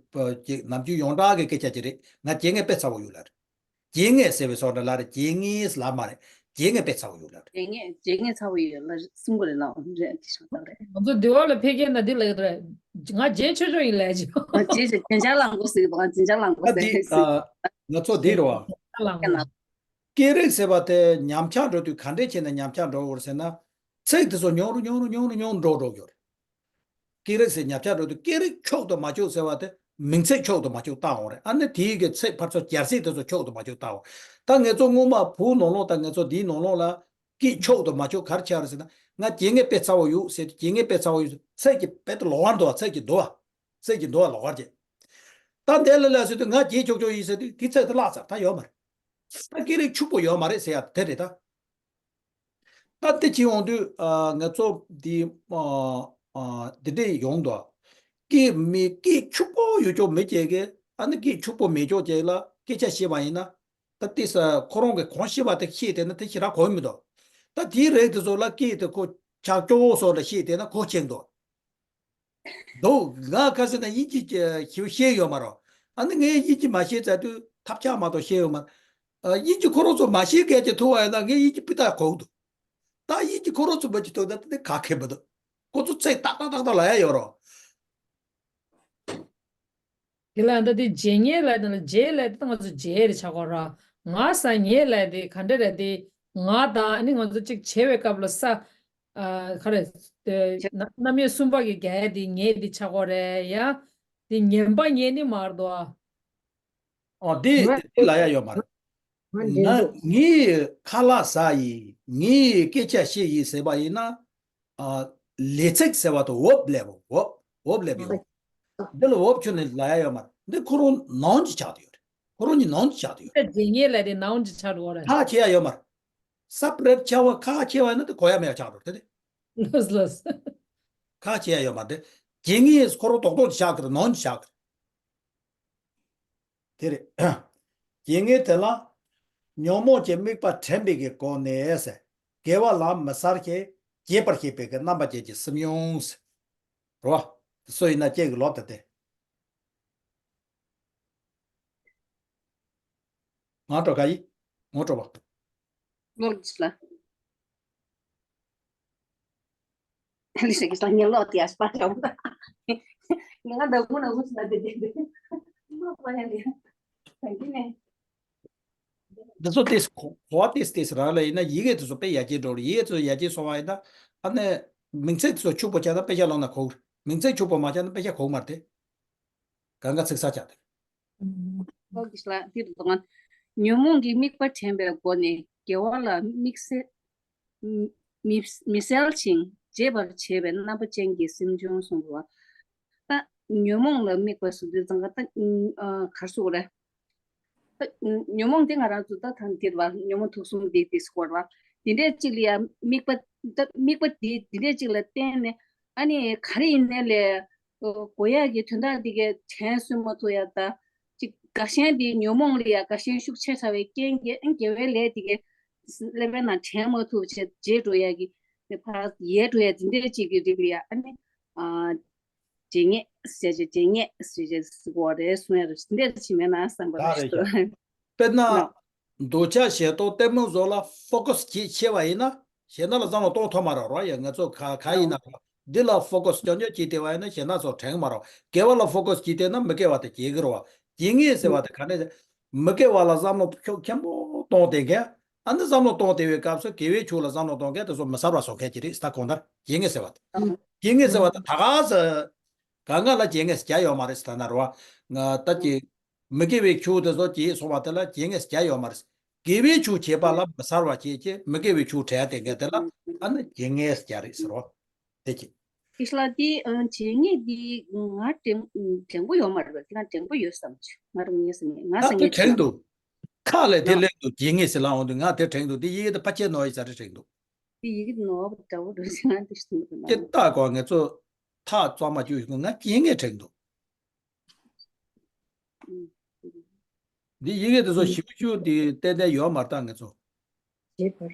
ཅིག་ནམ་རྒྱུན་ཡོངས་གྲགས་ཀྱི་སྐད་ཆ་ཅིག་རེད། ང་རྐྱེན་ངན་དཔེ་ཚ་བོ་ཡོད་ལབ་རེད། རྐྱེན་ངན་ཟེར་བའི་སོགས་འདྲ་ལབ་རེད། རྐྱེན་ངན་ལབ་མ་རེད། རྐྱེན་ངན་དཔེ་ཚ་བོ་ཡོད་ལབ་རེད། རྐྱེན་ངན་རྐྱེན་ངན་ཚ་བོ་ཡོད་ལ་གསུང་གི་རེད་ལ་འོ་རེད་ཀྱི་ཤོག་ལབ་རེད། ང་ཚོ་འདི་བ་ལ་ཕེབས་མཁན་ན་འདི་ལ་ཡོད་རེད། ང་རྗེས་ཆོས་ཆོས་ཡིན་ལས་ཀྱི། ང་རྗེས་ཆོས་རྒྱན་ཆ་བླངས་དགོས་ཟེར་གི་འདུག་ང་རྒྱན་ཆ་བླངས་དགོས་ཟེར་གི་ཟེར། ང་ཚོ་འདི་རེད་བ། བླངས་དགོས། སྐད་རིགས་ཟེར་བ་དེ་ཉམས་ཆག་འགྲོ་དུས་ག་འདྲས་བྱས་ནས་ཉམས་ཆག་འགྲོ་འོར་ཟེར་ན། ཚིག་དེ་ཚོ་ཉུང་རུ་ཉུང་རུ་ཉུང་རུ་ཉུང་རུ་འགྲོ་འགྲོ་གི་ཡོད་རེད། སྐད་རིགས་ཟེར་ཉམས་ཆག་འགྲོ་དུས་སྐད་རིགས་འཁྱོག་ཏུ་མ་འཁྱོག་ཟེར་བ་དེ་མིང་ཚིག་འཁྱོག་ཏུ་མ་འཁྱོག་བཏང་འོང་རེད། ཨ་ནི་དེའི་གི་ཚིག་ཕར་ཚུར་སྦྱར་ཚིག་དེ་ཚོ་འཁྱོག་ཏུ་མ་འཁྱོག་བཏང་འོང་། ད་ངེད་ཚོ་སྔོན་མ་བོད་ནང་ལོགས་དང་ངེད་ཚོ་འདིའི་ནང་ལོགས་ལ་སྐད་འཁྱོག་ཏུ་མ་འཁྱོག་ག་རེ་ཆགས་རེད་ཟེར་ན། ང་རྐྱེན་ངན་དཔེ་ཚ་བོ་ཡོད་ཟེར་དུས་རྐྱེན་ངན་དཔེ་ཚ་བོ་ཡོད་ཟེར་ཚིག་གི་དཔེ་དེ་ལོགས་ཀར་འདུག་བ། ཚིག་གི་འདུག་བ། ཚིག་གི་འདུག་བ་ལོགས་ཀར་གྱི། ད་འདི་ལ་ལ་ཟེར་དུས་ང་རྒྱན་འཁྱོག་འཁྱོག་ཡིན་ཟེར་དུས་དེ་ཚིག་དེ་བརླག་ཚར། ད་ཡོད་མ་རེད། ད་སྐད་རིགས་ཕྱུག་པོ་ཡོད་མ་རེད་ཟེར་ཡག་དེ་རེད་ད། ད་འདི་བྱེད་འོང་དུས་ཨ་ང་ཚོ་འདི་ཨ་ ཨ་འདི་འདྲས་ཡོང་འདུག་སྐད་མི་སྐད་ཕྱུག་པོ་ཡོད་ཅོག་མི་སྐྱེ་གི་ཨ་ནི་སྐད་ཕྱུག་པོ་མེད་ཅོག་ཅིག་ལ་སྐད་ཆ་བཤད་པ་ཡིན་ན། ད་ཏི་ས་ཁོ་རང་གི་གང་བཤད་པ་དེ་བཤད་བསྡད་ན་དེ་ཞེ་དྲག་གོ་མི་འདུག་ད་དེའི་རིགས་དེ་ཚོ་ལ་སྐད་དེ་ཁོ་ཆག་ཅོག་སོགས་ལ་བཤད་བསྡད་ན་གོ་ཆེན་འདུག་འདུག་ང་ཁ་སང་ན་དབྱིན་ཇི་ཞིག་བཤད་ཡོད་མ་རེད། ཨ་ནི་ངས་དབྱིན་ཇི་མ་བཤད་ཚར་དུས་ཐབས་ཆག་མ་གཏོགས་བཤད་ཡོད་མ་རེད། ཨ་དབྱིན་ཇི་ཁོ་རང་ཚོ་མ་བཤད་མཁན་ཅིག་ཐུག་པ་ཡིན་ན་ངས་དབྱིན་ཇི་སྤུས་དག་གོ་གི་འདུག་ད་དབྱིན་ཇི་ཁོ་རང་ཚོ་མ་ཅིག་ཐུག་ན་དེ་ག་གེ་མི་འདུག་ཁོ་ཚོ་ཚིག་ཏག་ཏག་ཏག་ཏག་ལབ་ཡ་ཡོད་རེད། དེ་ལ་ད་དེ་བརྗེད་ངས་ལབ་དེ་ལ་བརྗེད་ལབ་དེ་ང་ཚོ་བརྗེད་རེད་ཆགས་གོ་ར། ང་ཟ་ངས་ལབ་དེ་ག་འདྲ་རེད་དེ། ང་དང་ཨ་ནི་ང་ཚོ་གཅིག་བྱེད་པའི་སྐབས་ལ་ས་ཨ་ག་རེ་དེ་རྣམ་དབྱེ་གསུམ་པ་གི་རྒྱ་དེ་ངས་དེ་ཆགས་གོ་རེད་ཡ། དེ་ངན་པ་ངས་ནི་མར་དོ་ཨ། ཨོ་དེ་ང་དེ་ལ་ཡ་ཡོད་མ་རེད། ང་འདྲེན་ང་འདུག་ངའི་ཁ་ལག་ཟ་ཡིན་ངའི་སྐད་ཆ་བཤད་ཡིན་ཟེར་བ་ཡིན་ན། ཨ། ལས་ཚིག་ཟེར་བ་དང་འོབ་ལེབ་འོབ་འོབ་ལེབ་ཡོང་། འདི་ལ་འོབ་ཆུ་ནི་ལ་ཡ་ཡོད་མ་རེད། འདི་ཁོ་རང་ནང་གི་ཆགས་དུ་ཡོད་རེད། ཁོ་རང་གི་ནང་གི་ཆགས་དུ་ཡོད་རེད། རྗེས་ཉེས་ལ་དེ་ནང་གི་ཆགས་འགྲོ་རེད། ཁ་ཁྱེར་ཡ་ཡོད་མ་རེད། ས་པྲེབ་ཆ་བ་ཁ་ཁྱེར་བ་ཡིན་ན་དེ་གོ་ཡ་མེད་ཡ་ཆགས་འགྲོ་རེད་དེ། ལོས་ལོས། ཁ་ཁྱེར་ཡ་ཡོད་མ་རེད། རྗེས་ཉེས་ཁོ་རང་རྡོག་རྡོག་གི་ཆགས་ཀྱི་རེད། ནང་གི་ཆགས་ཀྱི་རེད། དེ་རེད། རྗེས་ཉེས་དེ་ལ། ཉོན་མོངས་ཀྱི་དམིགས་པ་དྲན་པའི་གི་སྒོ་ནས་ཟེར། དགེ་བ་ལ་མི་གསལ་ཞིང་རྒྱས་པར་བཤད་པའི་གི་རྣམ་པ་ཅན་གྱི་སེམས་མྱོང་ཟེར། རོ། སུ་ཡིན་ན་ཅེས་ཀྱི་ལོབ་དེ་སྟེ། ང་འགྲོ་ག་ཡི། ངོ་སྤྲོ་བ། ལོག་ཅི་ལ། ལི་ཤ་གི་ས་ཉེ་ལོག་ཏི་ཨ་སྤ་ཅོམ་ད། ང་ད་གུ་ན་གུ་ས་དེ་དེ་དེ། ལོག་པ་ཡ་ལི། ད་གི་ནས། འདི་ཚོ་ཏེས་གོ་བ་ཏེས་ཏེས་རང་ལ་ཡིན་ན་ཡི་གེ་དེ་ཚོ་དཔེ་ཡར་རྒྱས་འགྲོ་རེད། ཡི་གེ་དེ་ཚོ་ཡར་རྒྱས་སོང་བ་ཡིན་ན་ཨ་ནི་མིང་ཚིག་དེ་ཚོ་ཕྱུག་པོ་ཆགས་ན་དཔེ་ཆ་ཀློག་ན་གོ། མིང་ཚིག་ཕྱུག་པོ་མ་ཆགས་ན་དཔེ་ཆ་གོ་མ་རེད་དེ། གང་ག་ཚིག་གསར་ཆགས་དེ། ཨོ་གི་ལ་དེ་རུ་དང་། ཉོན་མོངས་ཀྱི་དམིགས་པ་དྲན་པའི་སྒོ་ནས་དགེ་བ་ལ་དམིགས་བསལ་མི་མི་གསལ་ཞིང་རྒྱས་པར་བྱེད་པའི་རྣམ་པ་ཅན་གྱི་སེམས་བྱུང་གསུངས་པ། ད་ཉོན་མོངས་ལ་དམིགས་པ་ཟེར་དུས་ཙང་ཀ་ད་གར་སུ་རེད། ད་ཉོན་མོངས་དེ་ང་རང་ཚོ་ད་ཐང་དེ་བ་ཉོན་མོངས་དུག་གསུམ་དེ་དེ་སྐོར་བ་དེ་འདྲས་གཅིག་ལ་ཡ་དམིགས་པ་ད་དམིགས་པ་དེ་དེ་འདྲས་གཅིག་ལ་བརྟེན་ནས་ཨ་ནི་ག་རེ་ཡིན་ནའི་ལས་གོ་ཡ་གི་དོན་དག་དེ་གའི་དྲན་གསོས་མ་ཐུབ་ཡ་ད་ཅིག་དགའ་ཞེན་དེ་ཉོན་མོངས་ལ་ཡ་དགའ་ཞེན་ཤུགས་ཆེ་ཚ་བའི་རྐྱེན་གྱིས་ཨ་ནི་དགེ་བའི་ལས་དེ་གའི་ཀླད་པའི་ནང་དྲན་མ་ཐུབ་བྱས་བརྗེད་འགྲོ་ཡ་གི་ཕར་ཡལ་འགྲོ་ཡ་དེ་འདྲས་གཅིག་གི་རིགས་ལ་ཡ་ཨ་ནི་ཨ། རྗེས་ཉེས་ཟེར་བྱས་རྗེས་ཉེས་ཟེར་བྱས་ཟེར་གོ་རེད་གསུང་ཡ་རེད། འདི་འདྲ་ཞིག་མེད་ན་བསམ་པ་ད་རེད་རེད་ཤག་དཔེར་ན། ལགས། འདོད་ཆགས་ཞེ་སྡང་གཏི་མུག་སོགས་ལ་ཕོ་ཀ་སི་བྱེད་ཆེ་བ་ཡིན་ན་གཞན་དག་ལ་བསམ་བློ་གཏོང་ཐུབ་མ་རེད་རོ། ཡ་ང་ཚོ་ག་ག་ཡིན་ན་རོ། འདི་ལ་ཕོ་ཀ་སི་རྐྱང་རྐྱང་བྱེད་བསྡད་པ་ཡིན་ན་གཞན་དག་ཚོ་དྲན་མ་རེད། དགེ་བ་ལ་ཕོ་ཀ་སི་བྱེད་བསྡད་ན་མི་དགེ་བ་དེ་སྐྱེ་གི་རེད་བ། རྗེས་ཉེས་ཟེར་བ་དེ་ག་ནས་མི་དགེ་བ་ལ་བསམ་བློ་ཤུགས་ཆེན་པོ་གཏོང་བསྡད་མཁན། ཨ་ནི་བསམ་བློ་གཏོང་བསྡད་པའི་སྐབས་སུ་དགེ་བའི་ཕྱོགས་ལ་བསམ་བློ་གཏོང་མཁན་དེ་ཚོ་མི་གསལ་བ་བཟོ་མཁན་ཅིག་རེད་ཟེར། ད་གང་ལྟར་རྗེས་ཉེས་ཟེར་བ་དེ། ཨ། རྗེས་ཉེས་ཟེར་བ་དེ་ད་ག་ཟེ། གང་ག་ལ་རྗེས་ཉེས་ཟེར་རྒྱ་ཡོད་མ་རེད་ཟེར། ད་ན་རོ། ང་ད་ཀྱི་མི་དགེ་བའི་ཕྱོགས་དེ་ཚོ་བྱས་སོང་བ་དེ་ལ་རྗེས་ཉེས་ཟེར་རྒྱ་ཡོད་མ་རེད། དགེ་བའི་ཕྱོགས་བྱས་པ་ལ་མི་གསལ་བ་བྱས་ཀྱི་མི་དགེ་བའི་ཕྱོགས་བྲལ་བསྡད་མཁན་དེ་ལ་ཨ་ནི་རྗེས་ཉེས་ཟེར་རྒྱ་རེད་ཟེར་རོ། དེ་ཅི། ཨིས་ལ་དེ་ཨ་རྗེས་ཉེས་དེ་ང་དྲན་དྲན་པོ་ཡོད་མ་རེད་པ། ཁྱེད་རང་དྲན་པོ་ཡོད་བསམ་བྱུང་། ང་རང་ངས་ཟེར་ནས་ང་ད་ཟེར་དེ་ངས་དྲན་དྲན་འདུག་ཁ་ལས་དེ་ཡང་སླེབས་འདུག་རྗེས་ཉེས་ཟེར་ལབ་འོང་དུས་ང་དེ་དྲན་འདུག་དེ་ཡི་གེ་དེ་ཕལ་ཆེར་ནོར་ཡི་ཟ་རེ་དྲན་འདུག་དེ་ཡི་གེ་ནོར་བ་འདྲ་བོ་འགྲོ་ཟེར་ང་དེ་ཞིག་འདུག་ན། ཁྱེད་ལྟ་དགོས། ང་ཚོ་ཐག་གཙང་མ་བཅུག་ཡོད། ང་རྗེས་ཉེས་དྲན་འདུག་འདི་ཡི་གེ་དེ་ཚོ་ཞིབ་ཞུ་འདི་ཏན་ཏན་ཡོད་མ་རེད་ད་ང་ཚོ།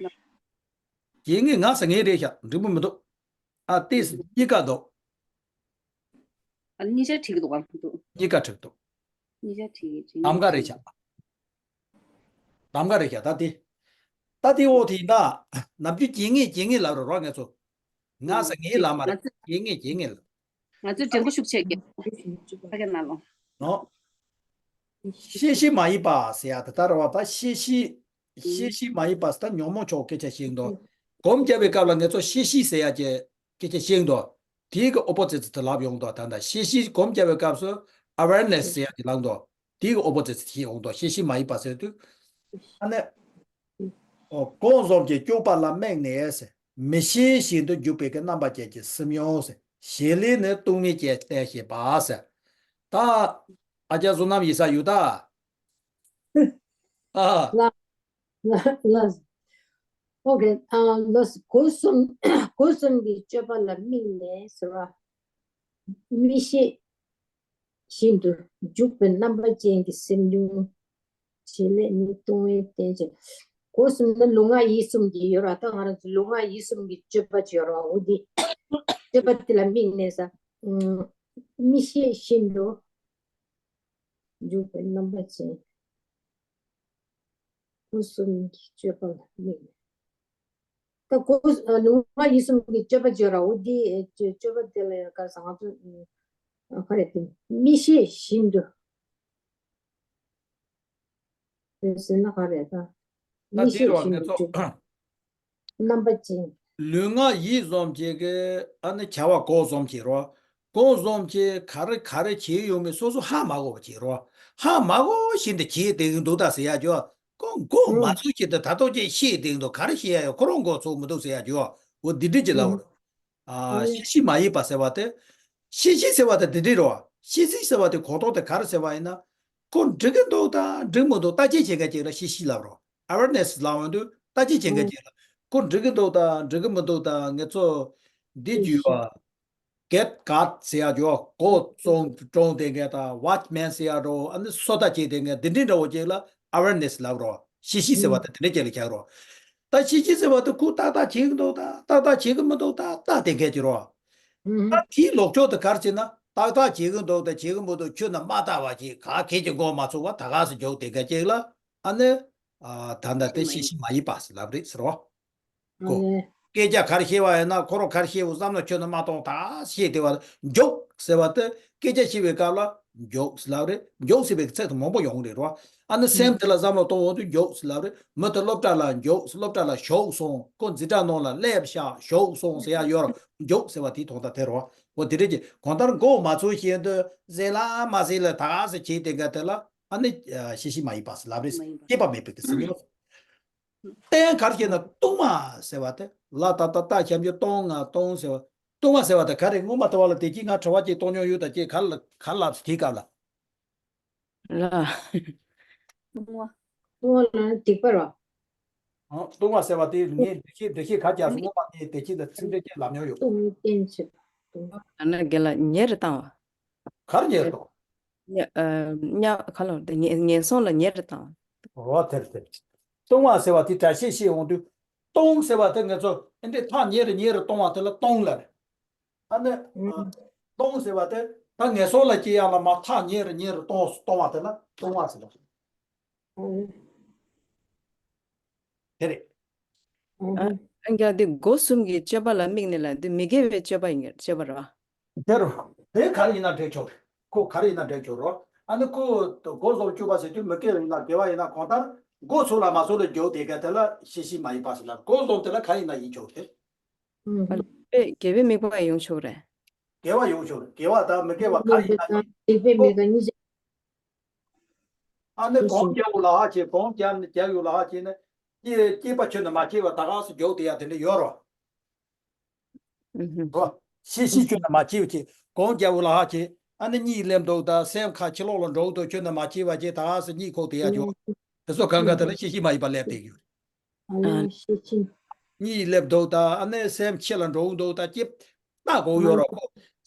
རྗེས་ཉེས་ང་ཟེར་ངེས་རེད་ཤག་འགྲིག་པོ་མི་འདུག་ཨ་ཏིས་གཉིས་ཀ་འདུག་ཨ་གཉིས་ཆ་བྲིས་ཀྱི་འདུག་གམ་འདུག་གཉིས་ཀ་བྲིས་འདུག་གཉིས་ཆ་བྲིས་ཀྱི་གདམ་ག་རེད་ཤག་གདམ་ག་རེད་ཤག་ད་དེ། ད་དེ་འོ་དེ་ཡིན་ད། ནམ་རྒྱུན་རྗེས་ཉེས་རྗེས་ཉེས་ལབ་རེད་རོ་ང་ཚོ། ང་ཟེར་ངེས་ལབ་མ་རེད། ང་ཚོ་རྗེས་ཉེས་རྗེས་ཉེས་ལབ། ང་ཚོས་དྲན་པ་ཤུགས་ཆེ་གི་ཕ་གི་ནང་ལོ། ནོ། ཤེས་བཞིན་མ་ཡིན་པ་ཟེར་ཡ་དེ་ལྟར་བ་ད་ཤེས་བཞིན། ཤེས་བཞིན་མ་ཡིན་པ་ཟེར་ད་ཉོན་མོངས་ཕྱོགས་སྐད་ཆ་བཤད་འདུག་སྒོམ་རྒྱབ་པའི་སྐབས་ལ་ང་ཚོ་ཤེས་བཞིན་ཟེར་ཡ་ཀྱི་སྐད་ཆ་བཤད་འདུག་དེའི་གི་ཨོ་པོ་ཛིཊ་དེ་ལབ་ཡོང་འདུག་ད་ལྟ་ཤེས་བཞིན་སྒོམ་རྒྱབ་པའི་སྐབས་སུ་ཨ་ཝེར་ནེ་སི་ཟེར་ཡ་ཀྱི་ལབ་འདུག་དེའི་གི་ཨོ་པོ་ཛིཊ་དེ་ཡོང་འདུག་ཤེས་བཞིན་མ་ཡིན་པ་ཟེར་དུས། ཨ་ནི། ཨོ་གང་འཛོམས་ཀྱི་སྐྱོབ་པ་ལ་དམིགས་ནས་ཟེར། མི་ཤེས་བཞིན་དུ་འཇུག་པའི་གི་རྣམ་པ་ཅན་གྱི་སེམས་མྱོང་ཟེར། གཞན་ལས་ནི་སྟོང་ཉིད་ཅན་བསྟན་ཞེས་པ་ཟེར། ད། ཨ་ཅག་བསོད་ནམས་ཡིན་ས་ཡོད་ད། ཨ། ལ། ལ། ལ། ཨོ་ཁེ། ཨ་ལོ། སྒོ་གསུམ། སྒོ་གསུམ་གྱི་སྤྱོད་པ་ལ་དམིགས་ནས་ཟེར་བ། མིག་ཤེས་བཞིན་དུ་འཇུག་པའི་རྣམ་པ་ཅན་གྱི་སེམས་བྱུང་། བྱེད་ལས་ནི་ལྟུང་བའི་རྟེན་བྱེད། སྒོ་གསུམ་ནི་ལུས་ངག་ཡིད་གསུམ་གྱི་ཡོད་ར། ད་ང་རང་ཚོ་ལུས་ངག་ཡིད་གསུམ་གྱི་སྤྱོད་པ་ཅིག་ཡོད་ར། འོ་འདི་སྤྱོད་པ་དེ་ལ་དམིགས་ནས་ས། ཨུམ། མིག་ཤེས་བཞིན་དུ་འཇུག་པའི་རྣམ་པ་ཅན། སྐུ་གསུམ་གྱི་སྤྱོད་པ་ལ་དམིགས་ནས། ད་སྐུ། ལུས་ངག་ཡིད་གསུམ་གྱི་སྤྱོད་པ་བརྗོད་ར། འོ་འདི་སྤྱོད་པ་དེ་ལ་ག་རེ་ཟེར། ང་ཚོ་ག་རེ་དེ་མིག་ཤེས་བཞིན་དུ། དེ་ཟེར་ན་ག་རེ་ད། ད་མིག་དེ་ཤེས་རོ་བཞིན་ངེད་དུ་ཚོ། འཇུག་རྣམ་པ་ཅན། ལུས་ངག་ཡིད་གསུམ་གྱི་གི་ཨ་ནི་བྱ་བ་སྒོ་གསུམ་གྱི་རོ། སྒོ་གསུམ་གྱི་ག་རེ་ག་རེ་བྱེད་ཡོང་མིན་སོ་སོ་ཧ་མ་གོ་བ་བྱེད་རོ། ཧ་མ་གོ་བཞིན་དུ་བྱེད་བསྡད་ཀྱི་འདུག་ད་ཟེར་ཡ་ཅོ། ཁོ་མགོ་མ་ཚོས་བྱེད་དུ་ད་ཐོག་ཅེས་ཤེས་བསྡད་ཀྱི་འདུག་ག་རེ་ཤེས་ཡ་ཡོད། ཁོ་རང་མགོ་ཚོས་མི་འདུག་ཟེར་ཡ་ཅོ། འོ་འདི་འདྲ་ཅིག་ལབ་རོ། ཨ། ཤེས་བཞིན་མ་ཡིན་པ་ཟེར་བ་དེ། ཤེས་བཞིན་ཟེར་བ་དེ་འདི་འདྲ་རོ། ཤེས་བཞིན་ཟེར་བ་དེ་གོ་རྟོགས་དེ་ག་རེ་ཟེར་བ་ཡིན་ན། ཁོ་འགྲིག་གི་འདུག་དང་འགྲིག་མི་འདུག་བརྟག་དཔྱད་བྱེད་མཁན་ཅིག་ལ་ཤེས་བཞིན་ལབ་རོ། ཨ་ཝེར་ནེ་སི་ལབ་ཡོང་དུས་བརྟག་དཔྱད་བྱེད་མཁན་ཅིག་ལ། ཁོ་འགྲིག་གི་འདུག་དང་འགྲིག་གི་མི་འདུག་དང་ངེད་ཚོ་འདི་བརྒྱུད་པ། གེད་གཱར་ཟེར་ཡ་ཅོ། སྒོ་སྲུང་སྲུང་བསྡད་མཁན་དང་ཝ་ཆི་མེན་ཟེར་ཡ་རོ། ཨ་ནི་སོ་ལྟ་བྱེད་བསྡད་མཁན་འདི་འདྲའི་འདྲ་བོ་ཅིག་ལ་ཨ་ཝེར་ནེ་སི་ལབ་རོ། ཤེས་བཞིན་ཟེར་བ་དེ་འདི་འདྲ་ཅིག་ལ་བཞག་རོ། ད་ཤེས་བཞིན་ཟེར་བ་དེ་ཁོས་ཏག་ཏག་བྱེད་ཀྱི་འདུག་ད་ཏག་ཏག་བྱེད་ཀྱི་མི་འདུག་ད་ལྟ་བསྡད་མཁན་ཅིག་རོ། ད་དེའི་ལོག་ཕྱོགས་དེ་ག་རེ་ཟེར་ན། ཏག་ཏག་བྱེད་ཀྱི་འདུག་དང་བྱེད་ཀྱི་མི་འདུག་ཁྱོན་ནས་མ་བལྟ་བ་ཅིག་ག་གེ་ཅིག་མགོ་མ་ཚོས་པ་ད་ག་སེ་འཇོག་བསྡད་མཁན་ཅིག་ལ། ཨ་ནི། ཨ། ད་ལྟ་དེ་ཤེས་བཞིན་མ་ཡིན་པ་ཟེར་ལབ་རེད་ཟེར་རོ། ཨ་ཁོ། ལེ། སྐད་ཆ་ག་རེ་བཤད་པ་ཡིན་ན་ཁོ་རང་ག་རེ་བཤད་འོ་བསམ་བློ་ཁྱོན་ནས་མ་གཏོང་ད་བཤད་བསྡད་པ་འཇོག་ཟེར་བ་དེ་སྐད་ཆ་བཤད་པའི་སྐབས་ལ་འཇོག་ཟེར་ལབ་རེད། འཇོག་ཟེར་བའི་ཚིག་དེ་མང་པོ་ཡོང་གི་རེད་རོ། ཨ་ནི་སེམས་དེ་ལ་བསམ་བློ་གཏོང་འོང་དུས་འཇོག་ཟེར་ལབ་རེད། མི་དེ་སློབ་གྲྭ་ལ་འཇོག་ཟེར། སློབ་གྲྭ་ལ་ཞུགས་སོང་། ཁོ་འཛིན་གྲྭ་ནང་ལ་སླེབས་ཤག་ཞུགས་སོང་ཟེར་ཡ་ཡོད་རོ། འཇོག་ཟེར་བ་དེའི་དོན་དག་དེ་རོ། འོ་དེ་འདྲ་ཅིག་གང་ལྟར་མགོ་མ་ཚོས་བཞིན་དུ་ཟེར་ལ་མ་ཟེར་ལ་ད་ག་སེ་བྱེད་བསྡད་མཁན་དེ་ལ་ཨ་ནི་ཤེས་བཞིན་མ་ཡིན་པ་ཟེར་ལབ་རེད། མ་ཡིན་པ། སྐྱེས་པ་མེད་པའི་གི་སེམས་ཡོད། རྟེན་ག་རེ་བྱས་ན་ལྟུང་བ་ཟེར་བ་དེ་ལ་ད་ད་ལྟ་ཞབས་ཀྱུ་ལྟུང་ང་ལྟུང་ཟེར་བ། ལྟུང་བ་ཟེར་བ་དེ་ག་རེ་སྔོན་མ་དེ་བ་ལ་དེ་གཅིག་ང་དྲི་བ་གཅིག་གཏོང་མྱོང་ཡོད་ད་ཅེས་ག་ལ་ག་ལབ་དེའི་སྐབས་ལ། ལ། ལྟུང་བ། ལྟུང་བ་ལ་སྡིག་པ་རོ། ཨ། ལྟུང་བ་ཟེར་བ་དེ་ངས་འགྲེལ་བཤད་འགྲེལ་བཤད་ག་རྒྱག་སོང་། སྔོན་མ་དེ་དེ་གཅིག་ལ་ཚིག་འགྲེལ་བཤད་ལབ་མྱོང་ཡོད། ལྟུང་བའི་རྟེན་བྱེད་པ། ལྟུང་བ། ཨ་ན་རྒན་ལགས་ཉེ་རུ་བཏང་བ། ག་རེ་ཉེ་རུ་བཏང་། ཉ་ཨ་ཉ་ག་ལོ་དེ་ངན་ངན་སོང་ལ་ཉེ་རུ་བཏང་བ། འོ་དེར་དེར། ལྟུང་བ་ཟེར་བ་དེ་སྒྲ་བཤད་བཤད་འོང་དུས། ལྟུང་ཟེར་བ་དེ་ངེད་ཚོ་ཨེ་འདྲའི་ཐག་ཉེ་རུ་ཉེ་རུ་གཏོང་བ་དེ་ལ་ལྟུང་ལབ་རེད། ཨ་ནི། ཨ། ལྟུང་ཟེར་བ་དེ་ད་ངན་སོང་ལ་སྐྱེ་ཡག་ལ་མར་ཐག་ཉེ་རུ་ཉེ་རུ་གཏོང་གཏོང་བ་དེ་ལ་ལྟུང་བ་ཟེར་བ། ཨ། དེ་རེད། ཨ། ཨ་རྒན་འདི་སྒོ་གསུམ་གྱི་སྤྱོད་པ་ལ་དམིགས་ནས་ལ་འདི་མི་དགེ་བའི་སྤྱོད་པ་ཡིན་སྤྱོད་པ་རེད་བ། དེ་རུ། དེ་ག་རེ་ཡིན་ན་འགྲིག་ཆོག་རེད། ཁོ་ག་རེ་ཡིན་ན་འགྲིག་ཆོག་རོ། ཨ་ནི་ཁོ་སྒོ་གསུམ་སྤྱོད་པ་ཟེར་དུས་མི་དགེ་བ་ཡིན་ན་དགེ་བ་ཡིན་ན་གང་ལྟར་སྒོ་ཚུགས་ལ་མ་ཚུགས་ལ་འཇོག་བསྡད་མཁན་དེ་ལ་ཤེས་བཞིན་མ་ཡིན་པ་ཟེར་ལ། སྒོ་གསུམ་དེ་ལ་ག་རེ་ཡིན་ན་ཡིན་ཆོག་རེད། ཨ། དགེ་བའི་དམིགས་པ་ཡོང་ཆོག་རེད། དགེ་བ་ཡོང་ཆོག་རེད། དགེ་བ་དང་མི་དགེ་བ་ག་རེ་ཡིན་ན་ཡིན། སྡིག་པའི་མི་དགེ་གཉིས་ཆ། ཨ་ནི་གོམས་རྒྱག་དགོས་ལ་ཧ་ཅེ། གོམས་རྒྱག་ནས་རྒྱག་ཡོད་ལ་ཧ་ཅེ་ནས། སྐྱེ་སྐྱེས་པ་ཁྱོན་ནས་མ་སྐྱེས་པ་ད་ག་སེ་འཇོག་བསྡད་ཡ་དེ་འདྲ་ཡོད་རོ། ཨུ་ཧུ། རོ། ཤེས་བཞིན་ཁྱོན་ནས་མ་སྐྱེས་པ་ཅེ། གོམས་རྒྱག་དགོས་ལ་ཧ་ཅེ། ཨ་ནི་གཉིད་སླེབས་འདུག་ད་སེམས་ཁ་ཕྱི་ལོགས་ལ་འགྲོ་གི་འདུག་ཁྱོན་ནས་མ་སྐྱེས་པ་ཅེ་ད་ག་སེ་གཉིད་ཁུག་བསྡད་ཡ་ཅོ། དེ་ཚོ་གང་ག་དེ་ལ་ཤེས་བཞིན་མ་ཡིན་པ་སླེབས་བསྡད་ཡོད། ཨ་ནི་ཤེས་བཞིན། གཉིད་སླེབས་འདུག་ད་ཨ་ནི་སེམས་ཕྱི་ལ་འགྲོ་གི་འདུག་ད་སྐྱེ། ལྟ་དགོས་ཡོད་རོ་ཁོ།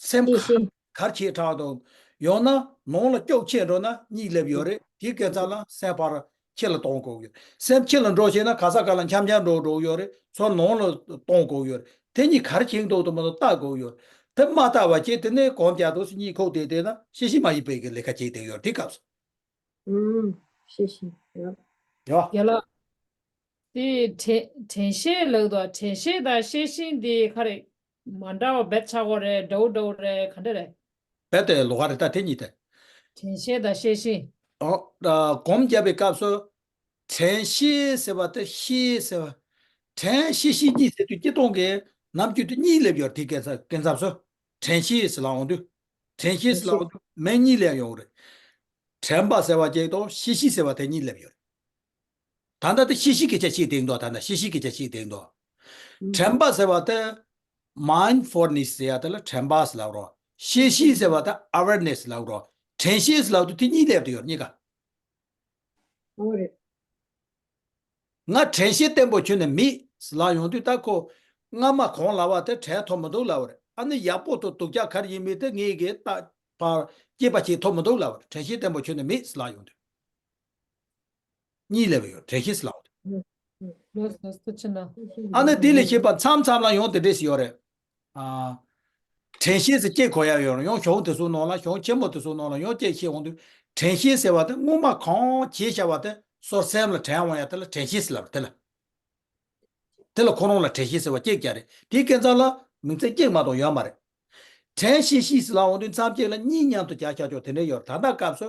སེམས་ཤེས་བཞིན། གར་ཆེ་དྲགས་འདུག་ཡང་ན་ནང་ལ་སྐྱོག་ཆེ་འགྲོ་ན་གཉིད་སླེབས་ཡོད་རེད། དེའི་སྐབས་ཙམ་ལ་སེམས་ཕར་ཕྱི་ལ་གཏོང་དགོས་ཡོད། སེམས་ཕྱི་ལ་འགྲོ་ཤེས་ན་ག་ས་ག་ལ་འཁྱམ་འཁྱམ་འགྲོ་འགྲོ་ཡོད་རེད། ཚུར་ནང་ལ་གཏོང་དགོས་ཡོད་རེད། དེ་གཉིས་གར་ཆེ་འདུག་དུ་མ་གཏོགས་ལྟ་དགོས་ཡོད་རེད། དེ་མ་ལྟ་བ་ཅེ་དེ་ནས་གོམས་རྒྱག་འདུག་སེ་གཉིད་ཁུག་བསྡད་བསྡད་ན་ཤེས་བཞིན་མ་ཡིན་པའི་གི་ལས་ཀ་བྱེད་བསྡད་ཡོད་རེད། དེའི་སྐབས་སུ། ཨུམ། ཤེས་བཞིན་ཡོད། ཡོད། ཡོད་ལ། དེ་དྲན་དྲན་ཤེས་ལབ་འདུག་དྲན་ཤེས་དང་ཤེས་བཞིན་དེ་ག་རེ་མ་འདྲ་བ་རྦད་ཆགས་ཀྱི་རེད། འདྲ་བོ་འདྲ་བོ་རེད། ག་འདྲ་རེད། རྦད་དེ་ལོགས་ཀ་རེད་ད་དེ་གཉིས་དེ། དྲན་ཤེས་དང་ཤེས་བཞིན། ཨོ། ཨ། གོམས་བརྒྱབ་པའི་སྐབས་སུ། དྲན་ཤེས་ཟེར་བ་དེ་ཤེས་ཟེར་བ། དྲན་ཤེས་བཞིན་གཉིས་ཟེར་དུས་སྤྱིར་བཏང་གི་ནམ་རྒྱུན་དུ་གཉིད་སླེབས་ཡོད་རེད། དེ་སྐབས་སུ་དྲན་ཤེས་ཟེར་ལ་འོང་དུས། དྲན་ཤེས་ཟེར་ལ་འོང་དུས་མི་གཉིད་སླེབས་ཡོང་གི་རེད། དྲན་པ་ཟེར་བ་ཅིག་དང་ཤེས་བཞིན་ཟེར་བ་དེ་གཉིས་སླེབས་ཡོད་རེད། ད་ལྟ་དེ་ཤེས་བཞིན་སྐད་ཆ་བཤད་བསྡད་འདུག་ད་ལྟ་ཤེས་བཞིན་སྐད་ཆ་བཤད་བསྡད་འདུག་དྲན་པ་ཟེར་བ་དེ། མའིན་ཌི་ཕུལ་ནེ་སི་ཟེར་ཡ་དེ་ལ་དྲན་པ་ཟེར་ལབ་རོ། ཤེས་བཞིན་ཟེར་བ་དེ་ཨ་ཝེར་ནེ་སི་ལབ་རོ། དྲན་ཤེས་ཟེར་ལབ་དུས་དེ་གཉིས་སླེབས་བསྡད་ཡོད་རེད་གཉིས་ཀ། ཨོ་རེད། ང་དྲན་ཤེས་བརྟན་པོ་ཁྱོན་ནས་མེད། ཟེར་ལབ་ཡོང་དུས། ད་ཁོ་སྔ་མ་གོང་ལབ་པ་དེ་དྲན་ཐུབ་མི་འདུག་ལབ་པ་རེད། ཨ་ནི་ཡག་པོ་དང་སྡུག་ཅག་ག་རེ་ཡིན་མིན་དེ་ངས་གི་ད་ཕར་དཔྱད་པ་བྱེད་ཐུབ་མི་འདུག་ལབ་པ་རེད། དྲན་ཤེས་བརྟན་པོ་ཁྱོན་ནས་མེད་ཟེར་ལབ་ཡོང་དུས། གཉིས་སླེབས་ཡོད། དྲན་ཤེས་ཟེར་ལབ་པ་དེ། ལོས་ལོས་ཐུགས་ཆེ་གནང་། ཨ་ནི་དེ་ལས་ཤེས་པ་མཚམས་མཚམས་ལ་ཡང་དེ་འདྲས་ཞིག་ཡོད་རེད། ཨ། དྲན་ཤེས་ཟེར་སྐྱེ་དགོས་ཡ་ཡོད་རེད། ཡང་གཞུང་དེ་ཚོའི་ནང་ལ། གཞུང་ཆེན་མོ་དེ་ཚོའི་ནང་ལ་ཡང་སྐྱེ་ཤེས་འོང་དུས། དྲན་ཤེས་ཟེར་བ་དེ་སྔོན་མ་གང་བྱས་བཞག་པ་དེ་སོར་སེམས་ལ་དྲན་འོང་ཡ་དེ་ལ་དྲན་ཤེས་ཟེར་ལབ་རེད། དེ་ལ། དེ་ལ་ཁོ་རང་ལ་དྲན་ཤེས་ཟེར་བ་སྐྱེ་རྒྱུ་རེད། དེའི་སྐབས་ཙམ་ལ་མིང་ཚིག་གཅིག་མ་གཏོགས་ཡོད་མ་རེད། དྲན་ཤེས་ཤེས་ཟེར་ལབ་འོང་དུས་མཚམས་གཅིག་ལ་གཉིས་མཉམ་དུ་སྦྱར་བཞག་ཆོག་དེ་འདྲ་ཡོད་རེད། ད་ལྟ་སྐབས་སུ་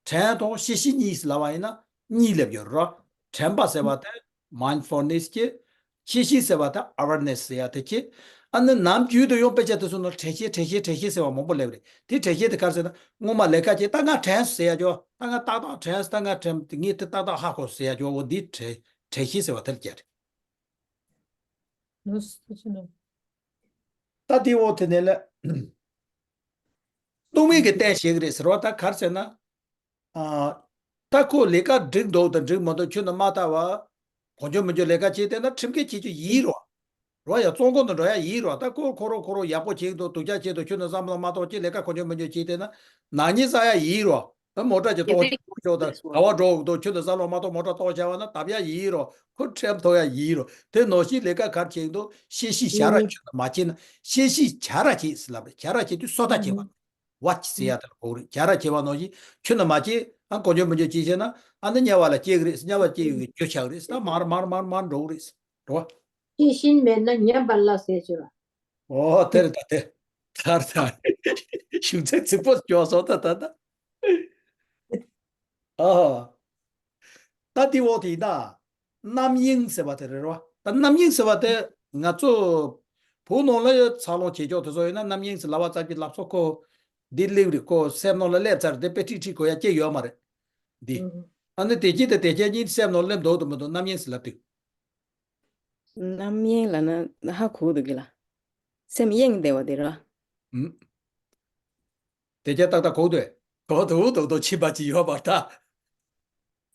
དྲན་དང་ཤེས་ཤེས་གཉིས་ཟེར་ལབ་པ་ཡིན་ན་གཉིས་སླེབས་ཡོད་རེད། དྲན་པ་ཟེར་བ་དེ་mindfulness་གཅིག་ཤེས་ཤེས་ཟེར་བ་དེ་awareness་ཟེར་ཡ་དེ་གཅིག་ཨ་ནི་ནམ་རྒྱུན་དུ་ཡང་དཔེ་ཆ་དེ་ཚོ་ནང་དྲན་ཤེས་དྲན་ཤེས་དྲན་ཤེས་ཟེར་བ་མང་པོ་སླེབས་རེད། དེ་དྲན་ཤེས་དེ་ག་རེ་ཟེར་ན། སྔོན་མ་ལས་ཀ་བྱས། ད་ང་དྲན་ཟེར་ཡ་ཅོ། ད་ང་ཏག་ཏག་དྲན། ད་ང་དྲན། ངས་དེ་ཏག་ཏག་ཧ་གོ་ཟེར་ཡ་ཅོ། འོ་འདི་དྲན་དྲན་ཤེས་ཟེར་བ་དེ་ལ་སྦྱར་རེད། ལོས་ཐུགས་ཆེ་གནང་། ད་དེའི་འོག་དེ་ནས་ལ། སྟོང་མིན་གྱི་རྟེན་བྱེད་ཀྱི་རེད་ཟེར་བ་ད་ག་རེ་ཟེར་ན། ཨ། ད་ཁོ་ལས་ཀ་འགྲིག་འདུག་དང་འགྲིག་མི་འདུག་ཁྱོན་ནས་མ་ལྟ་བར། གང་བྱུང་མང་བྱུང་ལས་ཀ་བྱས་བསྡད་ན་ཁྲིམས་འགལ་བྱེད་རྒྱུ་ཡིན་རོ། རོ་ཡ་བཙོན་ཁང་དུ་འགྲོ་ཡ་ཡིན་རོ། ད་ཁོ་ཁོ་རང་ཁོ་རང་ཡག་པོ་བྱེད་ཀྱི་འདུག་སྡུག་ཅག་བྱེད་འདུག་ཁྱོན་ནས་བསམ་བློ་མ་གཏོང་། ཅི་ལས་ཀ་གང་བྱུང་མང་བྱུང་བྱས་བསྡད་ན་ནག་ཉེས་བསགས་ཡ་ཡིན་རོ། ཨ། མོ་ཊ་ཅིག་གཏོང་ཆོག་ཆོག་དང་ག་བ་འགྲོ་འདུག་ཁྱོད་ལ་བསམ་བློ་མ་གཏོང་། མོ་ཊ་གཏོང་བྱ་བ་ན་བརྡབ་ཡ་ཡིན་རོ། ཁོ་ཁྲིམས་ཐོབ་ཡ་ཡིན་རོ། དེ་ནང་བཞིན་ལས་ཀ་གར་བྱེད་འདུག་ཤེས་བཞིན་བྱ་ར་ཁྱོད་ལ་མ་བྱེད་ན། ཤེས་བཞིན་བྱ་ར་བྱེད་ཟེར་ལབ་རེད། བྱ་ར་བྱེད་དུས་སོ་ད་བྱེད་པ། watch་ཟེར་ཡ་དེ་ལ་གོ་རེད། བྱ་ར་བྱེད་པ་ནང་བཞིན་ཁྱོད་ལ་མ་བྱེད། ཨ། གང་བྱུང་མང་བྱུང་བྱེད་བྱས་ན། ཨ་ནི་དམྱལ་བ་ལ་སྐྱེ་གི་རེད། དམྱལ་བ་སྐྱེ་ཡོང་གི་རྒྱུ་ཆགས་རེད། ད་མར་མར་མར་མར་འགྲོ་གི་རེད། འགྲོ་བ། ཤེས་བཞིན་མེད་ན་ཉམས་པ་ལ་ཟེར་གྱི་ར། ཨོ་དེ་རེད། ད་དེ་ཐར་ད་ཞུ་ཚིག་ཚིག་པོ་སྐྱོ་སོང་ད་ད་ད། ཨ། ད་དེ་འོག་དེ་ཡིན་ད། རྣམ་གཡེང་ཟེར་བ་དེ་རེད་རོ། ད་རྣམ་གཡེང་ཟེར་བ་དེ་ང་ཚོ་བོད་ནང་ལ་ཡོད། འཚར་ལོངས་བྱེད་ཕྱོགས་དེ་ཚོ་ཡིན་ན་རྣམ་གཡེང་ཟེར་ལབ་པ་ཙམ་གྱིས་ལབ་སོ། ཁོ་འདི་སླེབས་རེད། ཁོ་སེམས་ནང་ལ་སླེབས་ཚར་རེད། དེ་དཔེ་ཁྲིག་ཁྲིག་གོ་ཡ་ཅིག་ཡོད་མ་རེད། འདི། ཨ་ནི་དེ་གཅིག་དང་དེ་གཅིག་གཉིས་སེམས་ནང་སླེབས་འདུག་དང་མི་འདུག་རྣམ་གཡེང་ཟེར་ལབ་དུས། རྣམ་གཡེང་ལབ་ན་ཧ་གོ་འདུག་གི་ལ། སེམས་གཡེང་བསྡད་པ་དེ་ར། ཨུམ། དེ་རྒྱ་ཏག་ཏག་གོ་འདུག་གོ་འདུག་འདུག་འདུག་ཕྱིན་པ་ཅིག་ཡོད་པར་ཐལ།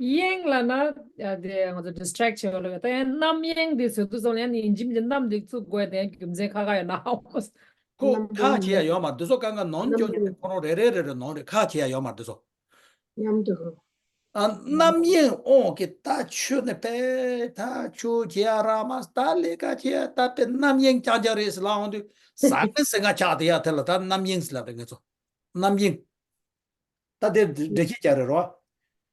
གཡེང་ལབ་ན་ཡ་དེ་ང་ཚོ་distract་བྱེད་པ་ལ། ད་ཡང་རྣམ་གཡེང་དེ་ཟེར་དུས་ཙམ་ལ་ཡང་ཡིན་གཅིག་མིན་གཅིག་རྣམ་དེ་ཚུགས་དགོས། དེ་ཡང་རྒྱུ་མཚན་ཁ་ཁ་ཡོད་ན། ཁོ་ཁག་ཆེ་ཡ་ཡོད་མ་རེད། འདི་ཚོ་གང་ག་ནོར་སྐྱོན་དེ་ཁོ་རང་རེ་རེ་རེ་རེ་ནོར་རེད། ཁག་ཆེ་ཡ་ཡོད་མ་རེད། འདི་ཚོ། མཉམ་དུ། ཨ། རྣམ་གཡེང་འོང་གི། ད་ཆུ་ནི་པས་ད་ཆུ་བྱེད་ཡ་རག་མ། ད་ལས་ཀ་བྱེད་ཡ་ད་པས་རྣམ་གཡེང་རྐྱང་རྐྱང་རེད་ཟེར་ལབ་འོང་དུས་ཟང་ངེ་ཟིང་ང་ཆགས་བསྡད་ཡ་དེ་ལ་ད་རྣམ་གཡེང་ཟེར་ལབ་རེད། ངེད་ཚོ་རྣམ་གཡེང་། ད་དེ་འགྲེལ་བཤད་རྒྱག་རེད་རོ།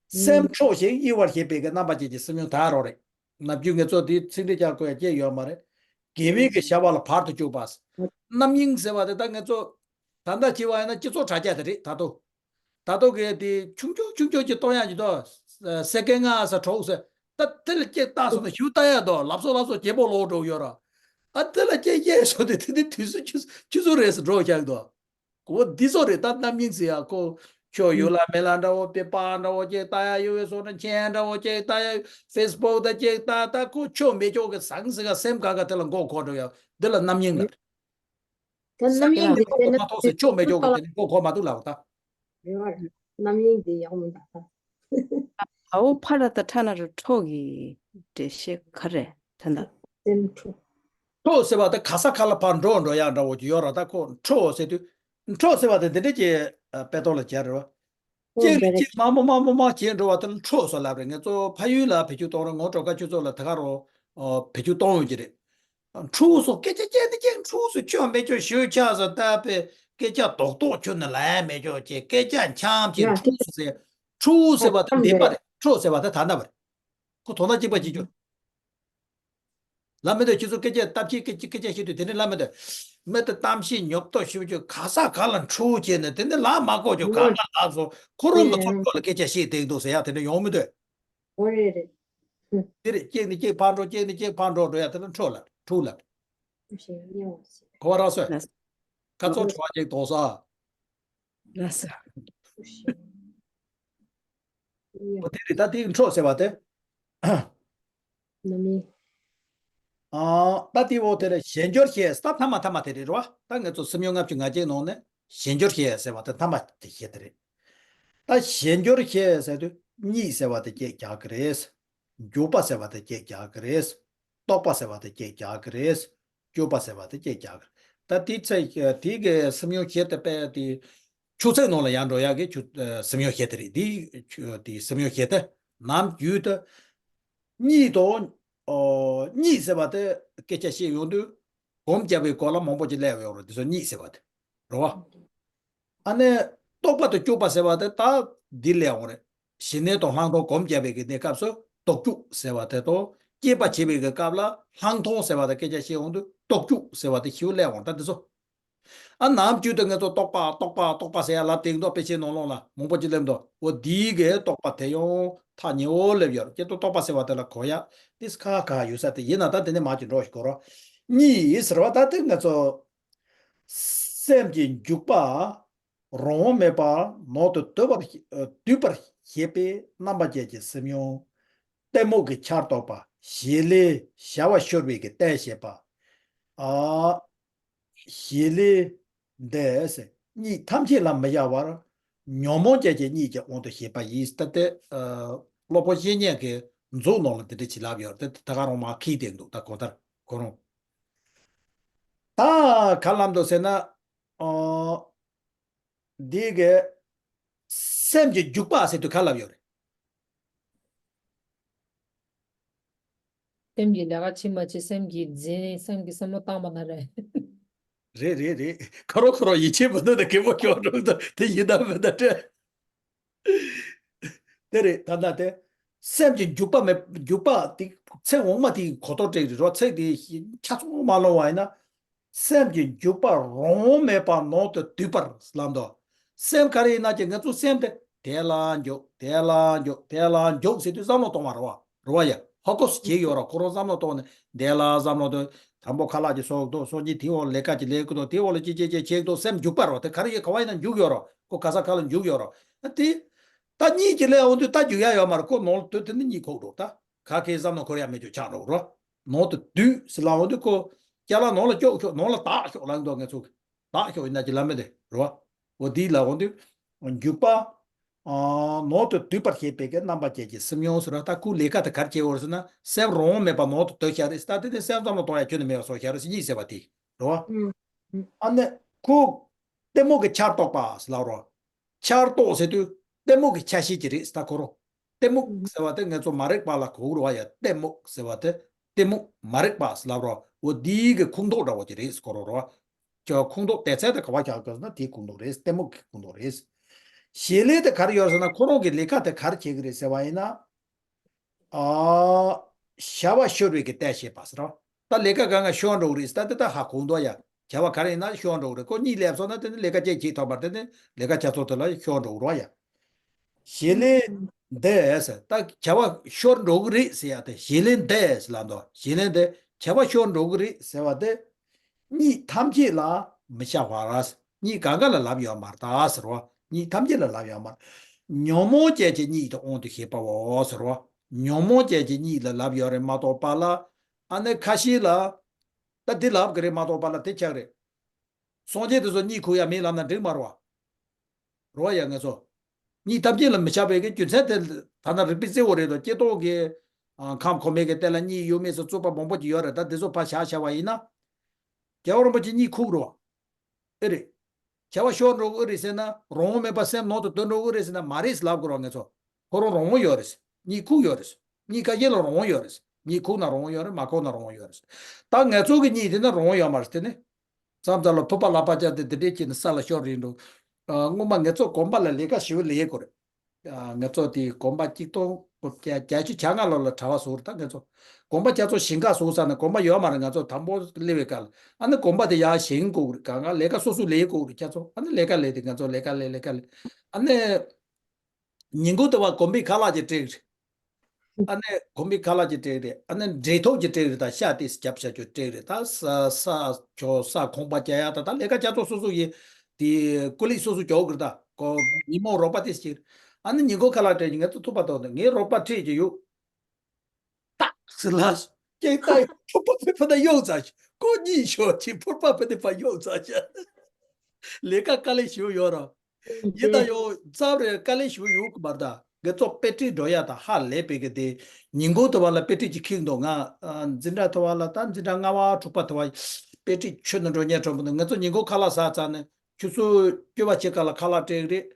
སེམས་འཕྲོག་ཞིང་གཡེང་བར་བྱེད་པའི་གི་རྣམ་པ་ཅན་གྱི་སེམས་མྱོང་དག་རོགས་རེད། ནམ་རྒྱུན་ངེད་ཚོ་དེ་ཚིག་འགྲེལ་རྒྱག་དགོས་ཡ་ཅིག་ཡོད་མ་རེད། དགེ་བའི་གི་བྱ་བ་ལ་བར་དུ་གཅོད་པ། རྣམ་གཡེང་ཟེར་བ་དེ་ད་ངེད་ཚོ་ད་ལྟ་བྱས་པ་ཡིན་ན་སྤྱི་ཚོགས་དྲ་རྒྱ་དེ་རེད། ད་དུང་། ད་ལྟོ་གི་དེ་ཆུང་ཆུང་ཆུང་ཆུང་ཅིག་གཏོང་ཡག་གི་དོ། སེ་ཀན་ལྔ་ས་དྲུག་ས། ད་དེ་ལ་ཅིག་བལྟས་སོང་ན་ཞུ་ལྟ་ཡག་དོ། ལབ་སོ་ལབ་སོ་བརྗེ་པོ་ལོག་འགྲོ་ཡོད་ར། ཨ། དེ་ལ་ཅིག་གཡེང་སོང་དེ་དེ་དེ་དུས་ཚོད་ཆུ་ཆུ་ཚོད་རེད་ཟེར་འགྲོ་ཡག་དོ། གོ་འདི་ཚོ་རེད། ད་རྣམ་གཡེང་ཟེར་ཡག་ཁོ་ཁྱོད་ཡོད་ལ་མེད་ལ་འདྲ་བོ། པེ་པ་འདྲ་བོ་ཅིག་ལྟ་ཡག་ཡོད་པའི་སོང་ན་མཆན་འདྲ་བོ་ཅིག་ལྟ་ཡག Facebook་ད་ཅིག་ལྟ། ད་ཁོ་ཁྱོད་མེད་ཅོག་གི་ཟང་ཟིང་ག་སེམས་ག་ག་དེ་ལ་མགོ་འཁོར་འགྲོ་ཡག་འདི་ལ་རྣམ་གཡེང་ལ། ད་རྣམ་གཡེང་འདི་བལྟས་ན་མ་ཐོག་ཟེར་ཆོག་མེད་ཆོག་གི་དེ་ནི་ཀོ་ཁོ་མ་འདུག་ལབ་ད། རེ་བ་རེད། རྣམ་གཡེང་འདི་ཡག་མི་འདུག་ད། ཨའོ་ཕ་ར་ད་ཁྲ་ན་རུ་འཕྲོག་གི་འགྲེལ་བཤད་ག་རེ་ད་ད། སེམས་འཕྲོག་འཕྲོག་ཟེར་བ་ད་ག་ས་ག་ལ་ཕར་འགྲོ་འགྲོ་ཡག་འདྲ་བོ་ཅིག་ཡོད་ར། ད་ཁོ་འཕྲོག་ཟེར་དུས། འཕྲོག་ཟེར་བ་དེ་འདི་འདྲ་ཅིག་དཔེ་ཐོག་ལ་སྦྱར་རེད་བ། གཅིག་ལ་གཅིག་མ་མོ་མ་མོ་མ་བྱས་འགྲོ་བ་དེ་ལ་འཕྲོག་ཟེར་ལབ་རེད། ངེད་ཚོ་ཕ་ཡུལ་ལ་བེད་སྤྱོད་གཏོང་རེད། ངོ་སྤྲོད་ཁ་ཆུ་ཚོད་ལ་ད་ག་རོ་བེད་སྤྱོད་གཏོང་ཡོང་གི་རེད། འཕྲོག་སོང་། སྐད་ཆ་བཤད་ནི་ཅིག་འཕྲོག་སོང་། ཁྱོད་མེད་ཆོག་ཞུ་ཆགས་སོང་། ད་པའི་སྐད་ཆ་རྡོག་རྡོག་ཁྱོད་ནི་ལབ་མེད་ཆོག་ཅེས་སྐད་ཆ་འཆམ་ཅིག་འཕྲོག་སོང་ཟེར། འཕྲོག་ཟེར་བ་དེ་འདས་པ་རེད། འཕྲོག་ཟེར་བ་དེ་ད་ལྟ་བ་རེད། ཁོ་དོ་སྣང་གཅིག་པ་གཅིག་གྱུར། ལབ་མི་འདོད། ཁྱེད་ཚོ་སྐད་ཆ་སྟབས་ཤེས་སྐད་ཆ་སྐད་ཆ་བཤད་དུས་དེ་འདྲ་ལབ་མི་འདོད། མི་དེ་གཏམ་བཤད་ཉོབ་ཏོ་ཞུ་རྒྱུ་ག་ས་ག་ལ་འཕྲོག་བྱས་ནས་དེ་འདྲ་ལབ་མ་དགོས་རྒྱུ་ག་ལ་ལབ་སོང་། ཁོ་རང་གི་ཚོགས་ཕྱོགས་ལ་སྐད་ཆ་བཤད་བསྡད་འདུག་ཟེར་ཡག་དེ་འདྲ་ཡོང་མི་འདོད། འོ་རེད་རེད། དེ་རེད། གཅིག་ནས་གཅིག་ཕར་འགྲོ། གཅིག་ནས་གཅིག་ཕར་འགྲོ་འགྲོ་ཡ་དེ་ལ་འཕྲོག་ལབ། འཕྲོག་ལབ། གོ་བ་རག་སོང་། ཁ་ཚོ་བྲོ་བ་ཅིག་དོག་ས། ལགས་སོ། འོ་དེ་རེད། ད་དེ་འཕྲོག་ཟེར་བ་དེ། ནི་མིན། ཨ། ད་དེ་འོ་དེ་རེད། གཞན་སྦྱོར་ཞེས་ད་མཐའ་མ་མཐའ་མ་དེ་རེད་རོ། ད་ངེད་ཚོ་སེམས་མྱོང་ལྔ་བཅུ་ང་བརྒྱད་ནང་ནས་གཞན་སྦྱོར་ཞེས་ཟེར་བ་དེ་མཐའ་མ་དེ་བཤད་དེ་རེད། ད་གཞན་སྦྱོར་ཞེས་ཟེར་དུས་གཉིས་ཟེར་བ་དེ་སྐད་རྒྱག་གི་རེད། འཇུག་པ་ཟེར་བ་དེ་སྐད་རྒྱག་གི་རེད། རྟོག་པ་ཟེར་བ་དེ་སྐད་རྒྱག་གི་རེད། སྤྱོད་པ་ཟེར་བ་དེ་སྐད་རྒྱག་གི་རེད། ད་དེ་ཚེ་དེ་གི་སེམས་མྱོང་བཞི་དེ་དཔེ་དེ་ཆུ་ཚོད་ནང་ལ་ཡར་འགྲོ་ཡག་གི་ཆུ་སེམས་མྱོང་བཞི་དེ་རེད། དེ་ཆུ་དེ་སེམས་མྱོང་བཞི་དེ་ནམ་རྒྱུན་དུ་གཉིད་དང་། ཨོ། གཉིད་ཟེར་བ་དེ་སྐད་ཆ་བཤད་ཡོང་དུས་གོམ་བརྒྱབ་པའི་སྐོར་ལ་མང་པོ་ཅིག་སླེབས་ཡོང་རེད། དེ་ཚོ་གཉིད་ཟེར་བ་དེ་རེད་བ། ཨ་ནི་རྟོག་པ་དང་སྤྱོད་པ་ཟེར་བ་དེ་ད་འདི་སླེབས་ཡོང་རེད། ཞི་གནས་དང་ལྷག་མཐོང་གོམ་བརྒྱབ་པའི་གི་གནས་སྐབས་སུ་རྟོག་སྤྱོད་ཟེར་བ་དེ་དང་། སྐྱེས་པ་བྱེད་པའི་གི་སྐབས་ལ་ལྷག་མཐོང་ཟེར་བ་དང་སྐད་ཆ་བཤད་ཡོང་དུས་རྟོག་སྤྱོད་ཟེར་བ་དེ་ཞེ་པོ་སླེབས་ཡོང་། ད་དེ་ཚོ། ཨ། ནམ་རྒྱུན་དུ་ངེད་ཚོ་རྟོག་པ་རྟོག་པ་རྟོག་པ་ཟེར་ཡ་ལབ་བསྡད་མདོག་དཔེ་ཆའི་ནང་ལོགས་ལ་མང་པོ་ཅིག་སླེབས་མདོག་འོ་འདིའི་གི་རྟོག་པ་དེ་ཡང་ཐག་ཉེ་བོ་སླེབས་ཡོད་རེད། ཀྱེ་ཏོ་རྟོག་པ་ཟེར་བ་དེ་ལ་གོ་ཡ་དེ་ཁ་ཁ་ཡོད་ས་དེ་ཡིན་ན། ད་དེ་ནས་མར་ཅིག་འགྲོ་ཞིག་གོ་རོགས། གཉིད་ཟེར་བ་ད་དེ་ངེད་ཚོ་སེམས་ཀྱི་འཇུག་པ་རང་དབང་མེད་པར་ནང་དུ་སྡུད་པར་སྡུད་པར་བྱེད་པའི་རྣམ་པ་ཅན་གྱི་སེམས་མྱོང་། གཏི་མུག་གི་ཆར་གཏོགས་པ། བྱེད་ལས་བྱ་བ་ཤོར་བའི་གི་རྟེན་བྱེད་པ། ཨ། བྱེད་ལས་འདས་ཟེར། གཉིད་ཐམས་ཅད་ལ་མི་བྱ་བར་ཉོན་མོངས་ཅན་གྱི་གཉིད་ཀྱི་དབང་དུ་བྱེད་པ་ཡིན། ད་དེ་ཨ། སློབ་དཔོན་བཤེས་གཉེན་གྱི་མཛོད་ནང་ལ་དེ་འདྲ་ཅིག་ལབ་ཡོད་རེད། དེ་ད་ག་རང་མར་ཁྱེར་བསྡད་འདུག་ད་གང་ལྟར་ཁོ་རང་ད་ག་ལབ་འདུག་ཟེར་ན། ཨོ། འདི་གའི་སེམས་ཀྱི་འཇུག་པ་ཟེར་དུས་ག་ལབ་ཡོད་རེད། སེམས་ཀྱི་ལས་ཀ་བྱེད་མ་བྱེད། སེམས་ཀྱི་འཛིན། སེམས་ཀྱི་བསམ་བློ་བཏང་བ་ན་རེད། རེད་རེད་རེད། ཁོ་རང་ཁོ་རང་ཡིད་ཆེས་མི་འདུག་ན་གད་མོ་ཤོར་འགྲོ་འདུག་དེ་ཡིན་ན་མིན་ན་འདྲ། དེ་རེད། ད་ལྟ་དེ་སེམས་ཀྱི་འཇུག་པ་མེད། འཇུག་པ་དེ་ཚེ་འོག་མ་དེའི་གོ་རྟོགས་སྤྲད་རེད་རོ། ཚེ་དེ་ཆ་ཚང་མ་ལོང་བ་ཡིན་ན། སེམས་ཀྱི་འཇུག་པ་རང་དབང་མེད་པར་ནང་དུ་སྡུད་པར་ལབ་འདུག་སེམས་ག་རེ་ཡིན་ན་ཀྱི་ང་ཚོ་སེམས་དེ་དེ་ལ་འཇུག་དེ་ལ་འཇུག་དེ་ལ་འཇུག་ཟེར་དུས་བསམ་བློ་གཏོང་བ་རེད་བ། རེད་བ་ཡ། ཧ་གོ་སུ་བྱེད་ཡོད་ར། ཁོ་རང་བསམ་བློ་གཏོང་ནས་དེ་ལ་བསམ་བློ་གཏོང་། དང་པོ་ཁ་ལག་ཅིག་གསོག་འདུག་སོ་གཉིས་དེའི་འོག་ལས་ཀ་ཅིག་ལས་ཀྱི་འདུག་དེའི་འོག་ལ་ཅི་ཅི་ཅི་བྱེད་འདུག་སེམས་འཇུག་པ་རེད་བ། དེ་ག་རེ་ཡོད་ག་བ་ཡིན་ན་འཇུག་ཡོད་ར། ཁོ་ག་ས་ག་ལ་འཇུག་ཡོད་ར། དེ་ད་གཉིད་ཀྱི་ལས་འོང་དུས་ད་འཇུག་ཡ་ཡོད་མ་རེད། ཁོ་ནང་ལ་སྡོད་དེ་ནི་གཉིད་ཁུག་འགྲོ། ད་ག་གེ་བསམ་བློ་འཁོར་ཡ་མེད་ཅོག་ཆགས་འགྲོ་ར། ནང་དུ་སྡུད་ཟེར་ལབ་འོང་དུས་ཁོ་ཅ་ལག་ནང་ལ་ཅོག་ཤོག་ནང་ལ་བཏགས་ཤོག་ལབ་འདུག་ང་ཚོ་གི་བཏགས་ཤོག་ཡིན་ན་ཅི་ལབ་མི་དེ་རེད་བ། འོ་དེ་ལ་འོང་དུས་འཇུག་པ། ཨ། ནང་དུ་སྡུད་པར་བྱེད་པའི་གི་རྣམ་པ་ཅན་གྱི་སེམས་མྱོང་ཟེར་བ། ད་ཁོའི་ལས་ཀ་དེ་ག་རེ་བྱེད་འོ་རེད་ཟེར་ན། སེམས་རང་དབང་མེད་པར་ནང་དུ་སྡོད་ཤག་རེད། ད་དེ་ནི་སེམས་ཙམ་ལ་གཏོང་ཡ་ཁྱོན་ནས་མེད་པ་བཟོ་ཤག་རེད་ཟེར། གཉིད་ཟེར་བ་དེ་རེད་བ། ཨ་ནི་ཁོ་གཏི་མུག་གི་ཆར་གཏོགས་པ་ཟེར་ལབ་རོ། ཆར་གཏོགས་ཟེར་དུས་གཏི་མུག་གི་ཆ་ཤས་ཀྱི་རེད་ཟེར། ད་ཁོ་རང་གཏི་མུག་ཟེར་བ་དེ་ངེད་ཚོ་མ་རིག་པ་ལ་གོ་གི་རེད་བ་ཡ། གཏི་མུག་ཟེར་བ་དེ་གཏི་མུག་མ་རིག་པ་ཟེར་ལབ་རོ། འོ་འདིའི་གི་ཁུངས་གཏོགས་འདྲ་བོ་ཅིག་རེད་ཟེར་གོ་རོ་རོ། ཁོངས་གཏོགས་དེ་ཚད་དེ་ག་བ་བཞག་དགོས་ཟེར་ན་དེའི་ཁུངས་གཏོགས་རེད། གཏི་མུག་གི་ཁུངས་གཏོགས་རེད། བྱེད་ལས་དེ་ག་རེ་ཡོད་ཟེར་ན། ཁོ་རང་གི་ལས་ཀ་དེ་ག་རེ་བྱེད་ཀྱི་རེད་ཟེར་བ་ཡིན་ན། ཨ། བྱ་བ་ཤོར་བའི་གི་རྟེན་བྱེད་པ་ཟེར་རོ། ད་ལས་ཀ་གང་ག་ཤོར་འགྲོ་གི་རེད་ཟེར། ད་དེ་ད་ཧ་གོ་འདུག་ཡ། བྱ་བ་ག་རེ་ཡིན་ན་ཤོར་འགྲོ་གི་རེད། ཁོ་གཉིད་སླེབས་སོང་ན་དེ་ནི་ལས་ཀ་ཅིག་བྱེད་ཐུབ་པར། དེ་ནི་ལས་ཀ་རྒྱ་མཚོ་དེ་ལ་ཤོར་འགྲོ་གི་རེད་ཡ། བྱེད་ལས་འདས་ཟེར། ད་བྱ་བ་ཤོར་འགྲོ་གི་རེད་ཟེར་ཡ་དེ་བྱེད་ལས་འདས་ཟེར་ལབ་འདུག་བྱེད་ལས་འདས། བྱ་བ་ཤོར་འགྲོ་གི་རེད་ཟེར་བ་དེ། གཉིད་ཐམས་ཅད་ལ་མི་བྱ་བར། གཉིད་གང་ག་ལ་ལབ་ཡོད་མ་རེད་ད་ཟེར་བ། གཉིད་ཐམས་ཅད་ལ་ལབ་ཡོད་མ་རེད། ཉོན་མོངས་ཅན་གྱི་གཉིད་དུ་དབང་དུ་བྱེད་པའོ་ཟེར་བ། ཉོན་མོངས་ཅན་གྱི་གཉིད་ལ་ལབ་ཡོད་རེད་མ་གཏོགས་པ་ལ། ཨ་ནི་ཁ་ཤས་ལ་ད་འདི་ལབ་གི་རེད་མ་གཏོགས་པ་ལ་དེ་ཆགས་རེད། སངས་རྒྱས་དེ་ཚོ་གཉིད་ཁུག་ཡ་མེད་ལབ་ན་འགྲིག་མ་རེད་བ། རེད་བ་ཡ། ང་ཚོ་གཉིད་ཐམས་ཅད་ལ་མི་བྱ་བའི་གི་རྒྱུ་མཚན་དེ་ད་ལྟ་རིག་པའི་གསལ་བོ་རེད་དོ། ཀྱེ་ཏོ་གི་ཨ། ཁམས་གོང་མའི་གི་རྟེན་ལ་གཉིད་ཡོད་མེད་སོགས་རྩོད་པ་མང་པོ་ཅིག་ཡོད་རེད། ད་དེ་ཚོ་ཕར་བཞག་བྱ་བ་ཡིན་ན། རྒྱལ་བ་རིན་པོ་ཆེ་གཉིད་ཁུག་རེད་བ། ཨེ་རེད། བྱ་བ་ཤོར་འགྲོ་གི་ཨེ་རེད་ཟེར་ན། རང་དབང་མེད་པར་སེམས་ནང་དུ་སྡོད་འགྲོ་གི་ཨེ་རེད་ཟེར་ན། མ་རེད་ཟེར་ལབ་དགོས་རེད་བ་ང་ཚོ། ཁོ་རང་རང་དབང་ཡོད་རེད། གཉིད་ཁུག་ཡོད་རེད། གཉིད་ཁ་ཤས་ལ་རང་དབང་ཡོད་རེད། གཉིད་ཁུག་ན་རང་དབང་ཡོད་རེད། མ་ཁུག་ན་རང་དབང་ཡོད་རེད། ད་ང་ཚོ་གི་གཉིད་དེ་ན་རང་དབང་ཡོད་མ་རེད། དེ་ནི་མཚམས་མཚམས་ལ་ཕུར་པ་ལག་པ་བཅག་སྟེ་དེ་འདྲས་བྱས་ནས་ས་ལ་ཤོར་རེད་འགྲོ། ཨ། སྔོན་མ་ང་ཚོ་དགོན་པ་ལ་ལས་ཀ་ཞེ་པོ་ལས་དགོས་རེད། ཨ། ང་ཚོ་དེ་དགོན་པ་གཅིག་སྟོང་དགུ་བརྒྱ་བརྒྱད་ཅུ་གྱ་ལྔ་ལོ་ལ་གྲྭ་པ་བཟོས་རེད། ད་ང་ཚོ་དགོན་པ་རྒྱ་མཚོ་ཞིང་ཁ་བཟོས་ས་ནས། དགོན་པ་ཡོད་མ་རེད། ང་ཚོ་དང་པོ་སླེབས་པའི་སྐབས་ལ། ཨ་ནི་དགོན་པ་དེ་ཡར་བཞེངས་དགོས་རེད། གང་ག་ལས་ཀ་སོ་སོ་ལས་དགོས་རེད་རྒྱ་མཚོ། ཨ་ནི་ལས་ཀ་ལས་དེ་ང་ཚོ་ལས་ཀ་ལས་ལས་ཀ་ལས། ཨ་ནི་ཉིན་གུང་དེ་བ་དགོན་པའི་ཁ་ལག་ཅིག་སྤྲད་རེད། ཨ་ནི་དགོན་པའི་ཁ་ལག་ཅིག་སྤྲད་རེད། ཨ་ནི་འབྲས་ཐོག་ཅིག་སྤྲད་རེད། ད་ཤ་དེ་རྒྱབ་བྱ་རྒྱུ་སྤྲད་རེད། ད་ས་ས་ཆོ་ས་གོང་པ་རྒྱག་ཡ། ད་ད་ལས་ཀ་རྒྱ་མཚོ་སོ་སོ་ཡི་དེ་ཀུ་ལི་སོ་སོ་རྒྱག་གི་རེད། ད་ཁོ་ཉིན་མོ་རོགས་པ་དེ་ཅིག་ཨ་ནི་ཉིན་གུང་ཁ་ལག་སྤྲད་ཀྱི་ང་ཚོ་ཐུག་པ་ཐོག་ནས་ངའི་རོགས་པ་ཁྲིད་ཀྱི་ཡོད། ཏག་ཟེར་ལ་སྐྱེས་ཏག་ཕུར་པ་ཕེ་ཕ་ན་གཡུག་ཚར་ཤག་ཁོ་གཉིད་ཤོར་ཅིག་ཕུར་པ་ཕེ་ནི་ཕ་གཡུག་ཚར་ཤག་ལས་ཀ་དཀའ་ལས་ཞེ་པོ་ཡོད་ར། ཡིན་ད་ཡོད་ཙམ་རེ་དཀའ་ལས་ཞེ་པོ་ཡོད་གི་མ་རེད་ད། ངེད་ཚོ་དཔེ་ཁྲིད་འགྲོ་ཡ་དང་ཧ་ལས་པའི་གི་དེ། ཉིན་གུང་དུ་བ་ལ་དཔེ་ཁྲིད་ཅིག་ཁེངས་འདུག་ང་ཨ་འཛིན་གྲྭ་དུ་བ་ལ་ད་འཛིན་གྲྭ་ལྔ་པ་དྲུག་པ་དུ་བ་དཔེ་ཁྲིད་ཆུ་ནང་འགྲོ་ཉན་གྲོང་པོ་འདུག་ང་ཚོ་ཉིན་གུང་ཁ་ལག་ཟ་ཚར་ནས་ཆུ་ཚོད་བཅུ་པ་ཕྱེད་ཀ་ལ་ཁ་ལག་སྤྲད་གི་རེད།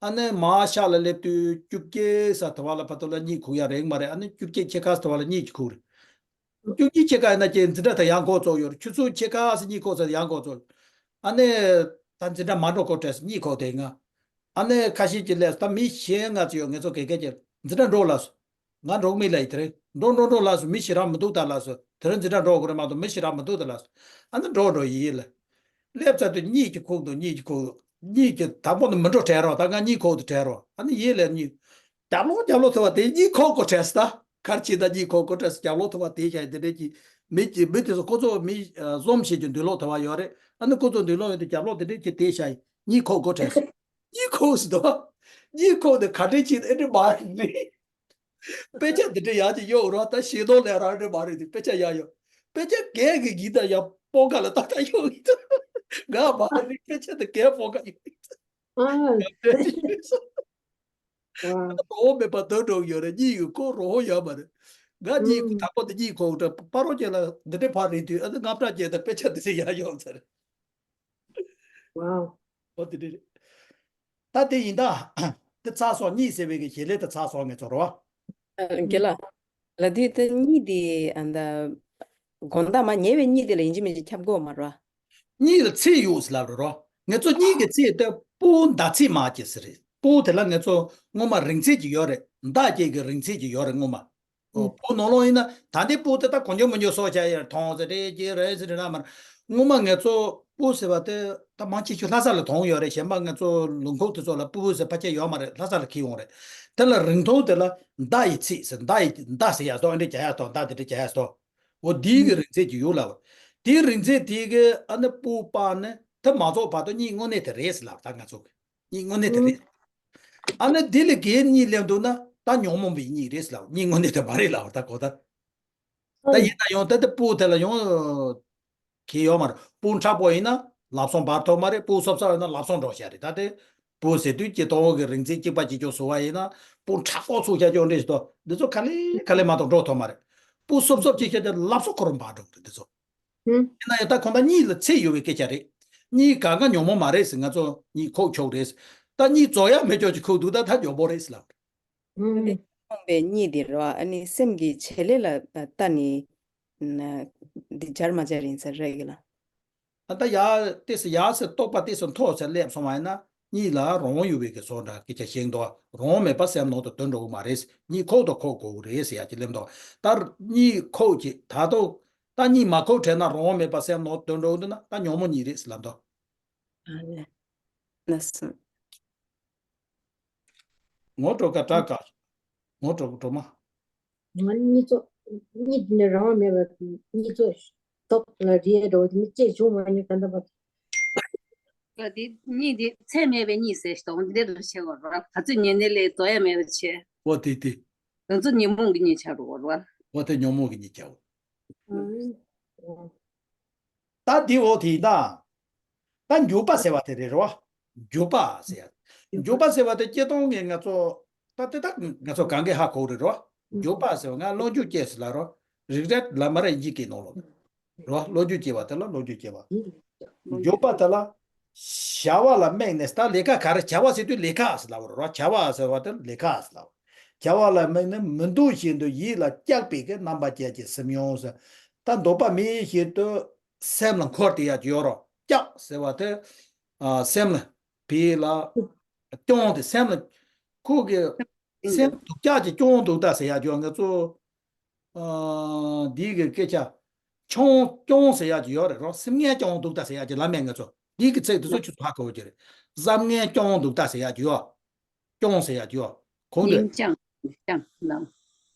ཨ་ནི་མར་ཤག་ལ་སླེབས་དུས་བཅུ་བརྒྱད་ས་དུ་བ་ལ་བར་དུ་ལ་གཉིད་ཁུག་ཡ་རེད་མ་རེད། ཨ་ནི་བཅུ་བརྒྱད་ཕྱེད་ཀ་ས་དུ་བ་ལ་གཉིད་ཀྱི་ཁུག་རེད། བཅུ་གཅིག་ཕྱེད་ཀ་ཡིན་ན་ཀྱེ་འཛིན་གྲྭ་དེ་ཡང་འགོ་བཙུགས་ཡོད་རེད། ཆུ་ཚོད་ཕྱེད་ཀ་ཙམ་གཉིད་ཁུག་ཙམ་ཡང་འགོ་བཙུགས། ཨ་ནི་ད་འཛིན་གྲྭ་མ་འགྲོ་གོ་དྲན་སོང་གཉིད་ཁུག་དེ་ང་། ཨ་ནི་ཁ་ཤས་ཀྱིས་སླེབས་སོང་། ད་མི་གཞན་ང་ཚོ་ཡོད། ངེད་ཚོ་དགེ་རྒན་གྱིས་འཛིན་གྲྭ་འགྲོ་ལབ་སོང་། ང་འགྲོ་གི་མེད་ལབ་ཡིན། དེ་རིང་འགྲོ་འགྲོ་འགྲོ་ལབ་སོང་། མི་ཞེ་དྲག་མི་འདུག་ད་ལབ་སོང་། དེ་རིང་འཛིན་གྲྭ་འགྲོ་དགོས་རེད་མ་གཏོགས་མི་ཞེ་དྲག་མི་འདུག་ད་ལབ་སོང་། ཨ་ནི་འགྲོ་འགྲོ་ཡིན་ལ། སླེབས་ཚར་དུས་གཉིད་ཀྱི་ཁུག་འདུག་གཉིད་ཀྱི་ཁུག་གཉིད་ཀྱི་དང་པོ་ནི་མི་འགྲོ་དྲན་རོགས། ད་ང་གཉིད་ཁུག་འདུག་དྲན་རོགས། ཨ་ནི་ཡིན་ལ་གཉིད། རྒྱབ་ལོག་རྒྱབ་ལོག་ཐུག་པ་དེ་གཉིད་ཁུག་གོ་དྲན་སོང་། ད་གར་ཕྱིན་ད་གཉིད་ཁུག་གོ་དྲན་སོང་། རྒྱབ་ལོག་ཐུག་པ་དེ་ཤ་ཡི་དེ་འདྲས་ཀྱི་མི་གྱི་མི་དེ་ཚོ་ཁོ་ཚོ་མི་ཨ་འཛོམས་བྱེད་ཀྱི་མདུན་ལོག་ཐུག་པ་ཡོད་རེད། ཨ་ནི་ཁོ་ཚོ་མདུན་ལོག་ཡོད་དུས་རྒྱབ་ལོག་དེ་འདྲས་ཀྱི་དེ་ཤ་ཡི་གཉིད་ཁུག་གོ་དྲན་སོང་། གཉིད་ཁུག་སོང་དོ། གཉིད་ཁུག་དེ་ག་འདྲས་ཕྱིན་ཨེ་འདྲས་མ་རེད། དཔེ་ཆ་འདི་འདྲ་ཡག་ཅིག་གཡོག་རོགས། ད་ཤེས་རྟོགས་ལས་རང་འདྲ་མ་རེད་དེ། དཔེ་ཆ་ཡག་ཡོད། དཔེ་ཆ་གས་གི་གི་ད་ཡང་སྤོ་ཁ་ལ་ཏག་ཏག་གཡོག་གི་ད། ང་མ་རེད། དཔེ་ཆ་དེ་གས་སྤོ་ཁ་གཡོག་གི་ད། ཨ། ང་དཔེ་ཆ་ཡོད་སོང་། ཨ། རོ་མེད་པ་དོན་འགྲོ་གི་ཡོད་རེད། གཉིད་ཡོད་ཁོ་རོ་ཧོ་ཡོད་མ་རེད། ང་གཉིད་ཨུམ། དང་པོ་དེ་གཉིད་ཁུག་དྲ་པ་རོ་ཅན་ལ་འདི་འདྲ་ཕར་རེད་དུས་ཨ་ནི་ལྔ་བརྒྱ་ཅན་ད་དཔེ་ཆ་དེ་ཚོ་ཡག་ཡོད་ཚར། ཝའོ། ཨོ་དེ་འདྲ་རེད། ད་དེ་ཡིན་ད། དེ་ཚར་སོང་། གཉིད་ཟེར་བའི་གི་བྱེད་ལས་དེ་ཚར་སོང་ངེད་ཚོ་རོ། རྒན་ལགས། ལ་དུས་དེ་གཉིད་དེ་ཨ་ད། དགོང་དག་མ་ཉལ་བའི་གཉིད་དེ་ལ་ཡིན་གཅིག་མིན་གཅིག་ཁྱབ་དགོས་མ་རོ། གཉིད་ལ་ཚད་ཡོད་ཟེར་ལབ་རེད་རོ། ངེད་ཚོ་གཉིད་ཀྱི་ཚད་དེ་སྤུ་གུ་ཟླ་ཚད་མ་ཅིག་ཟེར་རེད། སྤུ་གུ་དེ་ལ་ངེད་ཚོ་སྔོན་མ་རིང་ཚད་ཅིག་ཡོད་རེད། ཟླ་གཅིག་གི་རིང་ཚད་ཅིག་ཡོད་རེད་སྔོན་མ། ཨོ། ཨུ། སྤུ་གུ་ནང་ལོགས་ཡིན་ན་ད་ལྟའི་སྤུ་གུ་དེ་ད་གོ་མྱོང་མི་མྱོང་སོགས་བྱ་ཡར་མཐོང་ཟེར་རེད་ཅེས་རེད་ཟེར་རེད་ན་མར། སྔོན་མ་ངེད་ཚོ་སྤུ་གུ་ཟེར་བ་དེ་ད་མང་ཆེ་ཤོས་ལྷ་ས་ལ་མཐོང་ཡོད་རེད། གཞན་པ་ངེད་ཚོ་ལུང་ཁུག་དེ་ཚོ་ལ་སྤུ་གུ་ཟེར་ཕལ་ཆེར་ཡོད་མ་རེད། ལྷ་ས་ལ་ཁྱེར་ཡོང་རེད། དེ་ལ་རིང་ཐུང་དེ་ལ་ཟླ་ཡི་ཚད་ཟེར། ཟླ་ཡི་ཟླ་ཟེར་ཡ་སོགས་ཨ་འདྲ་བྱ་ཡ་སོགས་ཟླ་དེ་འདྲ་བྱ་ཡ་སོགས། འོ་དེའི་གི་རིང་ཚད་ཅིག་ཡོད་ལབ། དེའི་རིང་ཚད་དེའི་གི་ཨ་ནི་སྤུ་གུ་སྤར་ནས་དེ་མ་རྫོགས་བར་དུ་གཉིད་དངོས་གནས་དེ་རེད་ཟེར་ལབ། ད་ང་ཚོ་གི་གཉིད་དངོས་གནས་དེ་རེད། ཨ་ནི་དེ་ལས་བརྒལ་གཉིད་སླེབས་འདུག་ན་ད་ཉོན་མོངས་པའི་གཉིད་རེད་ཟེར་ལབ། གཉིད་དངོས་གནས་དེ་མ་རེད་ལབ། ད་གོ་ད། ད་ཡིན་ན་ཡང་ད་ལྟ་སྤུ་གུ་དེ་ལ་ཡང་གི་ཡོད་མ་རེད། སྤུ་གུ་མཁྲེགས་པོ་ཡིན་ན་ལག་ཟུང་འབར་ཐུབ་མ་རེད། སྤུ་གུ་སོབ་སོབ་ཡིན་ན་ལག་ཟུང་འགྲོ་བཞག་རེད། ད་དེ་སྤུ་གུ་ཟེར་དུས་ཀྱི་སྟོང་བ་གི་རིང་ཚད་གཅིག་པ་གཅིག་ཀྱང་བཟོ་བ་ཡིན་ན་སྤུ་གུ་མཁྲེགས་པོ་ཚུགས་བཞག་ཀྱང་འདྲ་ཞིག་ཏོ། འདི་ཚོ་ག་ལེ་ག་ལེ་མ་གཏོགས་འགྲོ་ཐུབ་མ་རེད། སྤུ་གུ་སོབ་སོབ་ཅིག་བཞག་ཀྱང་ལག་ཟུང་ཁོ་རང་འབར་འགྲོ་གི་རེད། འདི་ཚོ། ཡིན་ན་ཡང་ད་ཁོང་ད་གཉིད་ལ་ཚད་ཡོད་པའི་སྐད་ཆ་རེད། གཉིད་གང་ག་ཉོན་མོངས་མ་རེད་ཟེར། ང་ཚོ་གཉིད་ཁུག་ཆོག་རེད། ད་གཉིད་རྫོགས་ཡ་མེད་ཅོག་ཅིག་ཁུག་འདུག་ད་ད་ཉོན་མོངས་རེད་ཟེར་ལབ། ཨ་ནི་ཁོང་པའི་གཉིད་དེ་རོ། ཨ་ནི་སེམས་ཀྱི་བྱེད་ལས་ལ་ལྟ་ནས་འདི་སྦྱར་མ་སྦྱར་ཡིན་ས་རེད་གི་ལ། ཨ་ད་ཡ་ཏེ་སི་ཡ་སི་རྟོག་པ་ཏེ་སི་མཐོ་སར་སླེབས་སོང་བ་ཡིན་ན་གཉིད་ལ་རང་དབང་ཡོད་པའི་གི་བཟོ་འདྲ་སྐད་ཆ་བཤད་འདུག་རང་དབང་མེད་པ་སེམས་ནང་དུ་དོན་འགྲོ་གི་མ་རེད། གཉིད་ཁུག་དང་ཁུག་དགོས་གི་རེད་ཟེར་ཡ་ཅིག་སླེབས་འདུག་ད་གཉིད་ཁུག་ཅིག་ད་དུང་ད་གཉིད་མ་ཁུག་བྲལ་ན་རང་དབང་མེད་པ་སེམས་ནང་དོན་འགྲོ་གི་འདུག་ན་ད་ཉོན་མོངས་གཉིད་རེད་ཟེར་ལབ་འདུག་ཨ་ལེ། ལགས་སོ། ངོ་སྤྲོད་ཀ་དྲག་ག་ངོ་སྤྲོད་སྤྲོ་མ། ང་གཉིད་ཚོ་གཉིད་ནི་རང་དབང་མེད་པར་གཉིད་ཚོ་སྟོབས་ལ་རེ་འགྲོ་དེ་མི་ཚེ་བྱུང་མ་མྱོང་ད་ལྟ་བར། ལ་དེ་གཉིད་དེ་ཚད་མེད་པའི་གཉིད་ཟེར་ཞིག་དང་འདི་འདྲ་ཆེ་བ་ར་ག་ཚོད་ཉལ་ནས་ལས་རྫོགས་ཡ་མེད་པ་ཆེ། འོ་དེ་དེ། ང་ཚོ་ཉོན་མོངས་ཀྱི་གཉིད་ཆགས་འགྲོ་བ་ར། འོ་དེ་ཉོན་མོངས་ཀྱི་གཉིད་ཆགས། ད་འདི་འོ་དེ་ཡིན་ད། ད་འཇུག་པ་ཟེར་བ་དེ་རེད་རོ། འཇུག་པ་ཟེར་ཡ། འཇུག་པ་ཟེར་བ་དེ་སྤྱིར་བཏང་གི་ང་ཚོ་ད་དེ་དག་ང་ཚོ་གང་གི་ཧ་གོ་རེད་རོ། འཇུག་པ་ཟེར་བ་ང་སློབ་འཇུག་ཅེས་ཟེར་ལ་རོ། རིག་རལ་ལ་མ་ར་ཡིན་གཅིག་གི་ནང་ལོགས་རོ། སློབ་འཇུག་ཅེས་པ་དེ་ལ་སློབ་འཇུག་ཅེས་པ། འཇུག་པ་དེ་ལ་བྱ་བ་ལ་དམིགས་ནས་ད་ལས་ཀ་ག་རེ་བྱ་བ་ཟེར་དུས་ལས་ཀ་ཟེར་ལ་རོ། བྱ་བ་ཟེར་བ་དེ་ལས་ཀ་ཟེར་ལ། བྱ་བ་ལ་དམིགས་ནས་མི་འདུག་བཞིན་དུ་ཡིད་ལ་སྐྱག་པའི་གི་རྣམ་པ་ཅན་གྱི་སེམས་མྱོང་ཟེར། ད་འདོད་པ་མེད་བཞིན་དུ། སེམས་ལ་འཁོར་དེ་ཡ་ཅིག་ཡོད་རོ། སྐྱག་ཟེར་བ་དེ། ཨ་སེམས་ལ་བི་ལ་སྐྱོང་དེ་སེམས་ལ་ཁོ་གི་སེམས་སྡུག་ཅག་ཅིག་སྐྱོང་འདུག་ད་ཟེར་ཡ་ཅིག་ཡོད། ང་ཚོ་ཨ་འདི་གི་སྐད་ཆ་ཆུང་སྐྱོང་ཟེར་ཡ་ཅིག་ཡོད་རེད་རོ། སེམས་ངན་སྐྱོང་འདུག་ད་ཟེར་ཡ་ཅིག་ལབ་མེད། ང་ཚོ་འདི་གི་ཚིག་དེ་ཚོ་ཁྱོད་ཚོ་ཧ་གོ་གི་རེད། བསམ་ངན་སྐྱོང་འདུག་ད་ཟེར་ཡ་ཅིག་ཡོད། སྐྱོང་ཟེར་ཡ་ཅིག་ཡོད། གོང་དུ་ཡིན་ཀྱང་ཀྱང་ལ་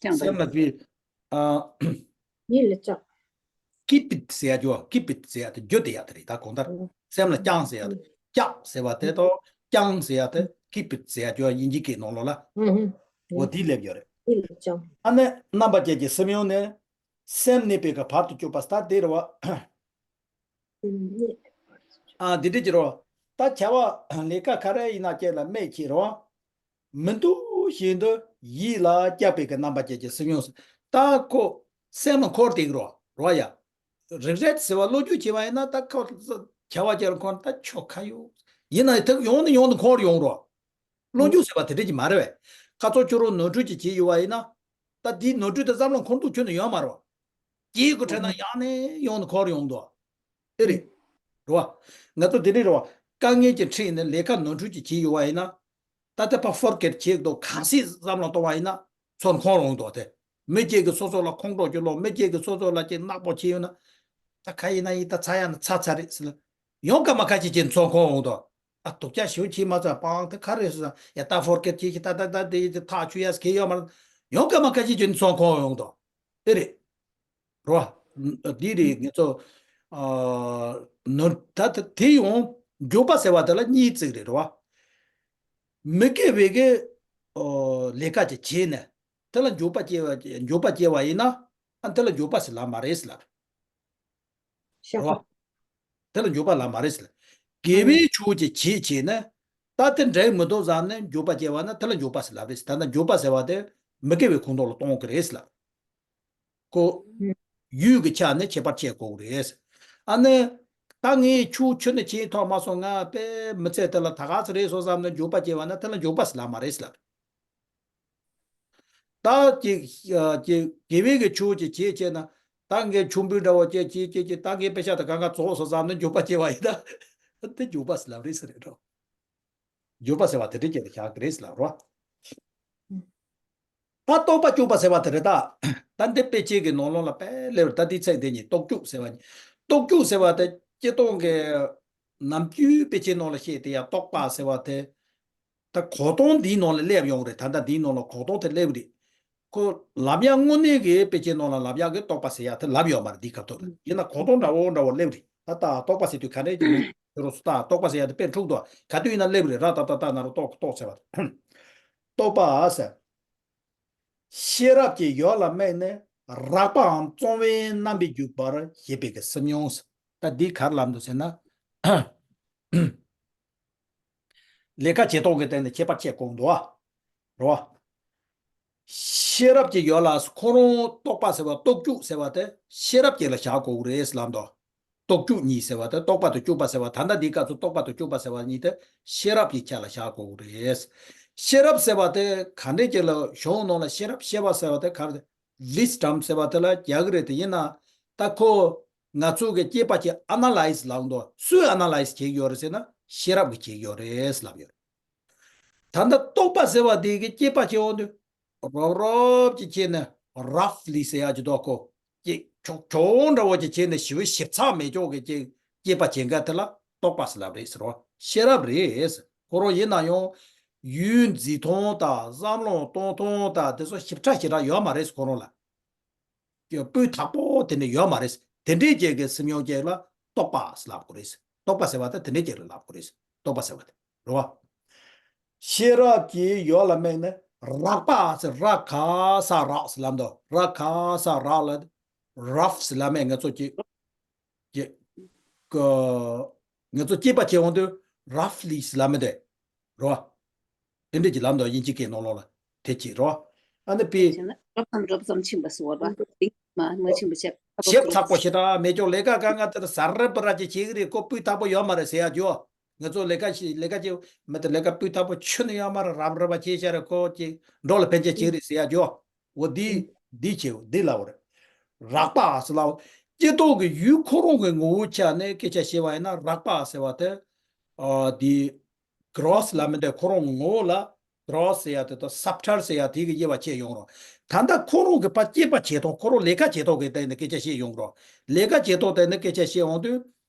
ཀྱང་སེམས་ལ་བི་ཨ། ཡིད་ལ་ཅག keep it ཟེར་ཡ་ཅིག་ཡོད། keep it ཟེར་ཡ་དེ་རྒྱུ་དེ་ཡ་དེ་རེད། ད་གོང་ལྟར་ཨོ། སེམས་ལ་བཅངས་ཟེར་ཡ་དེ་བཅག་ཟེར་བ་དེ་དང་བཅངས་ཟེར་ཡ་དེ་keep it ཟེར་ཡ་ཅིག་ཡོད། དབྱིན་ཇི་སྐད་ནང་ལོགས་ལ། ཨུ་ཧུ། འོ་དེ་སླེབས་ཡོད་རེད། ཡིད་ལ་ཅག་ཨ་ནི་རྣམ་པ་ཅན་གྱི་སེམས་ཡོང་ནས་སེམས་གནས་པའི་ག་བར་དུ་གྱུར་པ་ད་དེ་རེད་བ། ཨ་འདི་འདྲ་ཅིག་རེད་བ། ད་བྱ་བ་ལས་ཀ་ག་རེ་ཡིན་ན་ཅིག་ལ་དམིགས་ཀྱི་རེད་བ། མི་འདུག་ བཞིན་དུ་ཡིད་ལ་སྐྱབས་པའི་གི་རྣམ་པ་ཅན་གྱི་སེམས་མྱོང་ཟེར། ད་ཁོ་སེམས་ལ་འཁོར་བསྡད་ཀྱི་རེད་བ་ཡ། རིག་རལ་ཟེར་བ་བློ་འགྱུར་བྱས་པ་ཡིན་ན་ད་ཁོ་བྱ་བ་ཅན་ལ་འཁོར་ན་ད་ཆོ་ག་ཡོད། ཡིན་ན་ཐུག་ཡོང་ནས་ཡོང་ནས་འཁོར་ཡོང་རོགས། བློ་འགྱུར་ཟེར་བ་དེ་འདྲ་ཅིག་མ་རེད་བས། ཁ་ཚོ་ཁྱོད་རང་ནོར་འཁྲུལ་ཅིག་བྱས་ཡོད་པ་ཡིན་ན། ད་དེའི་ནོར་འཁྲུལ་དེ་བསམ་བློ་འཁོར་འདུག་ཁྱོན་ནས་ཡོད་མ་རེད་བ། སྐྱེས་དགོས་དྲན་ན་ཡང་ནས་ཡང་ནས་འཁོར་ཡོང་འདུག་ཨེ་རེད། རེད་བ། ང་ཚོ་དེ་འདྲ་རེད་བ། དཀའ་ངལ་གྱི་འཕྲད་ནས་ལས་ཀ་ནོར་འཁྲུལ་ཅིག་བྱས་ཡོད་པ་ཡིན་ན། ད་ལྟ་ཕར་ཧྥོར་གེཊ་བྱེད་འདུག་ག་སྲིད་བསམ་བློ་གཏོང་བ་ཡིན་ན། ཚུར་འཁོར་ཡོང་འདུག་དེ། མི་སྐྱེ་གི་སོ་སོ་ལ་ཁོང་ཁྲོ་སྐྱེ་ལོ། མི་སྐྱེ་གི་སོ་སོ་ལ་ཅིག་ནག་པོ་བྱས་ཡོད་ན། ད་ག་ཡིན་ན་ཡིན། ད་ཚར་ཡ་ན་ཚར་ཚར་རེད་ཟེར་ལ། ཡང་སྐར་མ་ཁ་ཤས་ཅིག་ཚུར་འཁོར་ཡོང་འདུག་ཨ། སྡུག་ཅག་ཞེ་པོ་བྱས་མ་ཚར། པང་དེ་ག་རེ་ཟེར་ན་ཡ། ད་ཧྥོར་གེཊ་བྱེད་ཀྱི་ད་ད་ད་དེ་ཐག་ཆོད་ཡ་ཟེར་གྱི་ཡོད་མ་རེད། ཡང་སྐར་མ་ཁ་ཤས་ཅིག་ཚུར་འཁོར་ཡོང་འདུག་ཨེ་རེད། རེད་བ། འདི་རེད་ངེད་ཚོ། ཨ། ནོར་ད་ད་དེ་ཡང་འགྱོད་པ་ཟེར་བ་དེ་ལ་གཉིས་བརྩིགས་རེད། རེད་བ། མི་དགེ་བའི་གི། ཨོ། ལས་ཀ་ཅིག་བྱས་ནས་དེ་ལ་འགྱོད་པ་སྐྱེ་བ་འགྱོད་པ་སྐྱེ་བ་ཡིན་ན། ཨ། དེ་ལ་འགྱོད་པ་ཟེར་ལབ་མ་རེད་ཟེར་ལབ། རེད་བ། དེ་ལ་འགྱོད་པ་ལབ་མ་རེད་ཟེར། དགེ་བའི་ཆོས་ཅིག་བྱས་བྱས་ནས། ད་དེ་འགྲིག་མི་འདུག་བསམ་ནས་འགྱོད་པ་སྐྱེ་བ་ན་དེ་ལ་འགྱོད་པ་ཟེར་ལབ་རེད་ཟེར། ད་ལྟ་འགྱོད་པ་ཟེར་བ་དེ་མི་དགེ་བའི་ཁོངས་གཏོགས་ལ་གཏོང་གི་རེད་ཟེར་ལབ། ཁོ། ཡུལ་གྱི་ཆ་ནས་ཁྱད་པར་ཕྱེ་དགོས་རེད། ཨ་ནི། ད་ངས་ཆུ་ཆུ་ནས་ཁྱེར་ཐོག་མ་སོང་། ང་དཔེ་མི་ཚེ་དེ་ལ་ད་ག་ཚོད་རེད་སོང་བསམ་ནས་འགྱོད་པ་སྐྱེ་བ་ན་དེ་ལ་འགྱོད་པ་ཟེར་ལབ་མ་རེད་ཟེར་ལབ། ད་ཀྱི་ཀྱི་དགེ་བའི་གི་ཆུ་ཅིག་བྱེད་བྱེད་ན། ད་ངས་ཆུ་འབུད་འདྲ་བོ་ཅིག་བྱེད་བྱེད་བྱེད། ད་ངས་དཔེ་ཆ་དང་གང་ག་རྫོགས་སོང་བསམ་ནས་འགྱོད་པ་སྐྱེ་བ་ཡིན་ན། དེ་འགྱོད་པ་ཟེར་ལབ་རེད་ཟེར་རེད་འགྲོ། འགྱོད་པ་ཟེར་བ་དེ་འདྲའི་སྐད་དུ་བཞག་གི་རེད་ཟེར་ལབ་རོ། ད་རྟོག་པ་སྐྱོབ་པ་ཟེར་བ་དེ་རེད་ད། ད་འདི་དཔེ་ཆའི་གི་ནང་ལོགས་ལ་དཔེ་སླེབས་རེད། ད་འདི་ཚིག་འདི་གཉིས་རྟོག་སྐྱོབ་ཟེར་བ་གཉིས། རྟོག་སྐྱོབ་ཟེར་བ་དེ་སྤྱིར་བཏང་གི་ནམ་རྒྱུན་དཔེ་ཆའི་ནང་ལ་བཤད་དེ་ཡ། རྟོག་པ་ཟེར་བ་དེ། ད་གོ་སྟངས་འདིའི་ནང་ལ་སླེབས་ཡོང་རེད། ད་ལྟ་འདིའི་ནང་ལ་གོ་སྟངས་དེ་སླེབས་རེད། ཁོ་ལབ་ཡག་དངོས་གནས་ཀྱི་དཔེ་ཆའི་ནང་ལ་ལབ་ཡག་གི་རྟོག་པ་ཟེར་ཡག་དེ་ལབ་ཡོད་མ་རེད། འདི་སྐབས་ཐོག་ལ་ཡིན་ན་གོ་སྟངས་འདྲ་བོ་འདྲ་བོ་སླེབས་རེད། ད་ལྟ་རྟོག་པ་ཟེར་དུས་ག་འདྲས་ཀྱི་མིང་དེ་རུ་སུ་ད་རྟོག་པ་ཟེར་ཡག་དེ་དཔེ་འཁྲུག་འདུག་ག་དུས་ཡིན་ན་སླེབས་རེད། ར་ད་ད་ད་ན་རོ་རྟོག་རྟོག་ཟེར་བ། རྟོག་པ་ཟེར། ཤེས་རབ་ཀྱི་ཡུལ་ལ་དམིགས་ནས་རགས་པའམ་གཙང་བའི་རྣམ་པས་འཇུག་པར་བྱེད་པའི་གི་སེམས་མྱོང་ཟེར། ད་འདི་ག་རེ་ལབ་འདུག་ཟེར་ན། ལས་ཀ་བྱེད་སྟངས་ཀྱི་སྟེང་ནས་ཁྱད་པར་ཕྱེ་དགོས་འདུག་ཨ། རེད་བ། ཤེས་རབ་ཀྱི་ཡུལ་ལ་ཁོ་རང་རྟོག་པ་ཟེར་བ། རྟོག་སྐྱོབ་ཟེར་བ་དེ་ཤེས་རབ་ཀྱི་ལ་བཞག་དགོས་རེད་ལབ་འདུག་རྟོག་སྐྱོབ་གཉིས་ཟེར་བ་དེ། རྟོག་པ་དང་སྐྱོབ་པ་ཟེར་བ། ད་ལྟ་འདིའི་སྐབས་སུ་རྟོག་པ་དང་སྐྱོབ་པ་ཟེར་བ་གཉིས་དེ་ཤེས་རབ་ཀྱི་ཆ་ལ་བཞག་དགོས་རེད། ཤེས་རབ་ཟེར་བ་དེ་ག་འདྲས་ཅིག་ལ་གཞུང་ནང་ལ་ཤེས་རབ་ཤེས་པ་ཟེར་བ་དེ་ག་རེ། ཝི་སི་ཌམ་ཟེར་བ་དེ་ལ་རྒྱག་གི་རེད་དེ། ཡིན་ན་ད་ཁོ་ང་ཚོ་གི་སྐྱེས་པ་ཅིག་ཨ་ན་ལའི་ཛི་ལབ་འདུག་སུས་ཨ་ན་ལའི་ཛི་བྱེད་ཀྱི་ཡོད་རེད་ཟེར་ན་ཤེས་རབ་ཀྱིས་བྱེད་ཀྱི་ཡོད་རེད་ལབ་ཡོད། ད་ལྟ་རྟོག་པ་ཟེར་བ་དེ་གི་དཔྱད་པ་བྱེད་འོང་དུས། རོབ་རོབ་ཅིག་བྱས་ནས་རབ་ལི་ཟེར་ཡག་ཅིག་འདུག་གོ། ཅིག་ཆོག་ཆོག་འདྲ་བོ་ཅིག་བྱས་ནས་ཞེ་པོ་ཞིབ་ཚགས་མེད་ཅོག་གི་ཅིག་དཔྱད་པ་བྱེད་མཁན་དེ་ལ་རྟོག་པ་ཟེར་ལབ་རེད་ཟེར་རོ། ཤེས་རབ་རེད། ཁོ་རང་ཡིན་ན་ཡང་ཡུལ་འཛིན་སྟངས་དང་བསམ་བློ་གཏོང་སྟངས་དང་དེ་ཚོ་ཞིབ་ཕྲ་ཞེ་དྲག་ཡོད་མ་རེད་ཁོ་རང་ལ། སྤུས་དག་པོ་དེ་འདྲ་ཡོད་མ་རེད། དེ་འདྲའི་ཅིག་གི་སེམས་མྱོང་ཅིག་ལ་རྟོག་པ་ཟེར་ལབ་དགོས་རེད། རྟོག་པ་ཟེར་བ་དེ་དེ་འདྲའི་ཅིག་ལ་ལབ་དགོས་རེད། རྟོག་པ་ཟེར་བ་དེ། རེད་བ། ཤེས་རབ་ཀྱི་ཡུལ་ལ་དམིགས་ནས་རགས་པ་ཟེར། ར་ག་ས་རགས་ཟེར་ལབ་འདུག་ར་ག་ས་རགས་ལ་རབ་ཟེར་ལབ་མེད། ང་ཚོ་ཀྱི་ཀྱི་ཀ་ང་ཚོ་དཔྱད་པ་བྱེད་འོང་དུས་རབ་ལི་ཟེར་ལབ་མེད་དེ། རེད་བ། དེ་འདྲས་ཀྱི་ལབ་འདུག་དབྱིན་ཇི་སྐད་ནང་ལོགས་ལ་དེ་ཅིག་རེད་བ། ཨ་ནི་པི། བྱས་ན་རབ་དང་རབ་ཙམ་ཕྱིན་པ་ཟེར་བ་རེད་བ། དེ་མ་མ་ཕྱིན་པ་བྱས། ཞིབ་ཚགས་པོ་ཞེ་དྲག་མེད་ཅོག་ལས་ཀ་གང་ག་དེར་ཟ་རེ་པ་ར་ཅིག་བྱེད་ཀྱི་རེད། ཁོ་སྤུས་དག་པོ་ཡོད་མ་རེད་ཟེར་ཡག་ཅོ། ང་ཚོ་ལས་ཀ་ཞིག་ལས་ཀ་ཅིག་མི་དེ་ལས་ཀ་སྤུས་དག་པོ་ཁྱོན་ནས་ཡོད་མ་རེད། རབ་རིབ་པ་བྱས་ཤག་རེད། ཁོ་ཅིག་འགྲོ་ལ་ཕན་ཆད་ཅིག་རེད་ཟེར་ཡག་ཅོ། འོ་འདི་འདི་བྱེད་འོ་འདི་ལབ་པ་རེད། རགས་པ་ཟེར་ལབ། སྤྱིར་བཏང་གི་ཡུལ་ཁོ་རང་གི་ངོ་བོའི་ཆ་ནས་སྐད་ཆ་བཤད་པ་ཡིན་ན་རགས་པ་ཟེར་བ་དེ། ཨ་འདི་གྲོ་སི་ལབ་མི་འདུག་ཁོ་རང་གི་ངོ་བོ་ལ་གྲོ་སི་ཟེར་ཡག་དེ་དང་སབ་ཊལ་ཟེར་ཡག་དེ་གི་དབྱེ་བ་ཕྱེ་ཡོང་རོགས། ད་ལྟ་ཁོ་རང་གི་ཕར་དཔྱད་པ་བྱེད་སྟངས། ཁོ་རང་ལས་ཀ་བྱེད་སྟངས་ཀྱི་སྟེང་ནས་སྐད་ཆ་བཤད་ཡོང་རོགས། ལས་ཀ་བྱེད་སྟངས་སྟེང་ནས་སྐད་ཆ་བཤད་འོང་དུས།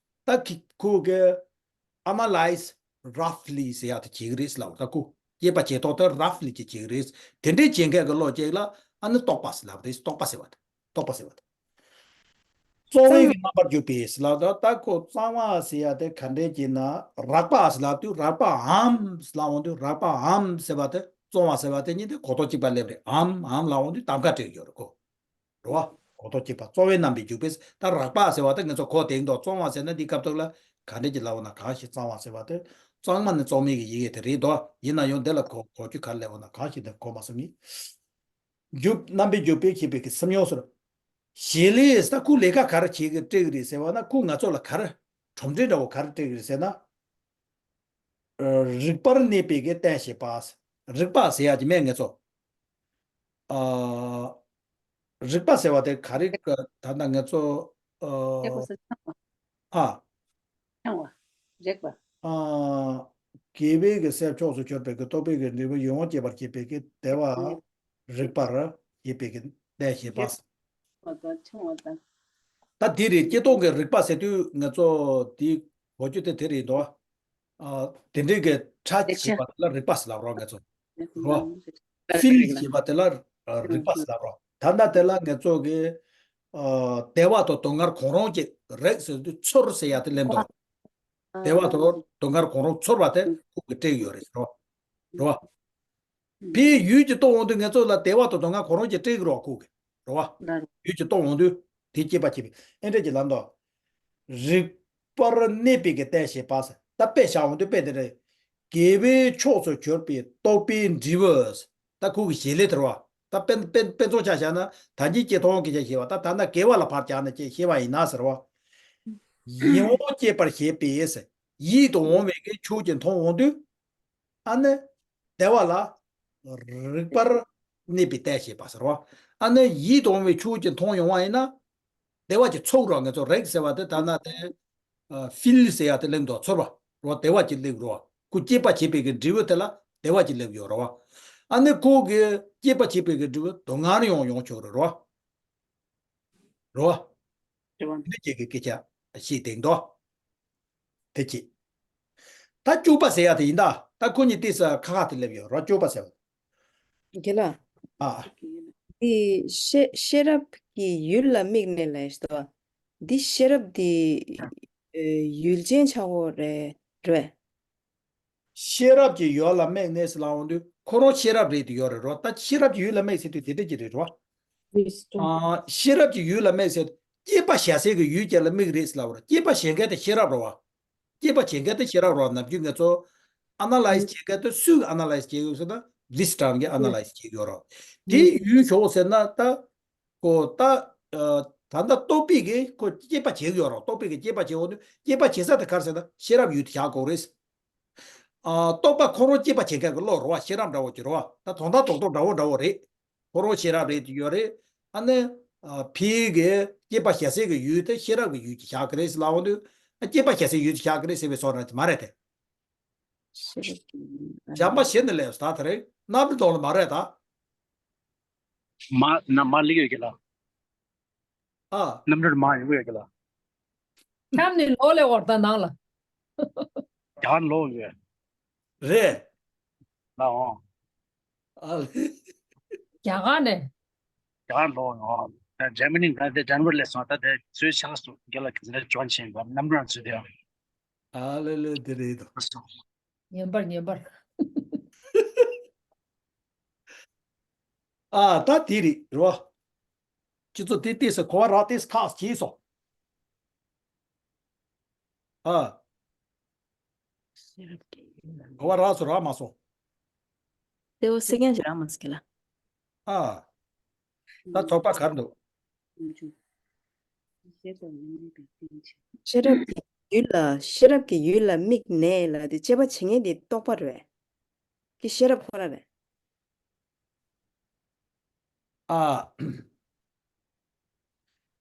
ད་ཁི་ཁོ་གི་ཨ་ན་ལའི་ཛི་རབ་ལི་ཟེར་ཡག་དེ་བྱེད་ཀྱི་རེད་ལབ། ད་ཁོ་དཔྱད་པ་བྱེད་སྟངས་དེ་རབ་ལི་ཅིག་བྱེད་ཀྱི་རེད། དེ་འདྲའི་བྱེད་མཁན་གྱི་བློ་ཅིག་ལ་ཨ་ནི་རྟོག་པ་ཟེར་ལབ་རེད། རྟོག་པ་ཟེར་བ་དེ། རྟོག་པ་ཟེར་བ་དེ། གཙང་བའི་གི་རྣམ་པར་འཇུག་པས་ལབ། ད་ད་ཁོ་གཙང་བ་ཟེར་ཡག་དེ་ག་འདྲས་ཀྱི་ན་རགས་པ་ཟེར་ལབ་དུས་རགས་པའམ་ལབ་འོང་དུས་རགས་པའམ་ཟེར་བ་དེ་གཙང་བ་ཟེར་བ་དེ་གཉིས་དེ་གོ་རྟོགས་གཅིག་པ་སླེབས་རེད། འམ་འམ་ལབ་འོང་དུས་གདམ་ཀ་སྤྲད་ཡོད་རེད་ཁོ། རེད་བ། གོ་རྟོགས་གཅིག་པ་གཙང་བའི་རྣམ་པས་འཇུག་པས། ད་རགས་པ་ཟེར་བ་དེ་ང་ཚོ་གོ་བདེ་འདུག་གཙང་བ་ཟེར་ན་འདི་སྐབས་ཐོག་ལ་ག་འདྲས་ཀྱི་ལབ་ན། གང་ཞིག་གཙང་བ་ཟེར་བ་དེ་ གཙང་མ་ནི་གཙང་མའི་གི་ཡི་གེ་དེ་རེད་དོ། ཡིན་ན་ཡང་འདི་ལ་གོ་གོ་རྒྱུ་ག་རེ་སླེབས་འོང་ན། གང་ཞིག་འདི་གོ་མ་སོང་ངས། འཇུག་རྣམ་པའི་འཇུག་པས་ཁྱད་པར་གྱི་སེམས་མྱོང་ཟེར། བྱེད་ལས་ད་ཁོ་ལས་ཀ་ག་རེ་བྱེད་ཀྱི་སྤྲད་ཀྱི་རེད་ཟེར་བ་ན། ཁོ་ང་ཚོ་ལ་ག་རེ་ཁྲོམ་འབྲས་འདྲ་བོ་ག་རེ་སྤྲད་ཀྱི་རེད་ཟེར་ན། ཨ། རིག་པར་གནས་པའི་གི་རྟེན་བྱེད་པ། རིག་པ་ཟེར་ཡག་གི་མེད་ངེད་ཚོ། ཨ། རིག་པ་ཟེར་བ་དེ་ག་རེ་ག་ད་ལྟ་ངེད་ཚོ། ཨ། རེག་པ་ཟེར་ཚང་བ། ཨ། ཚང་བ། རེག་པ། ཨ། དགེ་བའི་གི་སེམས་ཕྱོགས་སུ་གྱུར་པའི་གི་རྟོག་པའི་གི་འབྲས་བུ་ཡིད་འོང་སྐྱེད་པར་བྱེད་པའི་གི་བདེ་བ། ཨ། རིག་པར་བྱེད་པའི་གི་རྟེན་བྱེད་པ། ཚང་བ་དང་ཚང་བ་དང་། ད་དེ་རེད། སྤྱིར་བཏང་གི་རིག་པ་ཟེར་དུས་ང་ཚོ་དེ་གོ་རྒྱུ་དེ་དེ་རེད་དོ། ཨ། དེ་འདྲའི་གི་ཕྲ་ཞིག་བྱེད་པ་དེ་ལ་རིག་པ་ཟེར་ལབ་རོགས་ངེད་ཚོ། རོ། ཕིལ་བྱེད་པ་དེ་ལ་རིག་པ་ཟེར་ལབ་རོགས། ད་ལྟ་དེ་ལ་ངེད་ཚོ་གི། ཨ། བདེ་བ་དང་སྡུག་བསྔལ་གང་རུང་གི་རེག་ཟེར་དུས་ཚོར་ཟེར་ཡག་དེ་སླེབས་འདུག་བདེ་བ་དང་སྡུག་བསྔལ་གང་རུང་ཚོར་བ་དེ་ཁོ་གི་སྤྲད་ཡོད་རེད་རོ། རོ། ཕའི་ཡུལ་གྱི་རྟོགས་འོང་དུས་ངེད་ཚོ་ལ་བདེ་བ་དང་སྡུག་བསྔལ་གང་རུང་གི་སྤྲད་ཀྱི་རོགས་ཁུག་གི་རོ། ཡུལ་གྱི་རྟོགས་འོང་དུས་དེ་སྐྱེད་པ་བྱེད་པའི་ཨེ་འདྲ་གྱི་ལམ་དུ། རིག་པར་གནས་པའི་གི་རྟེན་བྱེད་པ་ཟེར། ད་དཔེ་བཞག་འོང་དུས་དཔེ་དེ་རེད། དགེ་བའི་ཕྱོགས་སུ་གྱུར་པའི་རྟོག་པའི་འབྲས་བུ། ད་ཁུག་གི་བྱེད་ལས་དེ་རོ། ད་དཔེ་དཔེ་དཔེ་མཚོན་ཆ་བཞག་ན་ད་གིན་སྐྱེ་མཐོང་གི་ཆ་ཤེས་པ། ད་ད་ན་དགེ་བ་ལ་ཕར་བྱས་ན་ཅེས་ཤེས་པ་ཡིན་ན་ཟེར་བ། ཡིད་འོང་སྐྱེད་པར་བྱེད་པའི་ཟེར། ཡིད་དུ་འོང་བའི་གི་ཆོས་ཀྱི་མཐོང་འོང་དུས། ཨ་ནི། བདེ་བ་ལ། རིག་པར་གནས་པའི་རྟེན་བྱེད་པ་ཟེར་བ། ཨ་ནི་ཡིད་དུ་འོང་བའི་ཆོས་ཀྱི་མཐོང་ཡོང་བ་ཡིན་ན། བདེ་བ་ཅིག་ཚོར་རོ། ངེད་ཚོ་རེག་ཟེར་བ་དེ་ད་ན་དེ། ཕིལ་ཟེར་ཡ་དེ་སླེབས་འདུག་ཚོར་བ་རོ། བདེ་བ་ཅིག་སླེབས་རོ། ཁོ་སྐྱེད་པ་བྱེད་པའི་གི་འབྲས་བུ་དེ་ལ་བདེ་བ་ཅིག་སླེབས་ཡོད་རོ། ཨ་ནི་ཁོ་གི་སྐྱེད་པ་བྱེད་པའི་གི་འབྲས་བུ་སྡུག་བསྔལ་ཡང་ཡོང་ཆོག་རེད་རོ། རོ། དེ་འདྲ་ཅིག་གི་སྐད་ཆ་བཤད་བསྡད་འདུག་དེ་ཅི། ད་བཅུ་པ་ཟེར་ཡ་དེ་ཡིན་ད། ད་ཁོ་གཉིས་ཏིས་ཁ་ཁ་དེ་སླེབས་ཡོད་རོ། བཅུ་པ་ཟེར་བ། རྒན་ལགས། ཨ། འདི་ཤེས་ཤེས་རབ་ཀྱི་ཡུལ་ལ་དམིགས་ནས་ལས་སོ། འདི་ཤེས་རབ་འདི་ཨེ་ཡུལ་ཅན་ཆགས་འོ་རེད་རེད། ཤེས་རབ་ཀྱི་ཡུལ་ལ་དམིགས་ནས་ཟེར་ལབ་འོང་དུས་ཁོ་རང་ཤེས་རབ་རེད་དུ་ཡོད་རེད་རོ། ད་ཤེས་རབ་ཀྱི་ཡུལ་ལ་དམིགས་ཟེར་དུས་དེ་འདྲ་ཅིག་རེད་རོ། ཨ། ཤེས་རབ་ཀྱི་ཡུལ་ལ་དམིགས་ཟེར། སྐྱེད་པ་བྱ་སའི་གི་ཡུལ་ཅན་ལ་དམིགས་རེད་ཟེར་ལབ་རོ། སྐྱེད་པ་བྱེད་མཁན་དེ་ཤེས་རབ་རོ་བ། སྐྱེད་པ་བྱེད་མཁན་དེ་ཤེས་རབ་རོ། ནམ་རྒྱུན་ང་ཚོ་ཨ་ན་ལའི་སི་བྱེད་མཁན་དེ་སུས་ཨ་ན་ལའི་སི་བྱེད་ཡོད་ཟེར་ན་ཝི་སི་ཊར་གིས་ཨ་ན་ལའི་སི་བྱེད་ཡོད་རོ། དེའི་ཡུལ་ཤོག་ཟེར་ན་ད། ཁོ་ད། ད་ལྟ་རྟོག་པས་གི་ཁོ་སྐྱེད་པ་བྱེད་ཀྱི་ཡོད་རོ། རྟོག་པས་གི་སྐྱེད་པ་བྱེད་འོང་དུས་སྐྱེད་པ་བྱེད་ས་དེ་ག་རེ་ཟེར་ན་ཤེས་རབ་ཡུལ་དུ་བཞག་དགོས་རེད། ཨ། རྟོག་པ་ཁོ་རང་སྐྱེད་པ་བྱེད་མཁན་གྱི་བློ་རོ་བ། ཤེས་རབ་འདྲ་བོ་ཅིག་རོ་བ། ད་དོན་དག་རྡོག་རྡོག་འདྲ་བོ་འདྲ་བོ་རེད། ཁོ་རང་ཤེས་རབ་རེད་ཡོད་རེད། ཨ་ནི། ཨ། ཕའི་གི་སྐྱེད་པ་བྱ་སའི་གི་ཡུལ་དེ་ཤེས་རབ་ཀྱི་ཡུལ་ཅིག་བཞག་གི་རེད་ཟེར་ལབ་འོང་དུས། ཨ། སྐྱེད་པ་བྱ་སའི་ཡུལ་ཅིག་བཞག་གི་རེད་ཟེར་བའི་བཟོ་འདྲ་ཅིག་མ་རེད་དེ། ཤེས་རབ་ཀྱི་ཡུལ། བྱམས་པ་བཞི་ནི་ལས་ད་དེ་རེད། རྣམ་པར་དོན་ལ་མ་རེད་ད། མ་ན་མ་ལིག་ཡོད་ཀྱི་ལ། ཨ། རྣམ་འགྲོར་མ་ཡོང་གི་ཡོད་ཀྱི་ལ། ཁྱམས་ནི་ལོ་ལས་འོར་ད་ནང་ལ། རྒྱ་གར་ལོ་ཡོད། རེད། ལ་འོང་། ཨ་ལེ། རྒྱ་གར་ནས། རྒྱ་གར་ལོ་ཡོང་། ད་འཇར་མ་ནི་ད་དེ་ཌེན་ཝར་ལས་སོང་། ད་དེ་ཚོའི་ཆགས་སུ་རྒྱ་ལ་གི་ཟེར་ཅོན་ཆེན་པ་རྣམ་གྲངས་ཚོས་དེ་ཡང་། ཨ་ལེ་ལེ། དེ་རེད་དོ། ངན་པར་ངན་པར། ཨ། ད་དེ་རེད་རོ། ཁྱེད་ཚོ་དེ་ལྟས་སུ་གོ་བ་རག་ལྟས་སུ་ཐག་བཅད་སོང་། ཨ། གོ་བ་རག་སོང་རག་མ་སོང་། གསལ་པོ་གསལ་རྐྱང་ཞིག་རག་མ་སོང་ལ། ཨ། ད་ཚོགས་པ་གར་འདུག་ཤེས་རབ་ཀྱི་ཡུལ་ལ་ཤེས་རབ་ཀྱི་ཡུལ་ལ་དམིགས་ནས་ལ་དེ་དཔྱད་པ་བྱེད་མཁན་དེ་རྟོག་པ་རེད། ཀྱི་ཤེས་རབ་ཁོ་ར་རེད།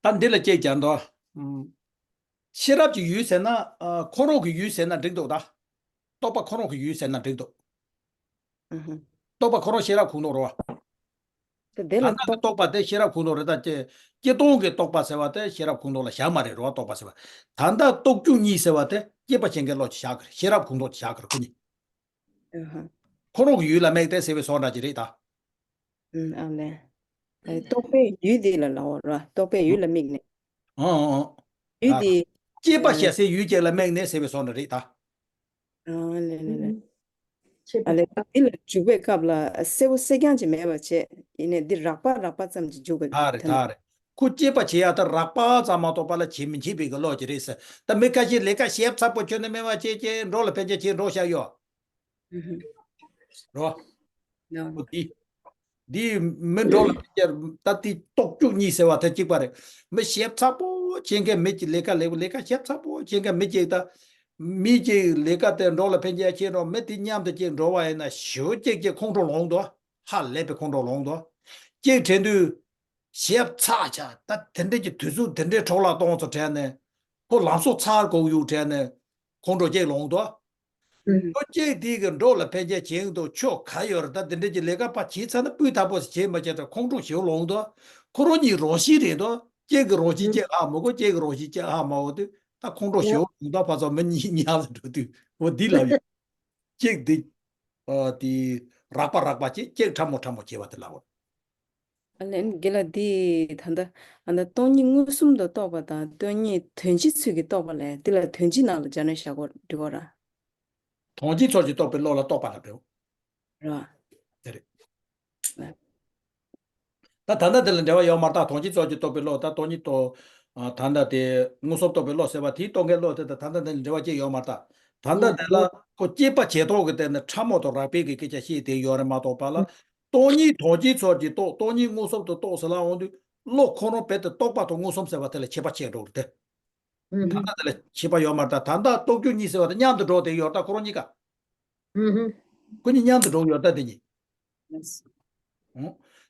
ཨ། ད་འདི་ལ་སྐྱེས་ཀྱང་དོ། ཤེས་རབ་ཀྱི་ཡུལ་ཟེར་ན། ཨ། ཁོ་རང་གི་ཡུལ་ཟེར་ན་འགྲིག་འདུག་ད། རྟོག་པ་ཁོ་རང་གི་ཡུལ་ཟེར་ན་འགྲིག་འདུག་ཨུ་ཧུ། རྟོག་པ་ཁོ་རང་ཤེས་རབ་ཁོངས་གཏོགས་རེད་བ། དེ་ལ་ད་ལྟ་གི་རྟོག་པ་དེ་ཤེས་རབ་ཁོངས་གཏོགས་རེད། ད་སྤྱི་སྤྱིར་བཏང་གི་རྟོག་པ་ཟེར་བ་དེ་ཤེས་རབ་ཁོངས་གཏོགས་ལ་བཞག་མ་རེད་རེད་བ། རྟོག་པ་ཟེར་བ། ད་ལྟ་རྟོག་བཅུ་གཉིས་ཟེར་བ་དེ་སྐྱེད་པ་བྱེད་མཁན་བློ་ཅིག་བཞག་གི་རེད། ཤེས་རབ་ཁོངས་གཏོགས་ཅིག་བཞག་གི་རེད་ཁོ་གཉིས། ཨ་ཧ། ཁོ་རང་གི་ཡུལ་ལ་དམིགས་ཏེ་ཟེར་བའི་བཟོ་འདྲ་ཅིག་རེད་ད། ཨུམ། ཨ་ལེ། ཨ་ལེ། རྟོག་པའི་ཡུལ་དེ་ལ་ལབ་ར། རྟོག་པའི་ཡུལ་ལ་དམིགས་ནས། ཨང་ཨང་ཨང་། ཡུལ་དེ། སྐྱེད་པ་བྱ་སའི་ཡུལ་ཅིག་ལ་དམིགས་ནས་ཟེར་བའི་བཟོ་འདྲ་རེད་ད། ཨ་ལེ་ལེ་ལེ། ཨ་ལེ། ད་འདི་ལ་འཇུག་པའི་སྐབས་ལ་གསལ་པོ་གསལ་རྐྱང་ཅིག་མེད་པ་བྱས། ཡིན་ནའི་འདི་རགས་པ་རགས་པ་ཙམ་ཅིག་འཇུག་པ་རེད། ད་རེད། ཁོ་སྐྱེད་པ་བྱེད་ཡག་ད་རགས་པ་ཙམ་མ་གཏོགས་པ་ལ་བྱེད་མི་བྱེད་པའི་གི་བློ་ཅིག་རེད་ཟེར། ད་མི་ཁ་ཤས་ལས་ཀ་ཞེ་པོ་ཚ་པོ་ཁྱོན་ནས་མེད་པ་བྱས་བྱས་འགྲོ་ལ་ཕན་ཆད་བྱས་འགྲོ་བཞག་ཡོད། རོ། འོ་དེ། འདི་མི་འགྲོ་ལ་ཕན་ཆད་ད་དེ་ལྟོགས་སྐྱུག་གཉིས་ཟེར་བ་ད་གཅིག་པ་རེད། མི་ཞེ་པོ་ཚ་པོ་བྱེད་མཁན་མི་གཅིག་ལས་ཀ་ལས་ལས་ཀ་ཞེ་པོ་ཚ་པོ་བྱེད་མཁན་མི་གཅིག་ད། མི་གཅིག་ལས་ཀ་དེ་འགྲོ་ལ་ཕན་ཆད་བྱས་འགྲོ་མི་དེ་མཉམ་དུ་གཅིག་འགྲོ་བ་ཡིན་ན་ཞེ་པོ་གཅིག་གཅིག་ཁོང་ཁྲོ་ལངས་འདུག་ཧ་ལས་པའི་ཁོང་ཁྲོ་ལངས་འདུག་གཅིག་དྲན་དུས། ཞེ་པོ་ཚ་ཆ་ད་དེ་འདྲས་ཀྱི་དུས་ཚོད་དེ་འདྲས་འཕྲོ་བརླག་གཏོང་ཚོ་དྲན་ནས། ཁོ་ལམ་སང་ཚར་དགོས་ཡོད་དྲན་ནས། ཁོང་ཁྲོ་སྐྱེས་ལངས་འདུག་ཁོ་སྐྱེས་དེ་གི་འགྲོ་ལ་ཕན་ཆད་བྱེད་འདུག་ཆོ་ག་ཡོད་རེད། ད་དེ་འདྲས་ཀྱི་ལས་ཀ་པ་བྱས་ཚར་ན་སྤུས་དག་པོ་ཞིག་བྱེད་མ་བྱས་ད་ཁོང་ཁྲོ་ཞེ་པོ་ལངས་འདུག་ཁོ་རང་གཉིས་རང་བཞིན་རེད་འདུག་སྐྱེས་ཀྱི་རང་བཞིན་སྐྱེ་ཧ་མ་གོ་སྐྱེས་ཀྱི་རང་བཞིན་སྐྱེ་ཧ་མ་གོ་དུས་ད་ཁོང་ཁྲོ་ཞེ་པོ་ལངས་འདུག་ཕ་ཚོ་མི་གཉིས་མཉམ་དུ་འགྲོ་དུས་འོ་འདི་ལབ་ཡོད། སྐྱེས་འདི། ཨ་དེ། རགས་པ་རགས་པ་བྱས་སྐྱེས་ཕྲ་མོ་ཕྲ་མོ་བྱས་པ་དེ་ལབ་ཡོད། ཨ་ལན་དགེ་ལགས་འདི་ད་ལྟ་ཨ་ད་སྟོང་ཉིད་མངོན་སུམ་དུ་རྟོགས་པ་དང་སྟོང་ཉིད་དོན་སྤྱི་ཚུལ་གྱིས་རྟོགས་པ་ལས་འདི་ལ་དོན་སྤྱི་ནང་ལ་སྦྱར་ནས་བཞག་གོ་འགྲིག་གོ་ར། དོན་སྤྱི་ཚུལ་གྱིས་རྟོགས་པའི་བློ་ལ་རྟོག་པ་ལ་འབྲེལ། ར། དེ་རེད། ད་ད་ལྟ་དེ་ལ་འབྲེལ་བ་ཡོད་མ་རེད། ད་དོན་སྤྱི་ཚུལ་གྱིས་རྟོགས་པའི་བློ་ད་སྟོང་ཉིད་རྟོགས། ད་ལྟ་དེ་མངོན་སུམ་རྟོགས་པའི་བློ་ཟེར་བ་དེའི་རྟོགས་མཁན་བློ་དེ་ད་ད་ལྟ་དེ་ལ་འབྲེལ་བ་ཅི་ཡོད་མ་རེད། ད་ད་ལྟ་དེ་ལ་ཁོ་སྐྱེད་པ་བྱེད་རྟོགས་ཀྱི་སྟེང་ནས་ཕྲ་མོ་དང་རགས་པའི་གི་སྐད་ཆ་བཤད་དེ་ཡོད་རེད་མ་གཏོགས་པ་ལ། སྟོང་ཉིད་དོན་སྤྱི་ཚུལ་གྱིས་རྟོགས་སྟོང་ཉིད་མངོན་སུམ་དུ་རྟོགས་ཟེར་ལ་འོང་དུས་བློ་ཁོ་རང་རྦད་དེ་རྟོག་པ་དང་མངོན་སུམ་ཟེར་བ་དེ་ལ་ཁྱད་པར་ཕྱེ་འགྲོ་གི་རེད་དེ། ད་ལྟ་དེ་ལ་ཁྱད་པར་ཡོད་མ་རེད། ད་ད་ལྟ་རྟོགས་རྒྱུ་གཉིས་ཟེར་བ་དེ་མཉམ་དུ་འགྲོ་དེ་ཡོད་ད་ཁོ་རང་གཉིས་ཀ་ཁོ་གཉིས་མཉམ་དུ་འགྲོ་ཡོད་ད་དེ་གཉིས།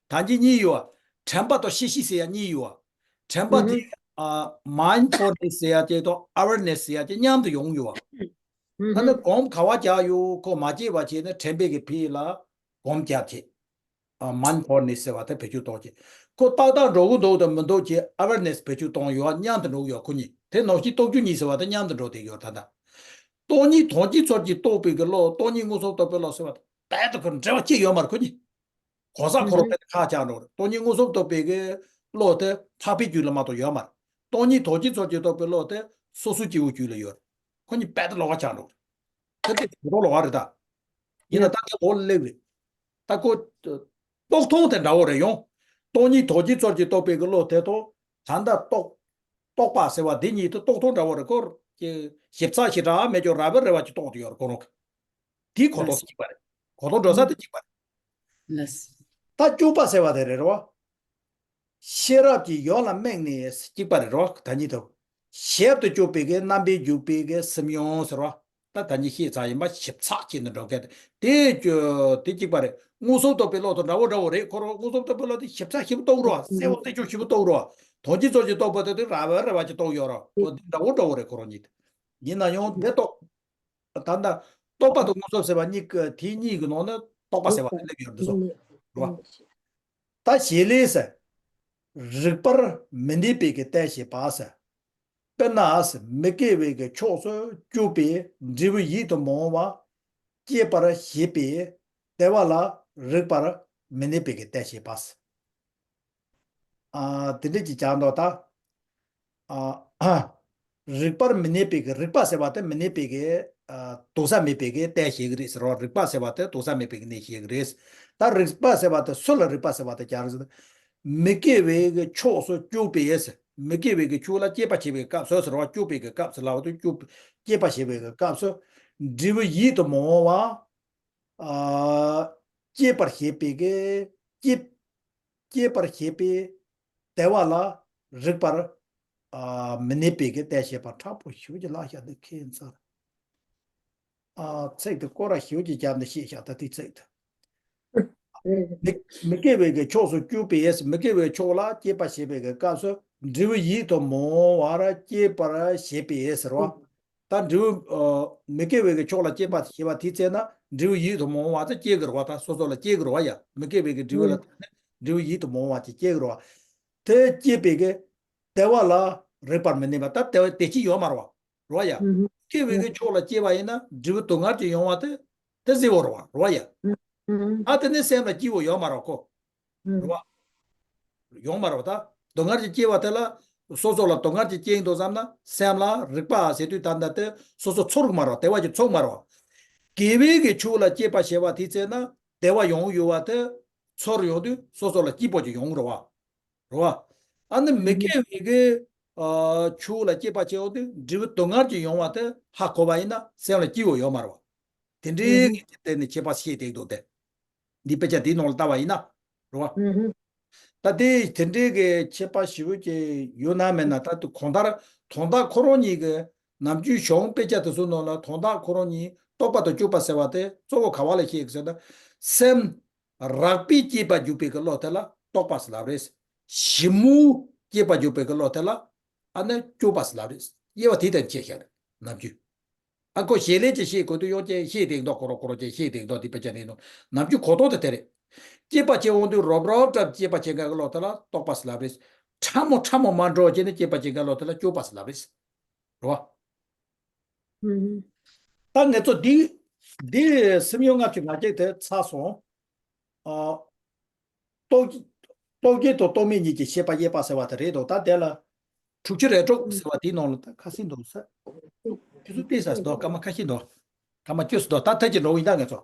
ད་གཉིས་གཉིས་ཡོད། དྲན་པ་དང་ཤེས་བཞིན་ཟེར་ཡ་གཉིས་ཡོད། དྲན་པ་དེ་mindfulness ཟེར་ཡ་དེ་དང་awareness ཟེར་ཡ་དེ་མཉམ་དུ་ཡོང་ཡོད། ད་ནི་གོམ་ག་བ་རྒྱག་ཡོད་ཁོ་མ་སྐྱེས་པ་བྱས་ནས་དྲན་པའི་གི་ཕི་ལ་གོམ་རྒྱག་བྱེད། mindfulness ཟེར་བ་དེ་བེད་སྤྱོད་གཏོང་བྱེད། ཁོ་ཏག་ཏག་འགྲོ་གི་འདུག་དང་མི་འདུག་བྱེད་awareness བེད་སྤྱོད་གཏོང་ཡོད་མཉམ་དུ་འགྲོ་གི་ཡོད་ཁོ་གཉིས་དེ་ནང་བཞིན་རྟོགས་རྒྱུ་གཉིས་ཟེར་བ་དེ་མཉམ་དུ་འགྲོ་དེ་ཡོད་ད་ལྟ། སྟོང་ཉིད་དོན་སྤྱི་ཚུལ་གྱིས་རྟོགས་པའི་གི་བློ་སྟོང་ཉིད་མངོན་སུམ་རྟོགས་པའི་བློ་ཟེར་བ་དེ་རྦད་དེ་ཁོ་འབྲེལ་བ་ཅི་ཡོད་མ་རེད་ཁོ་གཉིས། གོ་ས་ཁོ་རང་དཔེ་ཁག་ཆགས་འགྲོ་རེད། སྟོང་ཉིད་མངོན་སུམ་རྟོགས་པའི་གི་བློ་དེ་འཕགས་པའི་རྒྱུད་ལ་མ་གཏོགས་ཡོད་མ་རེད། སྟོང་ཉིད་དོན་སྤྱི་ཚུལ་གྱིས་རྟོགས་པའི་བློ་དེ་སོ་སོའི་སྐྱེ་བོའི་རྒྱུད་ལ་ཡོད་རེད། ཁོ་གཉིས་རྦད་དེ་ལོགས་ཀ་ཆགས་འགྲོ་རེད། དེ་དེ་གོ་རྟོགས་ལོགས་ཀ་རེད་ད། ཡིན་ན་ད་དེ་འོག་ལ་སླེབས་རེད། ད་ཁོ། རྟོགས་སྟངས་དེ་འདྲ་བོ་རེད་ཡོང་། སྟོང་ཉིད་དོན་སྤྱི་ཚུལ་གྱིས་རྟོགས་པའི་གི་བློ་དེ་དང་ད་ལྟ་རྟོག་རྟོག་པ་ཟེར་བ་འདི་གཉིས་དེ་རྟོགས་སྟངས་འདྲ་བོ་རེད་ཁོ། ཞིབ་ཚགས་ཞེ་དྲག་མེད་ཀྱང་རབ་རིབ་རེ་བ་ཅིག་རྟོགས་དེ་ཡོད་རེད་ཁོ་རང་གི། དེའི་གོ་རྟོགས་དེ་གཅིག་པ་རེད། གོ་རྟོགས་འགྲོ་ས་དེ་གཅིག་པ་རེད། ལགས། ད་བཅུ་པ་ཟེར་བ་དེ་རེད་རོ། ཤེས་རབ་ཀྱིས་ཡོངས་ལ་དམིགས་ནས་གཅིག་པ་རེད་རོ་ད་གཉིས་དོ། ཞིབ་ཏུ་དཔྱོད་པའི་གི་རྣམ་པར་འཇུག་པའི་གི་སེམས་ཡོངས་ཟེར་རོ། ད་ད་གཉིས་ཤེས་ཚར་ཡིན་པ་ཞིབ་ཚགས་བྱས་ནས་འགྲོ་མཁན་དེ་དེ་གཅིག་པ་རེད། མངོན་སུམ་རྟོགས་པའི་བློ་དང་འདྲ་བོ་འདྲ་བོ་རེད་ཁོ་རོ། མངོན་སུམ་རྟོགས་པའི་བློ་དེ་ཞིབ་ཚགས་ཞིབ་རྟོགས་རོ། གསལ་བོ་གསལ་ཆོག་ཞིབ་རྟོགས་རོ། དོན་སྤྱི་ཚུལ་གྱིས་རྟོགས་པ་དེ་དེ་རབ་རིབ་རེ་བ་ཅིག་རྟོགས་ཡོད་རོ། འོ་དེ་འདྲ་བོ་འདྲ་བོ་རེད་ཁོ་རོ་གཉིས་དེ། ཡིན་ན་ཡང་དེ་རྟོགས། ད་ལྟ་རྟོག་པ་དང་མངོན་སུམ་ཟེར་བ་གཉིས་ཀྱི་དེ་གཉིས་ཀྱི་ནང་ནས་རྟོག་པ་ཟེར་བ་དེ་སླེབས་ཡོད་འདུག་སོ། རེད་བ། ད་བྱེད་ལས་ཟེར། རིག་པར་མི་གནས་པའི་གི་རྟེན་བྱེད་པ་ཟེར། དཔེར་ན་ཟེར་མི་སྐྱེ་བའི་གི་ཕྱོགས་སུ་གྱུར་པའི་འབྲས་བུ་ཡིད་དུ་མི་འོང་བ་སྐྱེད་པར་བྱེད་པའི་དལ་བ་ལ་རིག་པར་མི་གནས་པའི་གི་རྟེན་བྱེད་པ་ཟེར། ཨ། དེ་འདྲ་ཅིག་ཀྱང་འདུག་ད། ཨ། རིག་པར་མི་གནས་པའི་གི་རིག་པ་ཟེར་བ་དེ་མི་གནས་པའི་གི་ཨ། དོགས་ས་མེད་པའི་གི་རྟེན་བྱེད་ཀྱི་རེད་ཟེར་བ། རིག་པ་ཟེར་བ་དེ་དོགས་ས་མེད་པའི་གི་གནས་བྱེད་ཀྱི་རེད། ད་རིག་པ་ཟེར་བ་དེ་སུ་ལ་རིག་པ་ཟེར་བ་དེ་ཀྱང་རེད་ཟེར། མི་སྐྱེ་བའི་གི་ཕྱོགས་སུ་གྱུར་པའི་ཟེར། མི་སྐྱེ་བའི་གི་ཕྱོགས་ལ་སྐྱེད་པ་བྱེད་པའི་སྐབས་སུ་ཟེར་བ། གྱུར་པའི་གི་སྐབས་སུ་ལབ་པ་དེ་གྱུར་པའི་སྐྱེད་པ་བྱེད་པའི་གི་སྐབས་སུ་འབྲས་བུ་ཡིད་དུ་མི་འོང་བ། ཨ། སྐྱེད་པར་བྱེད་པའི་གི་སྐྱེད། སྐྱེད་པར་བྱེད་པའི་དལ་བ་ལ་རིག་པར། ཨ། མི་གནས་པའི་གི་རྟེན་བྱེད་པ། ཕྲ་པོ་ཞེ་པོ་ཅིག་བཀླགས་བཞག་འདུག་ཁྱད་མཚར། ཨ། ཚིག་དེ་སྐོར་ར་ཞེ་པོ་ཅིག་བརྒྱབ་ནས་བཤད་བཞག་ད་དེ་ཚིག་དེ། མི་མི་སྐྱེ་བའི་གི་ཕྱོགས་སུ་གྱུར་པའི་ཟེར། མི་སྐྱེ་བའི་ཕྱོགས་ལ་སྐྱེད་པ་བྱེད་པའི་གི་སྐབས་སུ་འབྲས་བུ་ཡིད་དུ་མི་འོང་བར་སྐྱེད་པར་བྱེད་པའི་ཟེར་བ། ད་འབྲས་བུ། ཨ། མི་སྐྱེ་བའི་གི་ཕྱོགས་ལ་སྐྱེད་པ་བྱེད་པ་དེའི་ཚེ་ན་འབྲས་བུ་ཡིད་དུ་མི་འོང་བ་དེ་སྐྱེ་གི་རེད་བ། ད་སོ་སོ་ལ་སྐྱེ་གི་རེད་བ་ཡ། མི་སྐྱེ་བའི་གི་འབྲས་བུ་ལ་བརྟེན་ནས་འབྲས་བུ་ཡིད་དུ་མི་འོང་བ་དེ་སྐྱེ་གི་རེད་བ། དེ་སྐྱེད་པའི་གི་དལ་བ་ལ་རིག་པར་མི་གནས་པ། ད་དལ་བ་དེ་ཅི་ཡོད་མ་རེད་བ། རེད་བ་ཡ། སྐྱེ་བའི་གི་ཕྱོགས་ལ་སྐྱེས་པ་ཡིན་ན་འབྲས་བུ་སྡུག་བསྔལ་ཅིག་ཡོང་བ་དེ་དེ་གཟིགས་པ་རེད་བ། རེད་བ་ཡ། ཨ་དེ་ནི་སེམས་ལ་སྐྱིད་པོ་ཡོད་མ་རེད་ཁོ། རེད་བ། ཡོང་མ་རེད་བ། ད་སྡུག་བསྔལ་གྱི་སྐྱེ་བ་དེ་ལ་སོ་སོ་ལ་སྡུག་བསྔལ་གྱི་སྐྱེ་ཡིན་འདུག་བསམ་ན་སེམས་ལ་རིག་པ་ཟེར་དུས་ད་ལྟ་དེ་སོ་སོ་ཚོར་གི་མ་རེད་བ། དལ་བ་ཅིག་ཚོར་གི་མ་རེད་བ། དགེ་བའི་གི་ཕྱོགས་ལ་སྐྱེས་པ་ཞེས་པ་དེའི་ཚེ་ན་དལ་བ་ཡོང་ཡོད་བ་དེ་ཚོར་ཡོང་དུས་སོ་སོ་ལ་སྐྱིད་པོ་ཅིག་ཡོང་གི་རེད་བ། རེད་བ། ཨ་ནི་མི་དགེ་བའི་གི་ཨ་ཆོས་ལ་སྐྱེས་པ་སྐྱེ་བ་དེ་འབྲས་བུ་སྡུག་བསྔལ་གྱི་ཡོང་བ་དེ་ཧ་གོ་བ་ཡིན་ན་སེམས་ལ་སྐྱིད་པོ་ཡོད་མ་རེད་བ། དེ་འདྲའི་གི་སྟེང་ནས་ཁྱད་པར་ཤེས་བསྡད་འདུག་སྟེ། འདི་དཔེ་ཆ་འདིའི་ནང་ལ་ལྟ་བ་ཡིན་ན། རེད་བ། ད་དེ་དེ་འདྲའི་གི་ཁྱད་པར་ཞེ་པོ་ཅིག་ཡོད་ན་མེད་ན། ད་དེ་གང་ལྟར་དོན་དག་ཁོ་རང་ཉིད་ཀྱི་ནམ་རྒྱུན་གཞུང་དཔེ་ཆ་དེ་ཚོའི་ནང་ལ་དོན་དག་ཁོ་རང་ཉིད་རྟོགས་པ་དང་དཔྱོད་པ་ཟེར་བ་དེ་གཙོ་བོ་ག་བ་ལ་བཤད་ཀྱི་ཟེར་ན། སེམས་རགས་པས་སྐྱེས་པ་འཇུག་པའི་གི་བློ་དེ་ལ་རྟོགས་པ་ཟེར་ལབ་རེད། ཞིབ་མོ་སྐྱེས་པ་འཇུག་པའི་གི་བློ་དེ་ལ་ཨ་ནི་དཔྱོད་པ་ཟེར་ལབ་རེད། དབྱེ་བ་དེ་ལྟར་ཕྱེ་བཞག་རེད་ནམ་རྒྱུན། ཨ་ཁོ་ཞལ་ལས་ཀྱི་ཤེས་དགོས་དུས་ཡོང་ཅེས་ཤེས་དེ་མདོག་ཁོ་རོ་ཁོ་རོ་ཅེས་ཤེས་དེ་མདོག་དེ་དཔེ་ཆ་ནས་ནོ། ནམ་རྒྱུན་གོ་རྟོགས་དེ་དེ་རེད། སྐྱེས་པ་སྐྱེ་འོང་དུས་རོབ་རོབ་འདྲ་སྐྱེས་པ་སྐྱེ་མཁན་གྱི་བློ་དེ་ལ་རྟོགས་པ་ཟེར་ལབ་རེད། ཕྲ་མོ་ཕྲ་མོ་མ་འགྲོ་བྱས་ནས་སྐྱེས་པ་སྐྱེ་མཁན་བློ་དེ་ལ་དཔྱོད་པ་ཟེར་ལབ་རེད། རེད་བ། ད་ངེད་ཚོ་འདི་འདི་སེམས་ཡོད་ལྔ་བཅུ་ང་བརྒྱད་དེ་ཚར་སོང་། ཨ། རྟོག་རྟོག་བཅས་དང་རྟོག་མེད་གཉིས་ཀྱི་ཤེས་པ་དབྱེ་བ་ཟེར་བ་དེ་རེད་དོ། ད་དེ་ལ་དྲུག་ཅུ་རེ་དྲུག་ཟེར་བ་དེའི་ནང་ལ་ད་ཁ་སིན་འདུག་ས། ཁྱོད་ཚོ་བལྟས་ས་འདུག་སྐར་མ་ཁ་ཤས་འདུག་སྐར་མ་བཅུ་ཙམ་འདུག་ད་ཐད་ཀྱི་འགྲོ་བ་ཡིན་ད་ངེད་ཚོ།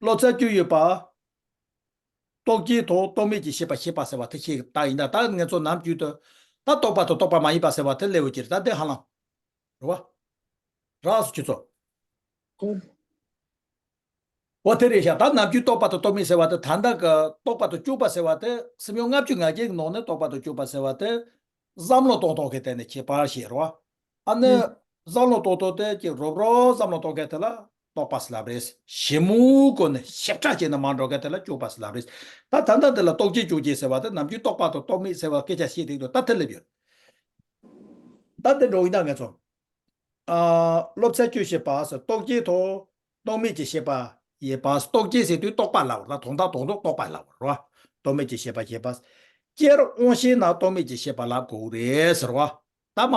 སློབ་ཚན་བཅུ་ཡོད་པ། རྟོག་བཅས་དང་རྟོག་མེད་ཀྱི་ཤེས་པ་ཤེས་པ་ཟེར་བ་དེ་ཤེས་ད་ཡིན་ད། ད་ངེད་ཚོ་ནམ་རྒྱུན་དུ་ད་རྟོག་པ་དང་རྟོག་པ་མ་ཡིན་པ་ཟེར་བ་དེ་སླེབས་ཡོད་ཀྱི་རེད། ད་དེ་ཧ་ལམ། རེད་བ། རགས་སུ་ཁྱོད་ཚོ། འོ་དེ་རེད་ཤག་ད་ནམ་རྒྱུན་རྟོག་པ་དང་རྟོག་མེད་ཟེར་བ་དེ་ད་ལྟ་གི་རྟོག་པ་དང་དཔྱོད་པ་ཟེར་བ་དེ་སེམས་ཡོད་ལྔ་བཅུ་ང་བརྒྱད་ཀྱི་ནང་ནས་རྟོག་པ་དང་དཔྱོད་པ་ཟེར་བ་དེ་བསམ་བློ་གཏོང་སྟངས་ཀྱི་སྟེང་ནས་ཁྱད་པར་ཞིག་རེད་བ། ཨ་ནི་ཨུ། བསམ་བློ་གཏོང་སྟངས་དེ་ཀྱི་རོབ་རོབ་བསམ་བློ་གཏོང་མཁན་དེ་ལ་རྟོག་པ་ཟེར་ལབ་རེད། ཞིབ་མོའི་སྒོ་ནས་ཞིབ་ཕྲ་བྱས་ནས་མ་འགྲོ་མཁན་དེ་ལ་དཔྱོད་པ་ཟེར་ལབ་རེད། ད་ད་ལྟ་འདི་ལ་རྟོག་བཅས་དཔྱོད་བཅས་ཟེར་བ་དེ་ནམ་རྒྱུན་རྟོག་པ་དང་རྟོག་མེད་ཟེར་བ་སྐད་ཆ་བཤད་བསྡད་འདུག་ད་དེ་སླེབས་ཡོད། ད་དེ་འགྲོ་ཡིན་ད་ངེད་ཚོ། ཨ། སློབ་ཚན་བཅུ་བཞི་པ་ཟེར། རྟོག་བཅས་དང་རྟོག་མེད་ཀྱི་ཤེས་པ་དབྱེ་བ། རྟོག་བཅས་ཟེར་དུས་རྟོག་པ་ལབ་ར། དོན་དག་དོན་དུ་རྟོག་པ་ལབ་ར། རྟོག་མེད་ཀྱི་ཤེས་པ་དབྱེ་བ། སྤྱིར་དབང་ཤེས་ན་རྟོག་མེད་ཀྱི་ཤེས་པ་ལབ་དགོས་རེད་ཟེར་བ། ད་མ་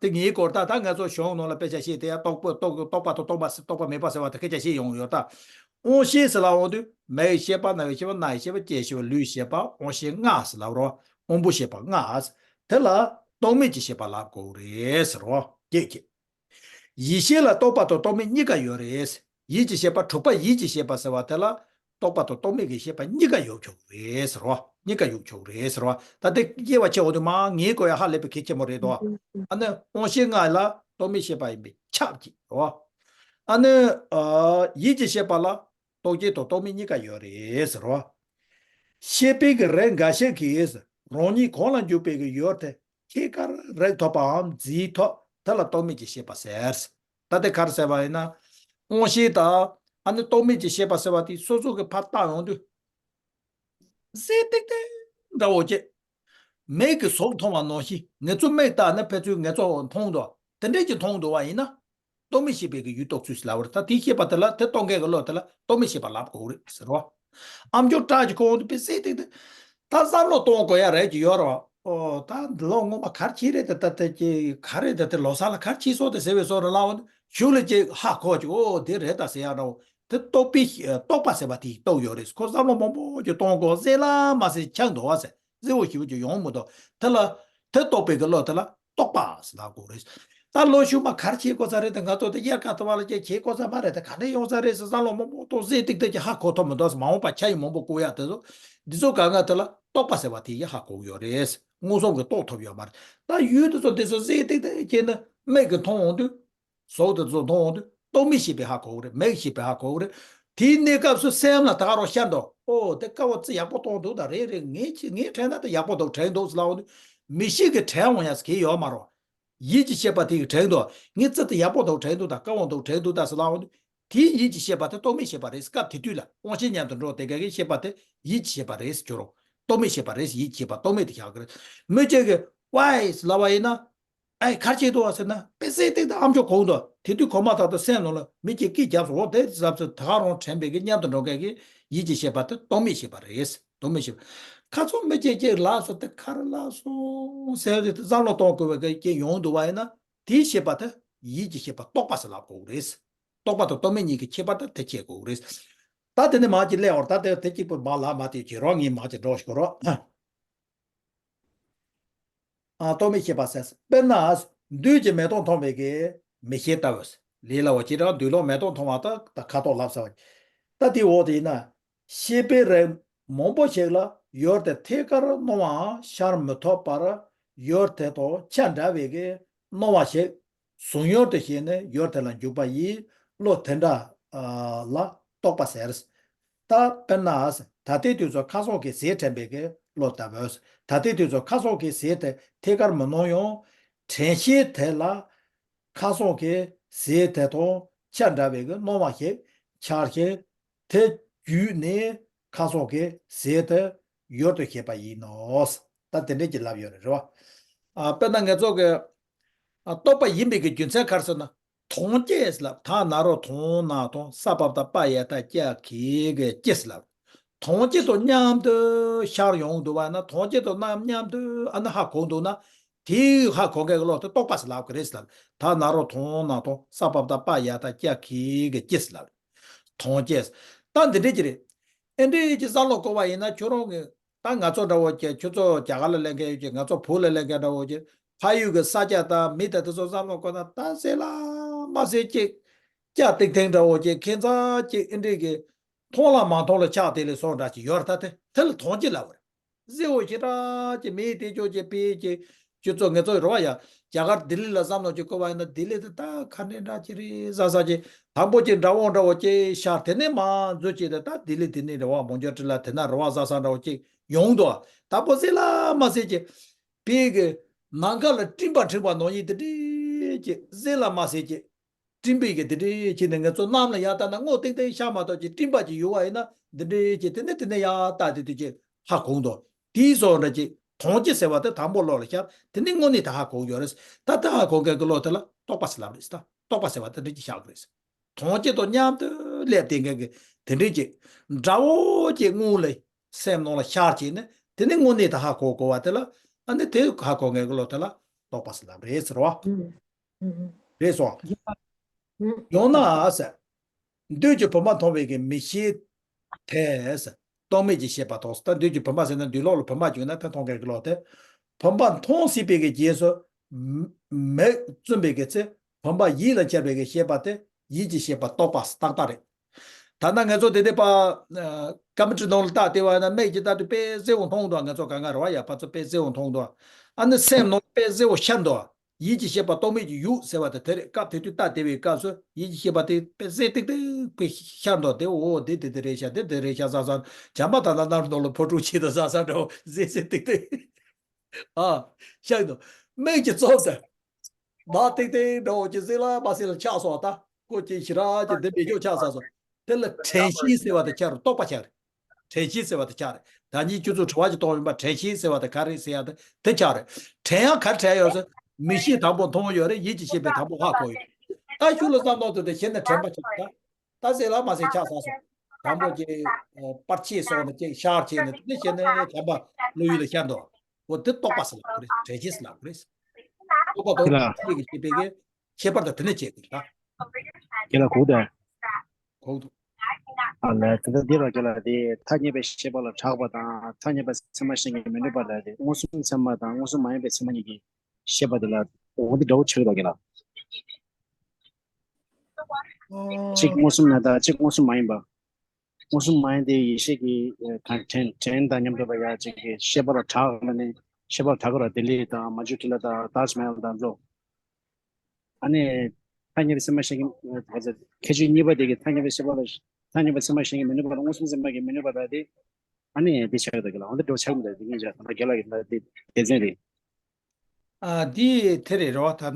དེ་ངའི་སྐོར་ད་ད་ང་ཚོ་གཞུང་ནང་ལ་དཔེ་ཆ་བཤད་དེ་ཡ་རྟོག་པ་རྟོག་རྟོག་པ་དང་རྟོག་པ་རྟོག་པ་མེད་པ་ཟེར་བ་དེ་སྐད་ཆ་བཤད་ཡོང་ཡོད་ད། དབང་ཤེས་ཟེར་ལབ་འོང་དུས་མིག་གི་ཤེས་པ། རྣ་བའི་ཤེས་པ། སྣ་ཡི་ཤེས་པ། ལྕེའི་ཤེས་པ། ལུས་ཤེས་པ། དབང་ཤེས་ལྔ་ཟེར་ལབ་ར། དབང་པོ་ཤེས་པ་ལྔ། དེ་ལ་རྟོག་མེད་ཀྱི་ཤེས་པ་ལབ་དགོས་རེད་ཟེར་རོ། བརྒྱད་ཀྱི། ཡིད་ཤེས་ལ་རྟོག་པ་དང་རྟོག་མེད་གཉིས་ཀ་ཡོད་རེད། ཡིད་ཀྱི་ཤེས་པ། དྲུག་པ་ཡིད་ཀྱི་ཤེས་པ་ཟེར་བ་དེ་ལ་རྟོག་པ་དང་རྟོག་མེད་ཀྱི་ཤེས་པ་གཉིས་ཀ་ཡོད་ཆོག་རེད་ཟེར་རོ། གཉིས་ཀ་ཡོད་ཆོག་རེད་ཟེར་རོ། ད་དེ་དབྱེ་བ་ཕྱེ་འོང་དུས་མ་ངའི་སྐོར་ཡ་ཧ་ལས་པའི་གལ་ཆེན་པོ་རེད་དོ། ཨ་ནི་དབང་ཤེས་ལྔ་ལ་རྟོག་མེད་ཤེས་པ་ཡིན་པས་ཁྱབ་ཀྱི་རོ། ཨ་ནི་ཡིད་ཀྱི་ཤེས་པ་ལ་རྟོག་བཅས་དང་རྟོག་མེད་གཉིས་ཀ་ཡོད་རེད་ཟེར་རོ། ཤེས་པའི་གི་རིགས་འགའ་ཞིག་གིས་རང་ཉིད་གང་ལ་འཇུག་པའི་གི་ཡུལ་དེ་ཁྱད་པར་རིག་ཐུབ་པའམ་འཛིན་ཐུབ་དེ་ལ་རྟོག་མེད་ཀྱི་ཤེས་པ་ཟེར། ད་དེ་ག་རེ་ཟེར་བ་ཡིན་ན། དབང་ཤེས་དང་ཨ་ནི་རྟོག་མེད་ཀྱི་ཤེས་པ་ཟེར་བ་དེ་སོ་སོ་གི་ཕར་བལྟ་ཡོང་དུས། གཟེར་ཏིག་ཏིག་འདྲ་བོ་ཅིག་མིག་གིས་གཟུགས་མཐོང་བ་ནང་བཞིན་ངེད་ཚོ་མིག་ལྟ་ན་ཕལ་ཆེར་ངེད་ཚོ་མཐོང་འདུག་དེ་འདྲས་ཀྱི་མཐོང་འདུག་བ་ཡིན་ན། རྟོག་མེད་ཤེས་པའི་གི་ཡུལ་རྟོགས་ཚུལ་ཟེར་ལབ་པ་རེད། ད་དེའི་ཤེས་པ་དེ་ལ་དེ་རྟོགས་མཁན་གི་བློ་དེ་ལ་རྟོག་མེད་ཤེས་པ་ལབ་དགོས་རེད་ཟེར་བ། ཨ་མཆོག་བཀྲ་ཤིས་ཁོང་དུ་དཔེ་གཟེར་ཏིག་ཏིག་ད་བསམ་བློ་གཏོང་དགོས་ཡ་རེད་ཀྱི་ཡོད་རེད་བ། ཨོ་ད་འདི་ལོ་སྔོན་མ་ག་རེ་བྱས་རེད། ད་ད་ད་ཀྱི་ག་རེ་ད་དེ་ལོ་གསར་ལ་ག་རེ་བྱས་སོང་དེ་ཟེར་བའི་སོ་རེ་ལ་འོ་ཞུགས་ལ་ཅིག་ཧ་གོ་ཅིག་ཨོ་དེ་རེད་ད་ཟེར་ཡ་འདྲ་བོ། དེ་རྟོགས་པའི་རྟོགས་པ་ཟེར་བ་དེ་རྟོགས་ཡོད་རེད། ཁོ་བསམ་བློ་མང་པོ་ཅིག་གཏོང་དགོས་གཟེར་ལ་མ་ཟེར་ཆགས་འདུག་བ་ཟེར། གཟེར་བོ་ཞེ་པོ་ཅིག་ཡོང་མི་འདུག་དེ་ལ་དེ་རྟོགས་པའི་གི་བློ་དེ་ལ་རྟོགས་པ་ཟེར་ལབ་དགོས་རེད། ད་ལོ་ཤུལ་མ་ག་རེ་བྱེད་དགོས་ས་རེད། ད་ང་ཚོ་དེ་དབྱར་ཁ་ཐོ་བ་ལ་ཅིག་བྱེད་དགོས་ས་མ་རེད། ད་ག་འདྲ་ཡོང་ས་རེད་ཟེར་བསམ་བློ་མང་པོ་གཏོང་གཟེར་ཏིག་ཏིག་ཅིག་ཧ་གོ་ཐུབ་མི་འདུག་མ་འོངས་པ་ཆ་ཡི་མང་པོ་བསྐོར་ཡག་དེ་ཚོ་འདི་ཚོ་ག་ང་དེ་ལ་རྟོགས་པ་ཟེར་བ་དེ་ཡི་ཧ་གོ་གི་ཡོད་རེད། མངོན་སུམ་གྱིས་རྟོགས་ཐུབ་ཡོད་མ་རེད། ད་ཡུལ་དེ་ཚོ་དེ་ཚོ་གཟེར་ཏིག་ཏིག་བྱས་ནས་མིག་གིས་མཐོང་འོང་དུས། གཟུགས་དེ་ཚོ་མཐོང་འོང་དུས་རྟོག་མེད་ཤེས་པས་ཧ་གོ་གི་རེད། མིག་ཤེས་པས་ཧ་གོ་གི་རེད། དེའི་གནས་སྐབས་སུ་སེམས་ལ་ད་ག་རང་ཤར་འདུག་ཨོ་དེ་དཀའ་བ་ཙི་ཡག་པོ་གཏོང་འདུག་ད་རེད་རེད། ངའི་ཆེ་ངའི་དྲན་ན་དེ་ཡག་པོ་འདུག་དྲན་འདུག་ཟེར་ལབ་འོང་དུས། མིག་ཤེས་ཀྱིས་དྲན་འོང་ཡ་ཟེར་གྱི་ཡོད་མ་རེད། ཡིད་ཀྱི་ཤེས་པ་དེ་གིས་དྲན་འདུག་ངའི་ཙི་དེ་ཡག་པོ་འདུག་དྲན་འདུག་ད་དཀའ་བ་འདུག་དྲན་འདུག་ད་ཟེར་ལབ་འོང་དུས། དེའི་ཡིད་ཀྱི་ཤེས་པ་དེ་རྟོག་མེད་ཤེས་པ་རེད། སྐབས་དེ་དུས་ལ་དབང་ཤེས་མཉམ་དུ་འགྲོ་དེ་ག་གི་ཤེས་པ་དེ་ཡིད་ཀྱི་ཤེས་པ་རེད་ཟེར་གྱི་རེད། རྟོག་མེད་ཤེས་པ་རེད། ཡིད་ཀྱི་ཤེས་པ་རྟོག་མེད་དེ་ཤར་གི་རེད། མི་གཅིག་གིས་ཝའི་ཟེར་ལབ་པ་ཡིན་ན། ཨའི་ག་རེ་བྱེད་འདུག་བ་ཟེར་ན་དཔེ་གཟེར་ཏིག་ཏིག་ཨ་མཆོག་གོ་འདུག་དེ་དུས་གོ་མ་ཐག་ཏུ་སེམས་ནང་ལ་མི་གཅིག་སྐད་བརྒྱབ་སོང་། འོ་དེ་ཟབ་ཟབ་ད་ག་རང་དྲན་པའི་གི་མཉམ་དུ་འགྲོ་མཁན་གྱི་ཡིད་ཀྱི་ཤེས་པ་དེ་རྟོག་མེད་ཤེས་པ་རེད། རྟོག་མེད་ཤེས་པ། ཁ་ཚོ་མི་གཅིག་གཅིག་ལབ་སོང་དེ་ག་རེ་ལབ་སོང་ཟེར་ཏེ་བསམ་བློ་གཏོང་དགོས་པའི་གི་རྐྱེན་ཡོང་འདུག་བ་ཡིན་ན། དེའི་ཤེས་པ་དེ་ཡིད་ཀྱི་ཤེས་པ་རྟོགས་པ་ཟེར་ལབ་དགོས་རེད། རྟོགས་པ་དང་རྟོག་མེད་གཉིས་ཀྱི་ཁྱད་པར་དེ་དེ་ཁྱད་དགོས་རེད། ད་དེ་ནས་མར་ཅིག་སླེབས་འོར། ད་དེ་དེ་གཅིག་པུ་མར་ལབ་མ་དེ་བྱེད་རོགས། ངས་མར་ཅིག་འགྲོ་ཞིག་རོགས། ཨ། རྟོག་མེད་ཤེས་པ་ཟེར། དཔེར་ན། དུས་ཀྱི་མེ་ཏོག་མཐོང་བའི་གི་མིག་ཤེས་ལྟ་བུ། ལས་སླ་བོ་ཅིག་རང་དུས་ལོག་མེ་ཏོག་མཐོང་བ་ད་ད་ཁ་དོག་ལབ་ས་བ། ད་དེའི་འོག་དེ་ཡིན་ན། ཤེས་པའི་རིགས་མང་པོ་ཞིག་ལ་ ཡུལ་དེ་ཐད་ཀར་སྣང་བའང་ཤར་མི་ཐུབ་པར་ཡུལ་དེ་དང་ཆ་འདྲ་བའི་གི་སྣང་བ་ཞིག་གཟུང་ཡུལ་དུ་བྱས་ནས་ཡུལ་དེ་ལ་འཇུག་པ་ཡིས་བློ་དེ་འདྲ་ལ་རྟོག་པ་ཟེར། ད་དཔེར་ན། ད་ལྟའི་དུས་སུ་ཁ་སང་གི་ཟས་དྲན་པའི་གི་བློ་ལྟ་བུ། ད་ལྟའི་དུས་སུ་ཁ་སང་གི་ཟས་དེ་ཐད་ཀར་མི་སྣང་ཡང་། དྲན་ཤེས་དེ་ལ་ཁ་སང་གི་ཟས་དེ་དང་ཆ་འདྲ་བའི་གི་སྣང་བ་ཞིག་འཆར་ཞིང་། དེ་བརྒྱུད་ནས་ཁ་སང་གི་ཟས་དེ་ཡུལ་དུ་བྱེད་པ་ཡིན་ནོ། ད་དེ་འདྲས་ཀྱི་ལབ་ཡོད་རེད། རེད་བ། ཨ། དཔེར་ན་ང་ཚོ་གི། ཨ། རྟོག་པ་ཡིན་པའི་གི་རྒྱུ་མཚན་ག་རེ་ཟེར་ན། མཐོང་བྱེད་ལབ། ད་ན་རོ་མཐོང་ན་མཐོང་ས་བབ་ད་པ་ཡ་ད་ཀྱ་གི་གི་ཅེས་ལབ། མཐོང་བྱེད་དང་མཉམ་དུ་ཤར་ཡོང་འདུག་བ་ན། མཐོང་བྱེད་དང་རྣམ་མཉམ་དུ་ཨ་ནི་ཧ་གོ་འདུག་ན། དེའི་ཧ་གོ་མཁན་གྱི་བློ་དེ་རྟོག་པ་ཟེར་ལབ་ཀྱི་རེད་ཟེར་ལབ། ད་ན་རོ་མཐོང་ན་མཐོང་ས་བབ་ད་པ་ཡ་ད་ཀྱ་གི་གི་ཅེས་ལབ། མཐོང་བྱེད། ད་འདི་འདྲས་ཀྱི་རེད། ཨེ་འདྲས་ཀྱི་བསམ་བློ་བསྐོར་བ་ཡིན་ན་ཁྱོད་རང་གི། ད་ང་ཚོ་འདྲ་བོ་ཅིག་ཁྱོད་ཚོ་རྒྱ་གར་ལ་སླེབས་མཁན་ཡོད་ཅིག་ང་ཚོ་བོད་ལ་སླེབས་མཁན་འདྲ་བོ་ཅིག་ཕ་ཡུལ་གྱི་ས་ཆ་དང་མི་དང་དེ་ཚོ་བསམ་བློ་བསྐོར་ན། ད་ཟེར་ལ་མ་ཟེར་ཅིག་ཀྱ་ཏིག་ཐེང་འདྲ་བོ་ཅིག་ཁྱད་མཚར་ཅིག་ཨེ་འདྲས་ཀྱི་མཐོང་ལ་མ་མཐོང་ལ་ཆགས་དེ་ལས་སོགས་འདྲ་ཅིག་ཡོད་རེད། ད་དེ་དེ་ལ་མཐོང་བྱེད་ལབ་པ་རེད། གཟི་འོད་ཞེ་དྲག་ཅིག་མེ་དེ་ཅོག་ཅིག་ཕུལ་ཅིག་ཁྱོད་ཚོ་ང་ཚོ་རེད་བ་ཡ། རྒྱ་གར་ལྡི་ལི་ལ་བསམ་བློ་ཅིག་བསྐོར་བ་ཡིན་ན། ལྡི་ལི་དེ་ད་ག་འདྲས་འདྲ་ཅིག་རེད་ཟེར་ཟེར་ཅིག་དང་པོ་ཅིག་འདྲ་བོ་འདྲ་བོ་ཅིག་ཤར། དེ་ནས་མར་འཛུལ་ཅིག་དེ་ད་ལྡི་ལི་དེ་ནས་རེད་བ། མོན་གྷོ་ཊི་ལ་དེ་ན་རེད་བ་ཟེར་ཟེར་འདྲ་བོ་ཅིག་ཡོང་འདུག་དང་པོ་ཟེར་ལ་མ་ཟེར་ཅིག་བོད་ཀྱི་ནམ་མཁའ་ལ་སྤྲིན་པ་འཁྲིགས་པ་ནང་བཞིན་དེ་འདྲས་ཅིག་ཟེར་ལ་མ་ཟེར་ཅིག་སྤྲིན་པའི་གི་དེ་འདྲས་ཅིག་ནས་ང་ཚོ་གནམ་ལ་ཡར་ལྟ་ན་སྔོ་ཏིང་ཏིང་ཤར་མ་གཏོགས་ཅིག་སྤྲིན་པ་ཅིག་ཡོད་པ་ཡིན་ན། འདི་འདྲས་ཅིག་དེ་ནས་དེ་ནས་ཡར་ལྟ་དེ་དུས་ཅིག་ཧ་གོ་འདུག་དེའི་བཟོ་འདྲ་ཅིག་མཐོང་བྱེད་ཟེར་བ་དེ་དང་པོ་བློ་ལ་ཤར། དེ་ནས་དངོས་གནས་དེ་ཧ་གོ་ཡོད་རེད། ད་ལྟ་ཧ་གོ་མཁན་གྱི་བློ་དེ་ལ་རྟོག་པ་ཟེར་ལབ་རེད། ད་རྟོག་པ་ཟེར་བ་དེ་འདྲ་ཅིག་ཤར་གི་རེད། མཐོང་བྱེད་དང་མཉམ་དུ་སླེབས་བསྡད་མཁན་གྱི་དེ་འདྲས་ཅིག་འདྲ་བོ་ཅིག་སྔོན་ལ་སེམས་ནང་ལ་ཤར་བྱས་ནས། དེ་ནས་དངོས་གནས་དེ་ཧ་གོ་གོ་བ་དེ་ལ། ཨ་ནི་དེ་ཧ་གོ་མཁན་གྱི་བློ་དེ་ལ་རྟོག་པ་ཟེར་ལབ་རེད་ཟེར་བ། ཨུ། ཨུ། རེད་སོང་། ཨུ། ཡང་ན་ཟེར། འདོད་ཀྱི་བུམ་པ་མཐོང་བའི་གི་མིག་ཤེས་དེ་ཟེར། རྟོག་མེད་ཀྱི་ཤེས་པ་མཐོང་ཟེར། ད་འདོད་ཀྱི་བུམ་པ་ཟེར་ན་འདོད་ལོག་ལ་བུམ་པ་བྱུང་ན་དེ་མཐོང་མཁན་གྱི་བློ་དེ། བུམ་པ་མཐོང་སྲིད་པའི་གི་རྗེས་སུ་མིག་བཙུམ་པའི་གི་ཚེ། བུམ་པ་ཡིད་ལ་འཆར་བའི་གི་ཤེས་པ་དེ་ཡིད་ཀྱི་ཤེས་པ་རྟོག་པ་ཏག་ཏག་རེད། ད་ལྟ་ང་ཚོ་དེ་དེ་པ་ཀམ་པུ་ཊར་ནང་ལ་བལྟས་བལྟས་པ་ན། མིག་གིས་ལྟ་དུས་དཔེ་གསལ་བོ་མཐོང་འདུག་ང་ཚོ་ག་ང་རེད་བ་ཡ། ཕར་ཚུར་དཔེ་གསལ་བོ་མཐོང་འདུག་ཨ་ནི་སེམས་ནང་དཔེ་གསལ་བོ་ཤར་འདུག་ཡིད་ཀྱི་ཤེས་པ་རྟོག་མེད་ཀྱི་ཡུལ་ཟེར་བ་དེ་དེ་རེད། སྐབས་དེ་དུས་ལྟ་བལྟས་པའི་སྐབས་སུ་ཡིད་ཀྱི་ཤེས་པ་དེ་དཔེ་གསལ་ཏིག་ཏིག་དཔེ་ཤར་འདུག་དེ་འོ་དེ་དེ་དེ་རེད་ཤག་དེ་དེ་རེད་ཤག་ཟེར་ཟེར། བྱམས་པ་དང་ལ་ནར་ནོར་ལ་ཕོ་ཕྲུག་ཆེད་དུ་ཟེར་ཟེར་འདྲ་བོ་གསལ་གསལ་ཏིག་ཏིག་ཨ། ཤར་འདུག་མིག་གིས་ཙོག་ཟེར། མ་ཏིག་ཏིག་འདྲ་བོ་ཅིག་ཟེར་ལ་མ་ཟེར་ལ་ཆགས་སོང་ད། ཀོ་ཅིག་ཞི་ར་ཅིག་འདི་མི་འཇོག་ཆགས་ས་སོང་། དེ་ལ་དྲན་ཤེས་ཟེར་བ་དེ་ཆགས་རེད། རྟོག་པ་ཆགས་རེད། དྲན་ཤེས་ཟེར་བ་དེ་ཆགས་རེད། ད་ནི་ཁྱོད་ཚོ་དྲི་བ་ཅིག་གཏོང་ཡིན་པ། དྲན་ཤེས་ཟེར་བ་དེ་ག་རེད་ཟེར་ཡ་དེ་དེ་ཆགས་རེད། དྲན་ཡང་ག་རེ་དྲན་ཡོད་ཟེར། མིག་ཤེས་དང་པོ་མཐོང་ཡོད་རེད། ཡིད་ཀྱི་ཤེས་པས་དང་པོ་ཧ་གོ་ཡོད། ད་ཤུགས་ལ་བསམ་བློ་ཐོངས་ཏེ་གཞན་ནས་དྲན་པ་ཆགས་ད། ད་ཟེར་ལ་མ་ཟེར་ཆགས་ས་སོང་། དང་པོ་ཅིག་པར་ཆས་སོགས་ནས་ཅིག་ཤར་བྱས་ནས། དེ་ནས་གཞན་ནས་དྲན་པ་བློ་ཡུལ་ལ་ཤར་འདུག་འོ་དེ་རྟོག་པ་ཟེར་ལབ་དགོས་རེད། དྲན་ཤེས་ཟེར་ལབ་དགོས་རེད། རྟོག་པ་དང་ཁྱེད་ལ་ཤེས་པའི་ཤེས་པའི་གི་ཁྱད་པར་དང་དེ་ནས་བྱས་དགོས་རེད་ད། ཁྱེད་ལ་གོ་དང་། གོ་འདུག་ཨ་ལས། དེ་ལྟར་འདི་ལ་ཁྱེད་ལ་དེ་ཐ་སྙད་པའི་ཤེས་པ་ལ་གྲགས་པ་དང་། ཐ་སྙད་པའི་ཚད་མ་གཞན་གྱིས་མི་གནོད་པ་ལ་དེ་མངོན་སུམ་ཚད་མ་དང་མངོན་སུམ་མ་ཡིན་པའི་ཚད་མ་གཉིས་ཀྱི་ཤེས་པ་དེ་ལ་འོ་འདི་འདྲ་བོ་ཆགས་འདུག་ཁྱེད་ལ། གཅིག་མངོན་སུམ་ཡང་དག་གཅིག་མངོན་སུམ་མ་ཡིན་པ། མངོན་སུམ་མ་ཡིན་ཏེ་ཡེ་ཤེས་ཀྱི་ཨ་དྲན་དྲན་དང་མཉམ་དུ་པ་ཡ་གཅིག་གི་ཤེས་པ་ལ་གྲགས་ལ་ནི། ཤེས་པ་ལ་གྲགས་ཀྱི་རེད། ལྡི་ལི་དང་མ་ཅུ་ཊི་ལ་དང་ཏཱཇ་མ་ཧལ་དང་ཚོ། ཨ་ནི་ཐ་སྙད་པའི་ཚད་མ་གཞན་གྱིས་ཁྱད་ཆོས་གཉིས་པ་དེ་གི་ཐ་སྙད་པའི་ཤེས་པ་ལ། ཐ་སྙད་པའི་ཚད་མ་གཞན་གྱིས་མི་གནོད་པ་དང་མངོན་སུམ་ཚད་མ་གིས་མི་གནོད་པ་ལ་དེ། ཨ་ནི་དེ་ཆགས་ཡོད་ཀྱི་ལ། འོ་འདི་འདྲ་བོ་ཆགས་མི་འདུག་དེ་ངས་བྱས་ད་ལྟ་རྒན་ལགས་ཀྱི་ལ་དེ་སྡེ་ཚན་རེད། ཨ། འདི་དེ་རེད་རེད་བ། ད་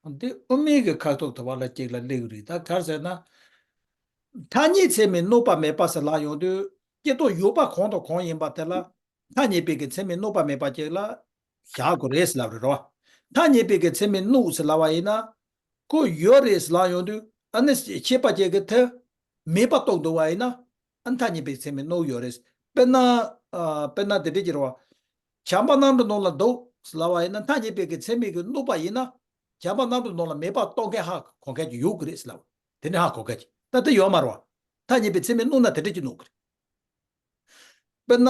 ན་འདི་དབུ་མའི་གི་ཁ་ཐུག་དུ་བ་ལ་གཅིག་ལ་སླེབས་རེད། ད་ག་རེ་ཟེར་ན། ཐ་སྙད་ཚད་མས་གནོད་པ་མེད་པ་ཟེར་ལབ་ཡོང་དུས། སྐྱེ་སྟོབས་ཡོད་པ་གང་དང་གང་ཡིན་པ་དེ་ལ་ཐ་སྙད་པའི་གི་ཚད་མས་གནོད་པ་མེད་པ་ཅིག་ལ་བཞག་དགོས་རེད་ཟེར་ལབ་རེད་རོ། ཐ་སྙད་པའི་གི་ཚད་མས་གནོད་ཟེར་ལབ་པ་ཡིན་ན། ཁོ་ཡོད་རེད་ཟེར་ལབ་ཡོང་དུས། ཨ་ནི་ཤེས་པ་ཅིག་གིས་དེ་མེད་པ་རྟོགས་འདུག་པ་ཡིན་ན། ཨ་ནི་ཐ་སྙད་པའི་ཚད་མས་གནོད་ཡོད་རེད། དཔེར་ན། ཨ། དཔེར་ན་དེ་འདྲས་ཀྱི་རེད་བ། བྱམས་པ་རྣམ་གྲོལ་ནང་ལ་འདུག་ཟེར་ལབ་པ་ཡིན་ན། ཐ་སྙད་པའི་གི་ཚད་མས་གི་གནོད་པ་ཡིན་ན། བྱམས་པ་རྣམ་གྲོལ་ནང་ལ་མེད་པ་རྟོགས་མཁན་ཧ་གོ་མཁན་ཅིག་ཡོད་གི་རེད་ཟེར་ལབ། དེ་ནི་ཧ་གོ་མཁན་ཅིག་ད་དེ་ཡོད་མ་རེད་བ། ཐ་སྙད་པའི་ཚད་མས་གནོད་ན་དེ་འདྲས་ཀྱི་གནོད་གི་རེད། དཔེར་ན།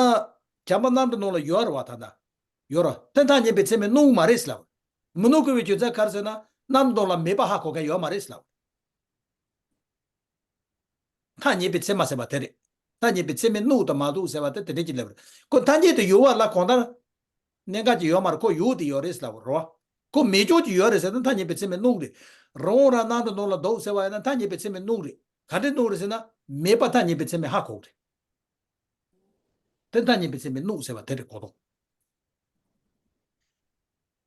བྱམས་པ་རྣམ་གྲོལ་ནང་ལ་ཡོད་རེད་བ། ད་ལྟ་ཡོད་རེད། དེ་ཐ་སྙད་པའི་ཚད་མས་གནོད་མ་རེད་ཟེར་ལབ། མི་གནོད་དགོས་པའི་རྒྱུ་མཚན་ག་རེ་ཟེར་ན། རྣམ་གྲོལ་ལ་མེད་པ་ཧ་གོ་མཁན་ཡོད་མ་རེད་ཟེར་ལབ། ཐ་སྙད་པའི་ཚད་མ་ཟེར་བ་དེ་རེད། མཐའ་གཉིས་པའི་ཚད་མས་གནུག་དང་མ་གཏུག་ཟེར་བ་དེ་དེ་འདྲ་ཅིག་ལབ་རེད། ཁོ་མཐའ་གཉིས་དེ་ཡོད་པ་ལ་གང་ལྟར་གནད་འགག་ཅིག་ཡོད་མ་རེད། ཁོ་ཡོད་དེ་ཡོད་རེད་ཟེར་ལབ་རེད་བ། ཁོ་མེད་ཀྱོག་ཅིག་ཡོད་རེད་ཟེར་ན་མཐའ་གཉིས་པའི་ཚད་མས་གནུག་རེད། རི་བོང་རྭ་གནམ་གྲུ་ནང་ལ་འདུག་ཟེར་བ་ཡིན་ན་མཐའ་གཉིས་པའི་ཚད་མས་གནུག་རེད། ག་འདྲས་གནུག་རེད་ཟེར་ན་མེད་པ་མཐའ་གཉིས་པའི་ཚད་མས་ཧ་གོ་གི་རེད། དེ་མཐའ་གཉིས་པའི་ཚད་མས་གནུག་ཟེར་བ་དེ་རེད་གོ་དོ།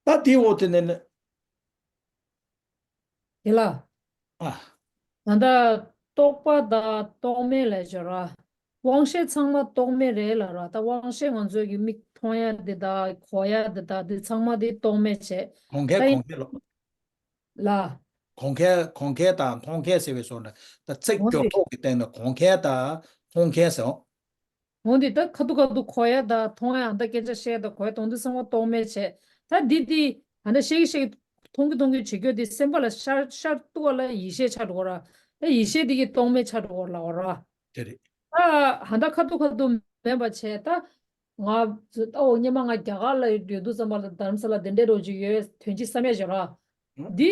ད་དེའི་འོག་དེ་ནས་ནི། དེ་ལ། ཨ། ད་ལྟ་རྟོག་པ་དང་རྟོག་མེད་ལ་སྦྱོར་བ། དབང་ཤེས་ཚང་མ་རྟོག་མེད་རེད་ལབ་ར། ད་དབང་ཤེས་ང་ཚོའི་གི་མིག་མཐོང་ཡ་འདི་དང་གོ་ཡ་འདི་དང་འདི་ཚང་མ་འདི་རྟོག་མེད་བྱས། གོང་ཁེ་ད་ཡིན་གོང་ཁེ་ལོ། ལ། གོང་ཁེ་གོང་ཁེ་དང་མཐོང་ཁེ་ཟེར་བའི་སོ་ནས་ད་ཚིག་འོ་སྦྱོར་དེ་ཐོག་གི་སྟེང་ནས་གོང་ཁེ་དང་མཐོང་ཁེ་ཟེར། འོ་འདི་ད་ཁ་ཐུག་ཁ་ཐུག་གོ་ཡ་དང་མཐོང་ཡ་ད་སྐད་ཆ་བཤད་དང་གོ་ཡ་དང་འདི་ཚང་མ་རྟོག་མེད་བྱས། ད་འདི་འདི་ཨ་ད་ཤེས་ཀྱི་ཤེས་ཀྱི་མཐོང་གི་མཐོང་གི་བྱེད་རྒྱུ་འདི་སེམས་པ་ལ་ཤར་ཤར་གཏུག་པ་ལ་ཡིད་ཤེས་ཆགས་འགྲོ་གི་ར། ད་ཡིད་ཤེས་འདི་གི་རྟོག་མེད་ཆགས་འགྲོ་གི་ར་ལབ་པ་ར། དེ་རེད། ད་ཧ་ད་ཁ་ཐུག་ཁ་ཐུག་མེད་པ་བྱས་ད། ང་ད་འོ་སྙེ་མ་ང་རྒྱ་གར་ལ་ཡོད་དུས་ཙམ་པ་ལ་རྡ་རམ་ས་ལ་དེ་འདྲའི་རོ་ཅིག་ཡོད་དོན་ཅི་བསམ་ཡ་བྱེད་ར། ཨང་། འདི།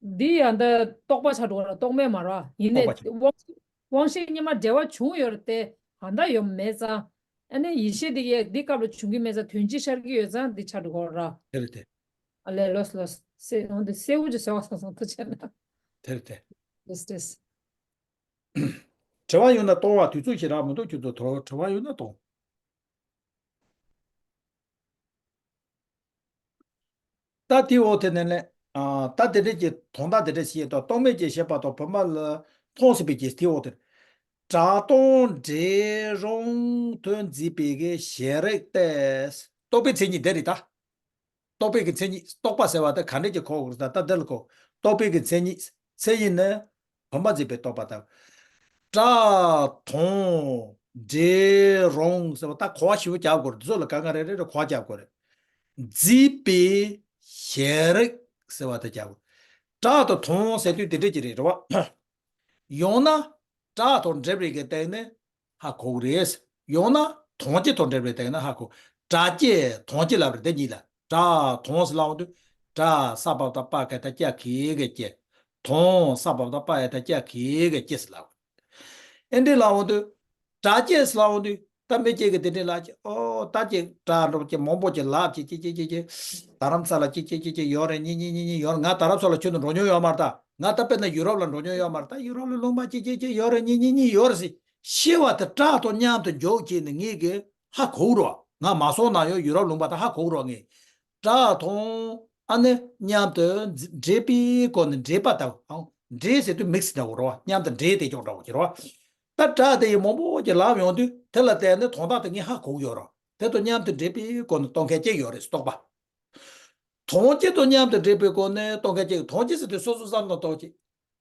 འདི་ཡང་ད་རྟོག་པ་ཆགས་འགྲོ་བ་ལ་རྟོག་མེད་མ་ར་ཡིན་ནས་རྟོག་པ་ཆགས། དབང་དབང་ཤེས་སྙེ་མ་འབྲེལ་བ་བྱུང་ཡོད་རེད་དེ་ཧ་ད་ཡོད་མེད་ཙང་། ཨ་ནི་ཡིད་ཤེས་འདི་ཡས་འདི་སྐབས་ལ་བྱུང་གི་མེད་ཙང་དོན་ཅི་ཤར་གི་ཡོད་ཙང་འདི་ཆགས་འགྲོ་གི་ར། དེ་རེད་དེ། ཨ་ལས་ལོས་ལོས་སེ་འོ་འདི་སེ་འུ་ཅི་སེ་བ་སང་སང་ཐུ་ཆེ་ན། དེ་རེད་དེ། ལོས་ལོས། དྲི་བ་ཡོད་ན་གཏོང་བ། དུས་ཚོད་ཞེ་དྲག་མི་འདུག་ཁྱོད་ཚོ་དོ་དྲི་བ་ཡོད་ན་གཏོང་། ད་དེའི་འོག་དེ་ནས་ནས། ཨ། ད་དེ་འདྲས་ཀྱི་དོན་དག་དེ་འདྲས་ཞིག་དང་རྟོག་མེད་ཀྱི་ཞེས་པ་དང་བུམ་པ་ལ་མཐོང་སྲིད་པའི་རྒྱུ་དེའི་འོག་དེ། གྲགས་སྟོང་འབྲས་རུང་དོན་འཛིན་པའི་གི་ཞེན་རིག་སྟེ། རྟོག་པའི་མཚན་ཉིད་དེ་རེད་ད། རྟོག་པའི་གི་མཚན་ཉིད། རྟོག་པ་ཟེར་བ་དེ་ག་འདྲས་ཀྱི་གོ་དགོས་རེད་ད། ད་འདི་ལ་གོ། རྟོག་པའི་གི་མཚན་ཉིད། མཚན་ཉིད་ནི་བུམ་པ་འཛིན་པའི་རྟོག་པ་དང་། གྲགས་མཐོང་འབྲས་རུང་ཟེར་བ་ད་གོ་བ་ཞིབ་པོ་རྒྱག་དགོས་རེད། འདི་ཚོ་ལ་ག་ག་རེ་རེ་རེ་གོ་བ་རྒྱག་དགོས་རེད། འཛིན་པའི་ཞེན་རིག་ཟེར་བ་དེ་རྒྱག་དགོས། གྲགས་དང་མཐོང་ཟེར་དུས་དེ་འདྲས་ཀྱི་རེད་རེད་བ། ཡང་ན་གྲགས་དང་འབྲེལ་བའི་གི་སྟེང་ནས་ཧ་གོ་གི་རེད། ཡང་ན་མཐོང་བྱེད་དང་འབྲེལ་བའི་སྟེང་ནས་ཧ་གོ། གྲགས་བྱེད་མཐོང་བྱེད་ལབ་རེད་དེ་གཉིས་ལ། གྲགས་མཐོང་ཟེར་ལབ་འོང་དུས། གྲགས་ས་བབ་ད་པ་ག་ད་ཀྱ་གི་ག་ཀྱེ། མཐོང་ས་བབ་ད་པ་ཡ་ད་ཀྱ་གི་ག་ཀྱེ་ཟེར་ལབ། ཨེ་འདྲས་ལབ་འོང་དུས། གྲགས་བྱེད་ཟེར་ལབ་འོང་དུས། ད་མི་གཅིག་གིས་དེ་འདྲས་ལབ་ཀྱི། ཨོ་ད་ཀྱེ་གྲགས་འགྲོ་ཀྱེ་མང་པོ་ཀྱེ་ལབ་ཀྱེ་ཀྱེ་ཀྱེ་ཀྱེ་ཀྱེ། རྡ་རམ་ས་ལ་ཀྱེ་ཀྱེ་ཀྱེ་ཀྱེ་ཀྱེ་ཡོད་རེད། གཉིས་གཉིས་གཉིས་གཉིས་ཡོད་རེད། ང་རྡ་རམ་ས་ལ་ཁྱོད་ཚོ་འགྲོ་མྱོང་ཡོད་མ་རེད་ད། ང་ད་དཔེར་ན་ཡུ་རོབ་ལ་འགྲོ་མྱོང་ཡོད་མ་རེད་ད། ཡུ་རོབ་ལ་ལུང་པ་ཀྱེ་ཀྱེ་ཀྱེ་ཡོད་རེད། གཉིས་གཉིས་གཉིས་ཡོད་རེད་ཟེར། ཤེས་པ་དེ་གྲགས་དང་མཉམ་དུ་འཇོག་བྱས་ནས་ངས་གི་ཧ་གོ་རོགས། ང་མ་སོང་ན་ཡང་ཡུ་རོབ་ལུང་པ་དེ་ཧ་གོ་རོགས་ངས། གྲགས་དང་ཨ་ནི་མཉམ་དུ་འཛིན་འདྲེས་པའི་སྒོ་ནས། འདྲེས་པ་དང་། ཨང་། འདྲེས་ཟེར་དུས་མིག་སི་འདྲ་བོ་རོ། མཉམ་དུ་འདྲེས་ཏེ་ཀྱང་འདྲ་བོ་ཀྱི་རོ། ད་གྲགས་དེ་ཡི་མང་པོ་ཀྱི་ལབ་ཡོང་དུས་དེ་ལ་བརྟེན་ནས་དོན་དག་དེ་ངས་ཧ་གོ་ཡོད་རོ། དེ་དང་མཉམ་དུ་འདྲེས་པའི་སྒོ་ནས་རྟོགས་མཁན་གཅིག་ཡོད་རེད། རྟོག་པ། མཐོང་བྱེད་དང་མཉམ་དུ་འདྲེས་པའི་སྒོ་ནས་རྟོགས་མཁན་གཅིག་མཐོང་བྱེད་ཟེར་དུས་སོ་སོ་བསམ་བློ་གཏོང་བྱེད།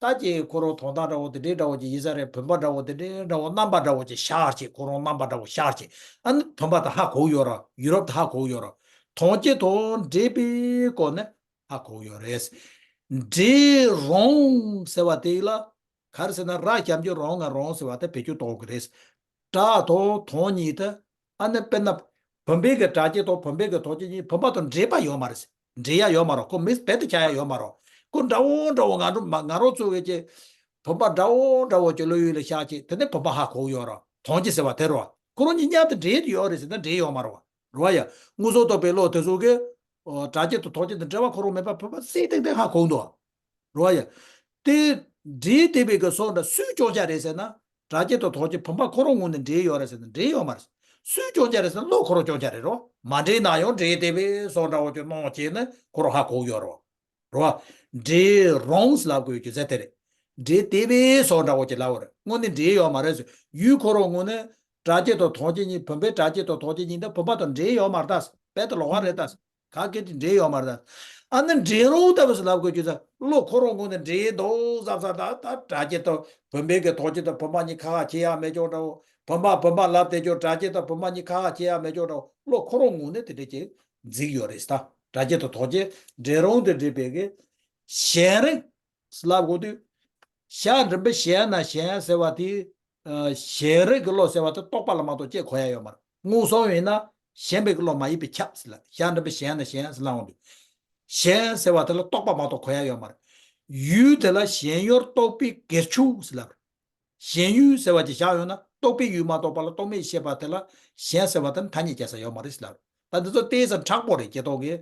ད་ཀྱེ་ཁོ་རང་དོན་དག་འདྲ་བོ་དེ་འདྲའི་འདྲ་བོ་ཅིག་ཡིན་ས་རེད། བུམ་པ་འདྲ་བོ་དེ་འདྲའི་འདྲ་བོ་རྣམ་པ་འདྲ་བོ་ཅིག་ཤར་བྱེད། ཁོ་རང་རྣམ་པ་འདྲ་བོ་ཤར་བྱེད། ཨ་ནི་བུམ་པ་ད་ཧ་གོ་ཡོད་ར། ཡུ་རོབ་ད་ཧ་གོ་ཡོད་ར། མཐོང་བྱེད་དང་འདྲེས་པའི་སྒོ་ནས་ཧ་གོ་ཡོད་རེད། འབྲས་རུང་ཟེར་བ་དེ་ལ་ག་རེ་ཟེར་ན། ར་ཞབས་ཀྱུ་རུང་ང་རུང་ཟེར་བ་དེ་བེད་སྤྱོད་གཏོང་གི་རེད། གྲགས་དང་མཐོང་གཉིས་དེ། ཨ་ནི་དཔེར་ན། བུམ་པའི་གི་གྲགས་བྱེད་དང་བུམ་པའི་གི་མཐོང་བྱེད་གཉིས་བུམ་པ་དང་འདྲེས་པ་ཡོད་མ་རེད། འདྲེས་ཡ་ཡོད་མ་རེད། ཁོ་མིག་སི་རྦད་དེ་ཆགས་ཡ་ཡོད་མ་རེད། ཁོ་འདྲ་བོ་འདྲ་བོ་ང་རང་མ་ང་རང་ཚོ་གི་ཀྱེ། བུམ་པ་འདྲ་བོ་འདྲ་བོ་ཀྱི་བློ་ཡུལ་ལ་ཤར་བྱེད། དེ་ནས་བུམ་པ་ཧ་གོ་ཡོད་རེད། མཐོང་བྱེད་ཟེར་བ་དེ་རེད། ཁོ་རང་གཉིས་མཉམ་དུ་འདྲེས་ཡོད་རེད་ཟེར་ན་འདྲེས་ཡོད་མ་རེད་བ། རེད་བ་ཡ། མངོན་སུམ་རྟོགས་པའི་བློ་དེ་ཚོ་གི། ཨོ། གྲགས་བྱེད་དང་མཐོང་བྱེད་དང་འདྲེས་པ་ཁོ་རང་མེད་པ་བུམ་པ་སིང་ཏིང་ཏིང་ཧ་གོ་འདུག་རེད་བ་ཡ། དེ་འདྲེས་བསྡད་པའི་གི་སོ་འདྲ་སུས་སྐྱོང་བྱ་རེད་ཟེར་ན། གྲགས་བྱེད་དང་མཐོང་བྱེད་བུམ་པ་ཁོ་རང་ངོས་ནས་འདྲེས་ཡོད་རེད་ཟེར་ན་འདྲེས་ཡོད་མ་རེད། སུས་སྐྱོང་བྱ་རེད་ཟེར་ན་བློ་ཁོ་རང་སྐྱོང་བྱ་རེད་རོ། མ་འདྲེས་ན་ཡང་འདྲེས་བསྡད་པའི་སོ་འདྲ་བོ་ཅིག་སྣང་བྱས་ནས་ཁོ་རང་ཧ་གོ་ཡོད་རོ། རོ། འབྲས་རུང་ཟེར་ལབ་དགོས་ཀྱི་ཟེར་དེ་རེད། འབྲེས་བསྡད་པའི་སོ་འདྲ་བོ་ཅིག་ལབ་པ་རེད། དངོས་གནས་འདྲེས་ཡོད་མ་རེད་ཟེར། ཡུལ་ཁོ་རང་ངོས་ནས་གྲགས་བྱེད་དང་མཐོང་བྱེད་གཉིས། བུམ་པའི་གྲགས་བྱེད་དང་མཐོང་བྱེད་གཉིས་འདི་བུམ་པ་དང་འདྲེས་ཡོད་མ་རེད་ད། རྦད་དེ་ལོགས་ཀ་རེད་ད། ག་གེ་དེ་འདྲེས་ཡོད་མ་རེད། ཨ་ནི་འབྲས་རུང་ལྟ་བུ་ཟེར་ལབ་དགོས་རྒྱུ་ཚ། བློ་ཁོ་རང་ངོས་ནས་འདྲེས་འདུག་བསམ་ས། ད་ད་གྲགས་བྱེད་དང་བུམ་པའི་གི་མཐོང་བྱེད་དང་བུམ་པ་གཉིས་ཁ་ཁ་ཁྱེར་ཡ་མེད་ཀྱང་འདྲ་བོ། བུམ་པ་བུམ་པ་ལབ་བསྡད་ཀྱང་གྲགས་བྱེད་དང་བུམ་པ་གཉིས་ཁ་ཁ་ཁྱེར་ཡ་མེད་ཀྱང་འདྲ་བོ། བློ་ཁོ་རང་ངོས་ནས་དེ་འདྲས་ཀྱི་འཛིན་ཡོད་རེད་ད། གྲགས་བྱེད་དང་མཐོང་བྱེད་འབྲས་རུང་དུ་འདྲེས་པའི་གི་ཞེན་རིག་ལབ་དགོས་དུས། ཞེན་འདྲེན་པའི་ཞེན་ན་ཞེན་ཟེར་བ་དེ། ཨ། ཞེན་རིག་གི་བློ་ཟེར་བ་དེ་རྟོག་པ་ལ་མ་གཏོགས་ཅི་གོ་ཡ་ཡོད་མ་རེད། མངོན་སུམ་ཡིན་ན་ཞེན་པའི་བློ་མ་ཡིན་པས་ཁྱབ་ཟེར་ལ། ཞེན་འདྲེན་པའི་ཞེན་ན་ཞེན་ཟེར་ལབ་འོང་དུས། ཞེན་ཟེར་བ་དེ་ལ་རྟོག་པ་མ་གཏོགས་གོ་ཡ་ཡོད་མ་རེད། ཡུལ་དེ་ལ་ཞེན་ཡུལ་རྟོག་པའི་གེགས་ཆུང་ཟེར་ལབ། ཞེན་ཡུལ་ཟེར་བ་ཅིག་བཞག་ཡོད་ན་ རྟོག་པའི་ཡུལ་མ་རྟོགས་པ་ལ་རྟོག་མེད་ཤེས་པ་དེ་ལ་གཞན་ཟེར་བ་དེ་ནི་ཐ་སྙད་རྒྱག་ས་ཡོད་མ་རེད་ཟེར་ལབ། ད་འདི་ཚོ་ཏོག་ཙམ་མཁྲེགས་པོ་རེད། སྐྱེ་ཐོག་གི་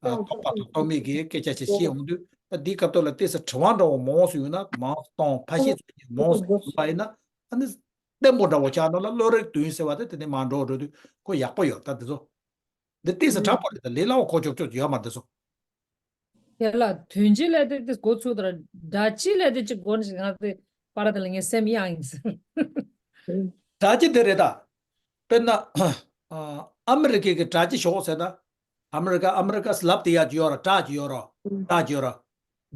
ཨ་རྟོག་པ་དང་རྟོག་མེད་ཀྱི་སྐད་ཆ་ཞིག་བཤད་ཡོང་དུས། ད་འདིའི་སྐབས་ཐོག་ལ་ཏོག་ཙམ་དྲི་བ་འདྲ་བོ་མང་པོ་ཞིག་ཡོད་ན། མང་པོ་གཏོང་། ཕར་བཤད་ཚུར་བཤད་མང་པོ་ཞིག་ཡོད་པ་ཡིན་ན། ཨ་ནི་བརྟན་པོ་འདྲ་བོ་ཆགས་ནོ་ལ་བློ་རིག་བདུན་ཟེར་བ་དེ་དེ་ནས་མར་འགྲོ་འགྲོ་དུས་ཁོ་ཡག་པོ་ཡོད། ད་འདི་ཚོ་འདི་ཏོག་ཙམ་མཁྲེགས་པོ་རེད། ད་ལས་སླ་བོ་གོ་ཆོག་ཆོག་ཡོད་མ་རེད། འདི་ཚོ། དེ་ལ་དོན་སྤྱི་ལབ་དེ་དེ་འགོ་ཚུགས་དང་། སྒྲ་སྤྱི་ལབ་དེ་གཅིག་འགོ་ནས་ང་དེ་པར་དེ་ལ་ངའི་སེམས་གཡེང་ཡིན་ཟེར། སྒྲ་སྤྱི་དེ་རེད་ད། དཔེར་ན་ཨ་ཨ་མི་རི་ཀའི་གི་སྒྲ་སྤྱི་ཞོག་ཟེར་ན། ཨ་མི་རི་ཀ་ཨ་མི་རི་ཀ་ཟེར་ལབ་དེ་ཡག་ཅིག་ཡོད་ར། སྒྲ་ཅིག་ཡོད་ར། སྒྲ་ཅིག་ཡོད་ར།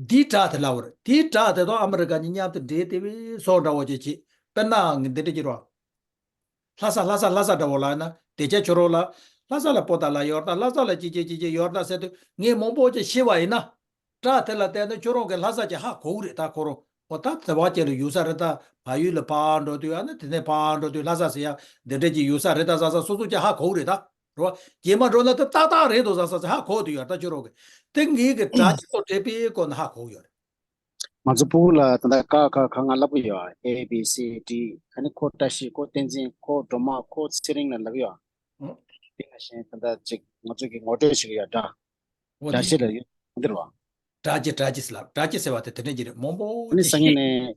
འདིའི་སྒྲ་དེ་ལབ་པ་རེད། དེའི་སྒྲ་དེ་དང་ཨ་མི་རི་ཀ་གཉིས་མཉམ་དུ་འདྲེས་ཏེ་བས་སོགས་འདྲ་བོ་ཅིག་བྱེད། དཔེར་ན་ངས་འདི་འདྲ་ཅིག་རོ། ལྷ་ས་ལྷ་ས་ལྷ་ས་འདྲ་བོ་ལབ་ན། དེ་རྒྱ་ཁྱོད་རོ་ལ་ལྷ་ས་ལ་པོ་ཏ་ལ་ཡོད་ད། ལྷ་ས་ལ་ཅི་ཅི་ཅི་ཅི་ཡོད་ད་ཟེར་དུས། ངས་མང་པོ་ཅིག་ཤེས་པ་ཡིན་ན། སྒྲ་དེ་ལ་བལྟས་ན་ཁྱོད་རང་གི་ལྷ་ས་ཅིག་ཧ་གོ་གི་རེད། ད་ཁོ་རང་འོ་ད་དེ་བ་ཅིག་ལ་ཡོད་ས་རེད། ད་བལ་ཡུལ་ལ་ཕར་འགྲོ་དུས། ཨ་ནི་དེ་ནས་ཕར་འགྲོ་དུས་ལྷ་ས་ཟེར་ཡ་འདི་འདྲ་ཅིག་ཡོད་ས་རེད་ད་ཟེར་ས་སོ་སོ་ཅིག་ཧ་གོ་གི་རེད། ད་རོ་རྗེས་མ་འགྲོ་ན་ད་ཏག་ཏག་རེད་འདུག་ཟེར་ས་ཧ་གོ་དུས་ཡོད། ད་ཁྱོད་རང་གི་དེ་ངེད་ཀྱི་སྒྲ་སྤྱི་ཚོ་འབྲེལ་པའི་སྐོར་ན་ཧ་གོ་ཡོད་རེད། ང་ཚོ་ཕྲུ་གུ་ལ་ད་ལྟ་ཀ་ཁ་ག་ང་ལབ་ཀྱི་ཡོད། ཨེ་བི་སི་ཌི། ཨ་ནི་ཁོ་བཀྲ་ཤིས། ཁོ་བསྟན་འཛིན། ཁོ་སྒྲོལ་མ། ཁོ་ཚེ་རིང་ལ་ལབ་ཀྱི་ཡོད། ཨང་། དེ་ནང་བཞིན་ད་ལྟ་ཅིག་ང་ཚོ་གི་ངོ་སྤྲོད་བྱེད་ཀྱི་ཡོད། སྒྲ་འོ་སྒྲ་དེ་ཤེས་ལ་ཡོད་འདིར་བ། སྒྲ་སྤྱི། སྒྲ་སྤྱི་ཟེར་ལབ། སྒྲ་སྤྱི་ཟེར་བ་དེ་དེ་འདྲ་ཅིག་རེད། མང་པོ་ཨ་ནི་ཅིག་སང་ཉིན་ཤེས།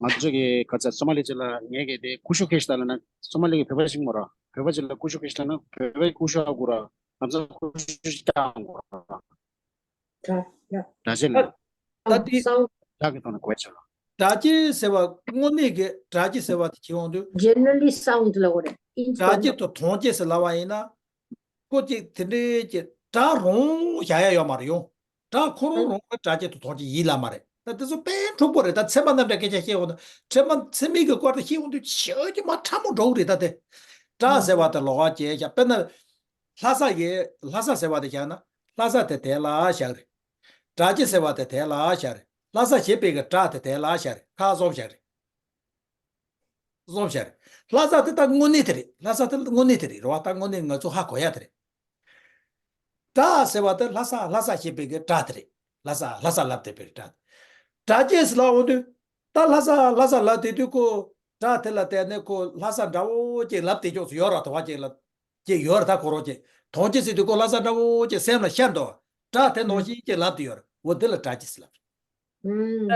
ནས་ང་ཚོ་གི་ཁ་ཚ་སོ་མ་ལི་ཅི་ལ་ངས་གི་དེ་ཀུ་ཤུ་ཁེ་ཤི་ད་ལ་ན། སོ་མ་ལི་གི་བོད་པ་ཞིག་མོ་ར། བོད་པ་ཅིག་ལ་ཀུ་ཤུ་ཁེ་ཤི་ད་ན་བོད་པའི་ཀུ་ཤུ་ཨ་གུ་ར། ང་ཚོ་ཀུ་ཤུ་ཅང་གུ་ར། ད་ད་ད་ད་ད་དེ་སའུན་ཌི་ལག་གི་ཐོག་ནས་གོ་ཆོག་སྒྲ་སྤྱི་ཟེར་བ་དངོས་གནས་ཀྱི་སྒྲ་སྤྱི་ཟེར་བ་དེ་བྱེད་འོང་དུས། Generally sound ལ་གོ་རེད། སྒྲ་སྤྱི་དང་དོན་སྤྱི་ཟེར་ལབ་པ་ཡིན་ན། ཁོ་ཅིག་དེ་འདྲའི་ཀྱི་སྒྲ་རུང་བཞག་ཡ་ཡོད་མ་རེད་ཡོང་། སྒྲ་ཁོ་རང་རང་གི་སྒྲ་སྤྱི་དང་དོན་སྤྱི་ཡིན་ལབ་མ་རེད། ད་དེ་ཚོ་དཔེ་འཁྲུག་པོ་རེད། ད་ཚད་མ་རྣམ་འགྲེལ་སྐད་ཆ་བཤད་འོང་དུས། ཚད་མ་ཚད་མའི་གི་སྐོར་དུ་བཤད་འོང་དུས་ཤོད་ཀྱི་མ་ཕྲ་མོ་འགྲོ་གི་རེད། ད་དེ་སྒྲ་ཟེར་བ་དེ་ལོགས་ཀ་བྱས་བཞག་དཔེར་ན། ལྷ་ས་ཡི་ལྷ་ས་ཟེར་བ་དེ་བཞག་ན། ལྷ་ས་དེ་དེ་ལ་བཞག་རེད། སྒྲ་སྤྱི་ཟེར་བ་དེ་དེ་ལ་བཞག་རེད། ལྷ་ས་ཞེས་པའི་གི་སྒྲ་དེ་དེ་ལ་བཞག་རེད། ཁ་བཟོ་བཞག་རེད། བཟོ་བཞག་རེད། ལྷ་ས་དེ་ད་དངོས་གནས་དེ་རེད། ལྷ་ས་དེ་དངོས་གནས་དེ་རེད། རེད་བ། ད་དངོས་གནས་ང་ཚོ་ཧ་གོ་ཡ་དེ་རེད། སྒྲ་ཟེར་བ་དེ་ལྷ་ས་ལྷ་ས་ཞེས་པའི་གི་སྒྲ་དེ་རེད། ལྷ་ས་ལྷ་ས་ལབ་བསྡད་པའི་སྒྲ། སྒྲ་སྤྱི་ཟེར་ལབ་འོང་དུས། ད་ལྷ་ས་ལྷ་ས་ལབ་བསྡད་དུས་ཁོ་སྒྲ་དེ་ལ་བལྟས་ནས་ཁོ་ལྷ་ས་འདྲ་བོ་ཅིག་ལབ་བསྡད་ཀྱོག་ཚོ་ཡོད་ར། དོ་བ་ཅིག་ལབ་ཅིག་ཡོད་ར། ད་ཁོ་རང་ཅིག་དོན་སྤྱི་ཟེར་དུས་ཁོ་ལྷ་ས་འདྲ་བོ་ཅིག་སེམས་ལ་ཤར་འདུག་སྒྲ་དེ་ནང་བཞིན་ཅིག་ལབ་བསྡད་ཡོད་ར། འོ་དེ་ལ་སྒྲ་སྤྱི་ཟེར་ལབ། ཨུམ།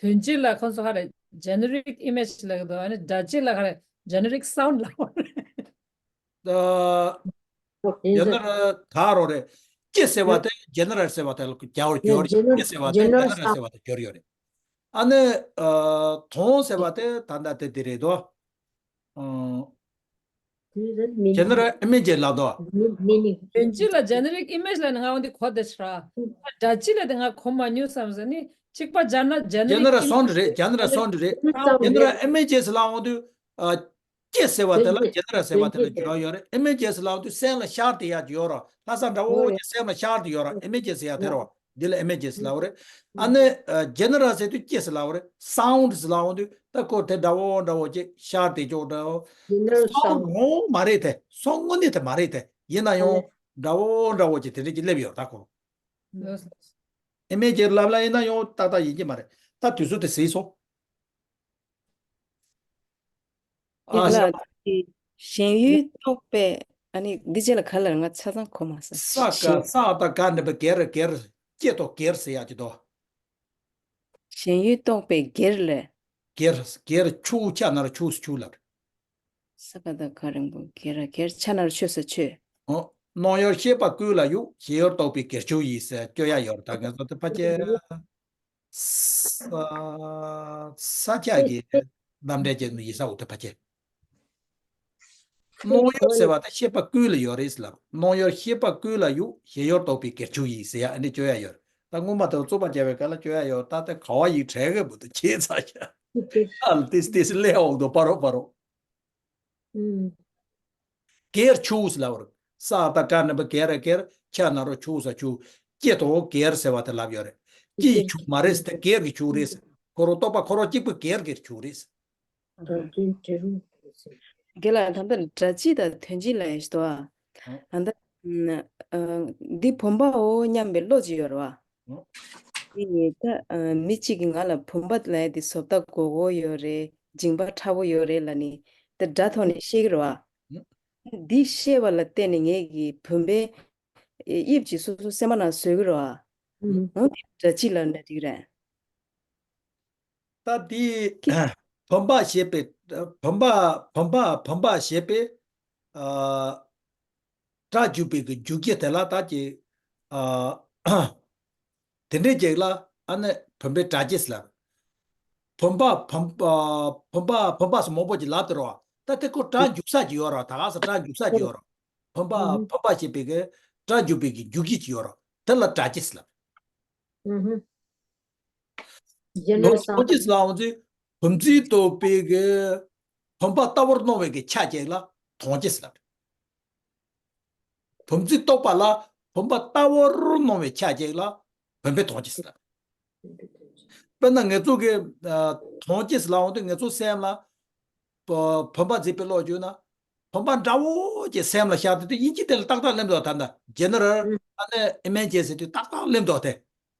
དོན་སྤྱི་ལ་ཁོང་ཚོ་ཧ་རེ་generic image ལབ་ཀྱི་འདུག་ཨ་ནི་སྒྲ་སྤྱི་ལ་ཧ་རེ་generic sound ལབ་པ་རེད། ཨ། ཨོ་ཡིན་ཟེར། General ད་རོ་རེད། སྤྱི་ཟེར་བ་དེ་general ཟེར་བ་དེ་ལ་རྒྱ་བོར་སྦྱོར་ཡོད། སྤྱི་ཟེར་བ་དེ་general ཟེར་བ་དེ་སྦྱོར་ཡོད་རེད། ཨ་ནི་ཨ་དོན་ཟེར་བ་དེ་ད་ལྟ་དེ་དེ་རེད་དོ། ཨ། General image ལབ་དོ། དོན་སྤྱི་ལ་generic image ལ་ནི་ང་འོན་ཏེ་གོ་བདེ་ཤ་ར། སྒྲ་སྤྱི་ལ་དེ་ང་གོ་མ་མྱོང་བསམ་ཟེར་ནི། གཅིག་པ་སྦྱར་ན་generic general image sound རེད། General sound རེད། General image ལབ་འོང་དུས། ཨ། སྤྱི་ཟེར་བ་དེ་ལ་དོན་སྤྱི་general ཟེར་བ་དེ་ལ་དོན་སྤྱི་སྦྱོར་ཡོད་རེད། image ལབ་འོང་དུས་སེམས་ལ་ཤར་བསྡད་ཡ་ཡོད་ར། ལྷ་ས་འདྲ་བོ་ཅིག་སེམས་ལ་ཤར་བསྡད་ཡོད་ར། image ཟེར་ཡ་དེ་རོ། འདི་ལ་image ལབ་རེད། ཨ་ནི་ཨ་general ཟེར་དུས་སྤྱི་ཟེར་ལབ་རེད། sound ཟེར་ལབ་འོང་དུས་ད་ཁོ་དེ་འདྲ་བོ་འདྲ་བོ་ཅིག་ཤར་བསྡད་ཀྱོག་འདྲ་བོ། General sound རང་མ་རེད་དེ། སོ་དངོས་གནས་དེ་མ་རེད་དེ། ཡིན་ན་ཡང་འདྲ་བོ་འདྲ་བོ་ཅིག་དེ་འདྲ་ཅིག་སླེབས་ཡོད་ད་ཁོ། image ལབ་ལ་ཡིན་ན་ཡང་ཏག་ཏག་ཡིན་གྱི་མ་རེད། ད་དུས་ཚོད་དེ་ཟིན་སོང་། ཨ། ཡིན་ལ། ཞེན་ཡུལ་རྟོག་པས། ཨ་ནི་འདི་རྗེས་ལ་ག་ལ་ང་ཆ་ཚང་གོ་མ་སོང་། ས་ག་ས་ད་ག་ནི་བ་གེར་གེར། སྐྱེ་དོ་གེར་ཟེར་ཡ་ཅི་དོ། ཞེན་ཡུལ་རྟོག་པས་གེར་ལ། གེར་གེར་ཆུ་ཆ་ན་ར་ཆུ་ཆུ་ལབ། ས་ག་ད་ག་རིང་པོ་གེ་ར་གེར་ཆ་ན་ར་ཆོས་ས་ཆོས། ཨོ། སྣང་ཡུལ་ཤེས་པ་ཀུན་ལ་གཡུག་ཞེན་ཡུལ་རྟོག་པའི་གེར་ཆུ་ཡིས་ཟེར་སྐྱོ་ཡ་ཡོད་རེད། ད་ང་ཚོ་དེ་ཕ་ཆེ། ས་ས་ཆ་གི་རྣམ་འགྲེལ་ཅན་ཡིན་ས་འོ་དེ་ཕ་ཆེ། སྣང་ཡུལ་ཟེར་བ་དེ་ཤེས་པ་ཀུན་ལ་ཡོད་རེད་ལབ། སྣང་ཡུལ་ཤེས་པ་ཀུན་ལ་གཡུག་ཞེན་ཡུལ་རྟོག་པའི་གེར་ཆུ་ཡིས་ཟེར་ཡ་ཨ་ནི་སྐྱོ་ཡ་ཡོད་རེད། ད་སྔོན་མ་དང་རྩོད་པ་བྱས་པའི་སྐབས་ལ་སྐྱོ་ཡ་ཡོད། ད་དེ་ག་བ་ཡིག་དྲན་གི་མི་འདུག་ཁྱེད་ཚ་ཤ། ཨ་ལ་ཏིས་ཏིས་ལས་འོག་ཏུ་པ་རོ་པ་རོ། ཨུམ། གེར་ཆུ་ཟེར་ལབ་རེད། ས་ད་ག་ནི་བ་གེ་ར་གེར་ཆ་ན་རོ་ཆུ་ས་ཆུ། སྐྱེ་དོ་གེར་ཟེར་བ་དེ་ལབ་ཡོད་རེད། སྐྱེ་ཡི་ཆུ་མ་རེད་ཟེར། དེ་གེར་གྱི་ཆུ་རེད་ཟེར། ཁོ་རང་རྟོག་པ་ཁོ་རང་གཅིག་པུ་གེར་གྱི་ཆུ་རེད་ཟེར། རྒན་ལགས་ད་ལྟ་སྒྲ་སྤྱི་དང་དོན་སྤྱི་ལ་ཡང་ཞིག་ཏུ་ཨ། ཨ་ད་འདི་བུམ་པའོ་སྙམ་པའི་བློ་ཅིག་ཡོད་རེད་བ། འདི་ད་མི་གཅིག་གིས་ང་ལ་བུམ་པ་ལབ་ཡ་འདི་བཟོ་ལྟ་མགོ་སྐོར་ཡོད་རེད། མཇིང་པ་ཕྲ་བོ་ཡོད་རེད་ལབ་ནི། དེ་སྒྲ་ཐོག་ནས་ཤེས་ཀྱི་རེད་བ། འདི་ཤེས་པ་ལ་བརྟེན་ནས་ངས་ཀྱི་བུམ་པའི་དབྱིབས་ཀྱིས་སོ་སོ་སེམས་པ་ནང་བཟོས་ཀྱི་རེད་བ། འོ་འདི་སྒྲ་སྤྱི་ལབ་ན་འགྲིག་རེད། ད་དེ་བུམ་པ་ཞེས་པའི་བུམ་པ་བུམ་པ་བུམ་པ་ཞེས་པའི་ཨ་སྒྲ་འཇུག་པའི་གི་འཇུག་ཀྱི་དེ་ལ་ད་ཀྱི་ཨ་དེ་འདྲའི་ཅིག་ལ་ཨ་ནི་བུམ་པའི་སྒྲ་སྐྱེས་ལབ། བུམ་པ་བུམ་ཨ་བུམ་པ་བུམ་པ་སོགས་མང་པོ་ཅིག་ལབ་དེ་རོ། ད་དེ་ཁོ་སྒྲ་འཇུག་ས་ཅིག་ཡོད་རོ། ད་ག་ས་སྒྲ་འཇུག་ས་ཅིག་ཡོད་རོ། བུམ་པ་བུམ་པ་ཞེས་པའི་གི་སྒྲ་འཇུག་པའི་གི་འཇུག་ཀྱི་ཅིག་ཡོད་རོ། དེ་ལ་སྒྲ་སྐྱེས་ལབ། ལོ་ལ་མཐོང་བྱེད་ལ་འོང་ཚེ་བུམ་འཛིན་རྟོག་པའི་གི་བུམ་པ་ལྟ་བུར་སྣང་བའི་གི་ཆ་ཅིག་ལ་མཐོང་བྱེད་ལབ། བུམ་འཛིན་རྟོག་པ་ལ་བུམ་པ་ལྟ་བུར་སྣང་བའི་ཆ་ཅིག་ལ་བུམ་པས་མཐོང་བྱེད་ལབ། དཔེར་ན་ངེད་ཚོ་གི་མཐོང་བྱེད་ལ་འོང་དུས་ངེད་ཚོ་སེམས་ལ་བུམ་པ་འཛིན་པའི་བློ་བྱུང་ན། བུམ་པ་འདྲ་བོ་ཅིག་སེམས་ལ་ཤར་དེ་དུས་དབྱིན་ཇི་དེ་ལ་ཏག་ཏག་སླེབས་འདུག་ད་ལྟ་ཇེ་ནེ་རལ་ཨ་ནི་ཨི་མེ་ཇི་ཟེར་དུས་ཏག་ཏག་སླེབས་འདུག་དེ།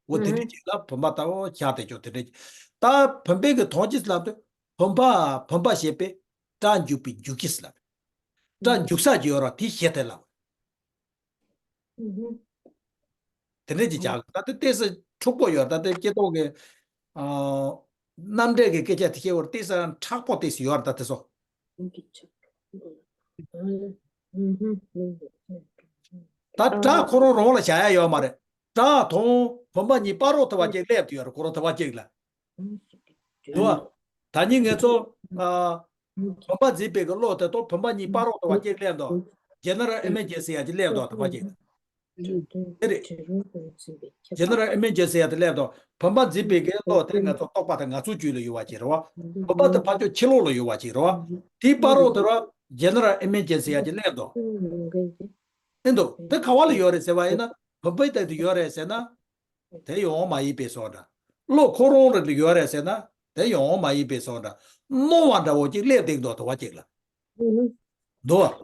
འོ་དེ་འདྲ་ཅིག་ལ་བུམ་པ་ལྟ་བུ་ཤར་དེ་ཅོག་དེ་འདྲ་ཅིག་ད་བུམ་པའི་གི་མཐོང་བྱེད་ལབ་དུས་བུམ་པ་བུམ་པ་ཞེས་པའི་སྒྲ་འཇུག་པའི་འཇུག་ཀྱི་ལབ། སྒྲ་འཇུག་ས་ཅིག་ཡོད་ར་དེ་ཤེས་དེ་ལབ། དེ་འདྲ་ཅིག་བྱ་ད་དེ་ཏོག་ཙམ་འཁྲུག་པོ་ཡོད་ད་དེ་སྐྱེ་ཐོག་གི་ཨ་རྣམ་འགྲེལ་གྱི་སྐད་ཆ་དེ་ཤེས་བར་ཏོག་ཙམ་མཁྲེགས་པོ་ཏོག་ཙམ་ཡོད་ར་ད་དེ་ཚོ། ད་སྒྲ་ཁོ་རང་རང་ལ་བྱ་ཡ་ཡོད་མ་རེད། སྒྲ་དང་བུམ་པ་གཉིས་བར་རོ་ཐུབ་པ་ཅིག་སླེབས་ཏེ་ཡོད་རེད། ཁོ་རང་ཐུབ་པ་ཅིག་ལ། དུ་བ། ད་ནི་ངེད་ཚོ་ཨ་བུམ་པ་འཛིན་པའི་གི་བློ་དེ་དང་བུམ་པ་གཉིས་བར་རོ་ཐུབ་པ་ཅིག་སླེབས་དོ། ཇེ་ནེ་རལ་ཨི་མེ་ཇི་ཟེར་ཡ་ཅིག་སླེབས་དོ་ཐུབ་པ་ཅིག་དེ་རེད། ཇེ་ནེ་རལ་ཨི་མེ་ཇི་ཟེར་ཡ་དེ་སླེབས་དོ། བུམ་པ་འཛིན་པའི་གི་བློ་དེ་ང་ཚོ་རྟོག་པ་དང་ང་ཚོ་རྒྱུད་ལ་ཡོད་པ་ཅིག་རེད་བ། བུམ་པ་དེ་ཕར་ཕྱོགས་ཕྱི་ལོགས་ལ་ཡོད་པ་ཅིག་རེད་བ། དེའི་བར་རོ་དེ་ར་ཇེ་ནེ་རལ་ཨི་མེ་ཇི་ཟེར་ཡ་ཅིག་སླེབས་དོ། ཨེ་འདུག་དེ་ག་བ་ལ་ཡོད་རེད་ཟེར་བ་ཡིན་ན་བུམ་པའི་སྟེང་དུ་ཡོད་རེད་ཟེར་ན། དེ་ཡོང་བ་མ་ཡིན་པའི་བཟོ་འདྲ། བློ་ཁོ་རང་རང་ལ་ཡོད་རེད་ཟེར་ན་དེ་ཡོང་བ་མ་ཡིན་པའི་བཟོ་འདྲ། སྣང་བ་འདྲ་བོ་ཅིག་སླེབས་བསྡད་འདུག་དུ་བ་ཅིག་ལ། འདུག་བ།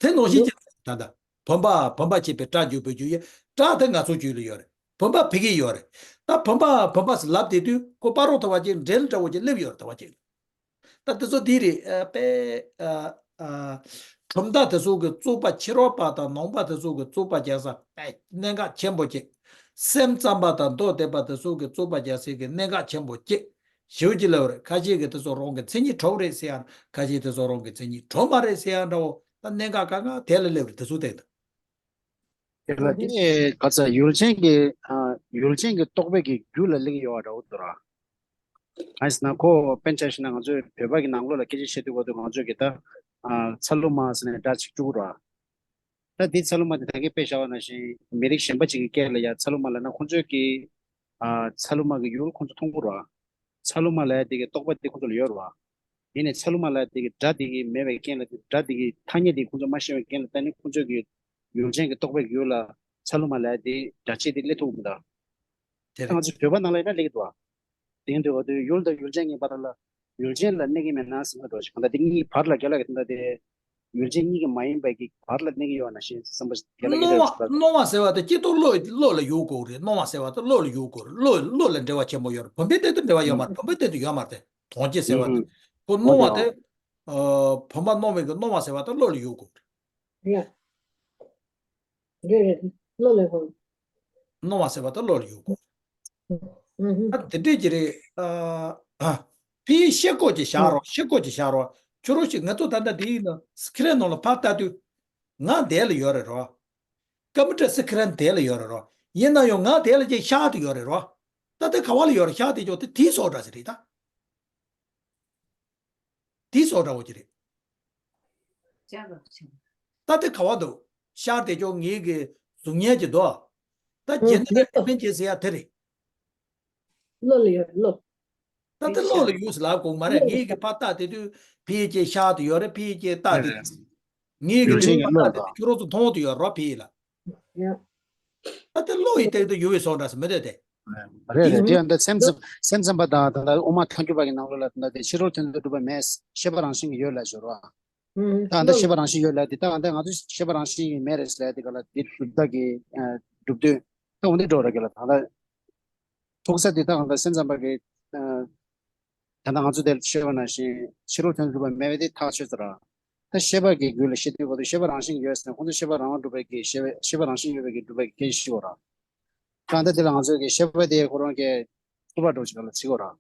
དེ་ནང་བཞིན་ཅིག་ད་ལྟ་བུམ་པ་བུམ་པ་ཅེས་པའི་སྒྲ་འཇུག་པའི་རྒྱུ་ཡིན། སྒྲ་དེ་ང་ཚོ་རྒྱུད་ལ་ཡོད་རེད། བུམ་པ་ཕ་གི་ཡོད་རེད། ད་བུམ་པ་བུམ་པ་ཟེར་ལབ་བསྡད་དུས་ཁོ་བར་རོ་དུ་བ་ཅིག་འབྲེལ་འདྲ་བོ་ཅིག་སླེབས་ཡོད་རེད་དུ་བ་ཅིག་ད་དེ་ཚོ་འདི་རེད། ཨ་དཔེ་ཨ་ཨ་གྲུབ་མཐའ་དེ་ཚོ་གི་རྩོད་པ་ཕྱི་རོལ་པ་དང་ནང་པ་དེ་ཚོ་གི་རྩོད་པ་རྒྱག་ས་དཔེ་གནད་འགག་ཆེན་པོ་ཅིག་སེམས་ཙམ་པ་དང་མདོ་སྡེ་པ་དེ་ཚོ་གི་རྩོད་པ་རྒྱག་སའི་གི་གནད་འགག་ཆེན་པོ་ཅིག་ཞེ་པོ་ཅིག་སླེབས་རེད། ཁ་ཤས་ཀྱིས་དེ་ཚོ་རང་གི་མཚན་ཉིད་གྲུབ་རེད་ཟེར་ཡང་ཁ་ཤས་དེ་ཚོ་རང་གི་མཚན་ཉིད་གྲུབ་མ་རེད་ཟེར་ཡང་འདྲ་བོ། ད་གནད་འགག་ག་ང་དེ་ལ་སླེབས་རེད་དེ་ཚོ་བལྟས་ད། དེ་ལ་དེ་ག་ཚ་ཡུལ་ཅན་གྱི་ཨ་ཡུལ་ཅན་གྱི་རྟོག་པའི་གི་རྒྱུད་ལ་སླེབས་ཡོད་པ་འདྲ་བོ་འདུག་ར། ཨ་ཡིན་ན་ཁོ་དཔེར་ན་ཆ་བཞག་ན་ང་ཚོས་བོད་པ་གི་ནང་ལོགས་ལ་སྐད་ཆ་བཤད་དུས་གོ་དུས་ང་ཚོས་གི་ད་ཨ་ཚ་ལུ་མ་ཟེར་ནས་སྒྲ་ཅིག་བཅུག་ར། ད་འདི་ཚ་ལུ་མ་དེ་ད་གིན་དཔེ་བཞག་པ་ནང་བཞིན་མི་རིགས་གཞན་པ་ཅིག་གི་སྐད་ལ་ཡ་ཚ་ལུ་མ་ལབ་ན་ཁོང་ཚོས་གི་ཨ་ཚ་ལུ་མ་གི་ཡུལ་ཁོང་ཚོ་མཐོང་གི་ར། ཚ་ལུ་མ་ལབ་ཡ་དེ་གི་རྟོག་པ་དེ་ཁོང་ཚོ་ལ་ཡོད་རེད་བ། ཡིན་ནའི་ཚ་ལུ་མ་ལབ་ཡ་དེ་གི་སྒྲ་དེ་གི་མེད་པའི་རྐྱེན་ལ་དེ་སྒྲ་དེ་གི་ཐ་སྙད་དེ་ཁོང་ཚོ་མ་ཤེས་པའི་རྐྱེན་ལ་ད་ནི་ཁོང་ཚོ་གི་ཡུལ་ཅན་གྱི་རྟོག་པའི་ཡུལ་ལ་ཚ་ལུ་མ་ལབ་ཡ་དེ་སྒྲ་ཆས་དེ་སླེབས་ཐུབ་མི་འདུག་དེ་ད་ང་ཚོ་བོད་པ་ནང་ལ་ཡིན་ན་སླེབས་ཀྱི་འདུག་བ། དེ་ཡིན་དུས་བ་དུས་ཡུལ་དང་ཡུལ་ཅན་གཉིས་བར་ལ་ཡུལ་ཅན་ལ་གནས་ཀྱི་མེད་ན་ཟེར་ན་འགྲོ་ཞིག་གང་ལྟར་དེ་གཉིས་བར་ལ་རྒྱ་ལ་གི་དེ་འདྲ་དེ། ཡུལ་ཅན་གཉིས་ཀྱི་མ་ཡིན་པའི་གི་བར་ལ་གནས་ཀྱི་ཡོད་ན་ཞེས་བསམ་པ་རྒྱ་ལ་གི་སྣང་བ་སྣང་བ་ཟེར་བ་དེ་སྐྱེ་ཐོག་བློ་བློ་ལ་ཡོད་དགོས་རེད། སྣང་བ་ཟེར་བ་དེ་བློ་ལ་ཡོད་དགོས་རེད། བློ་བློ་ལ་འབྲེལ་བ་ཆེན་པོ་ཡོད་རེད། བུམ་པའི་སྟེང་དུ་འབྲེལ་བ་ཡོད་མ་རེད། བུམ་པའི་སྟེང་དུ་ཡོད་མ་རེད། དེ་མཐོང་བྱེད་ཟེར་བ་དེ་ཁོ་སྣང་བ་དེ་བུམ་པ་སྣང་བའི་གི་སྣང་བ་ཟེར་བ་དེ་བློ་ལ་ཡོད་དགོས་རེད། རེད་རེད། བློ་ལ་ཡོད་དགོས། སྣང་བ་ཟེར་བ་དེ་བློ་ལ་ཡོད་དགོས། ཨ་དེ་འདྲས་ཀྱི་རེད། ཨ་ཕིའི་ཤེལ་སྒོ་ཅིག་བཞག་རོགས། ཤེལ་སྒོ་ཅིག་བཞག་རོགས། ཁྱོད་རང་ཞིག་ང་ཚོ་ད་ལྟ་འདི་ཡིན་ན་སི་ཁི་རན་ནང་ལ་ཕར་ལྟ་དུས་ང་འདས་ལ་ཡོད་རེད་རོ། ཀམ་པུ་ཊར་སི་ཁི་རན་འདས་ལ་ཡོད་རེད་རོ། ཡིན་ན་ཡང་ང་འདས་ལ་ཅིག་ཤར་དུ་ཡོད་རེད་རོ། ད་དེ་ག་བ་ལ་ཡོད་རེད། ཤར་དེ་ཅོག་དེ་དེའི་སོགས་འདྲ་ཞིག་རེད་ད། དེའི་སོགས་འདྲ་བོ་ཅིག་རེད། ད་དེ་ག་བ་འདུག་ཤར་དེ་ཅོག་ངེད་ཀྱི་གཟུགས་བརྙན་གྱི་འདུག་ད་རྗེས་ནས་ཨེ་མིན་ཅེས་ཟེར་ཡ་དེ་རེད། བློ་ལ་ཡོད་བློ། ད་དེ་བློ་ལ་ཡོད་ཟེར་ལབ་དགོས་མ་རེད། ངེད་ཀྱི་ཕར་ལྟ་དེ་དུས་ཕི་ཡི་ཅེས་ཤར་དུ་ཡོད་རེད། ཕི་ཡི་ཅེས་ལྟ་དེ་ངེད་ཀྱི་ཡུལ་ཅན་གྱི་ཕར་ལྟ་དེ་ཁྱོད་རང་ཚོ་མཐོང་དུ་ཡོད་རོ་ཕི་ཡི་ལ། ད་དེ་བློ་ཡི་སྟེང་དུ་ཡོད་པའི་བཟོ་འདྲ་ཟེར་མི་འདོད་དེ། རེད་རེད། དེ་ཡང་འདི་སེམས་ཙམ་སེམས་ཙམ་པ་དང་ད་ལྟ་དབུ་མ་ཐལ་འགྱུར་བ་གི་ནང་ལོགས་ལ་ད་ལྟ་དེ་ཕྱི་རོལ་དོན་དུ་གྲུབ་པ་མེད། ཤེས་པ་རང་བཞིན་གྱིས་ཡོད་ལབ་ཞོར་བ། ད་ལྟ་ཤེས་པ་རང་བཞིན་ཡོད་ལབ་དེ་ད་ལྟ་ང་ཚོས་ཤེས་པ་རང་བཞིན་གྱིས་མེད་རེད་ལབ་དེ་ག་ལ་དེ་གྲུབ་མཐའ་གི་གྲུབ་དོན་ད་འོ་འདི་འགྲོ་ར་གི་ལ་ད་ལྟ་ཐུག་ས་དེ་ད་ལྟ་སེམས་ཙམ་པ་གི་ཨ་ ད་ལྟ་ང་ཚོ་དེར་ཤེས་པ་ནང་བཞིན་ཕྱི་རོལ་དོན་དུ་གྲུབ་པ་མེད་པ་དེ་ཐག་ཆོད་ཚར་ར། ད་ཤེས་པ་གི་རྒྱུད་ལ་ཤེས་དུས་གོ་དུས་ཤེས་པ་རང་བཞིན་ཡོད་ཟེར་ན་ཁོང་ཚོ་ཤེས་པ་རང་དབང་གྲུབ་པའི་གི་ཤེས་པ་ཤེས་པ་རང་བཞིན་ཡོད་པའི་གི་གྲུབ་པའི་གི་སྐད་ཤེས་གོ་ར། གང་ལྟར་དེ་ལ་ང་ཚོས་ཀྱི་ཤེས་པ་དེ་ཁོ་རང་གི་ཐུབ་པ་འགྲོ་ཅིག་ལ་བརྩི་གོ་ར།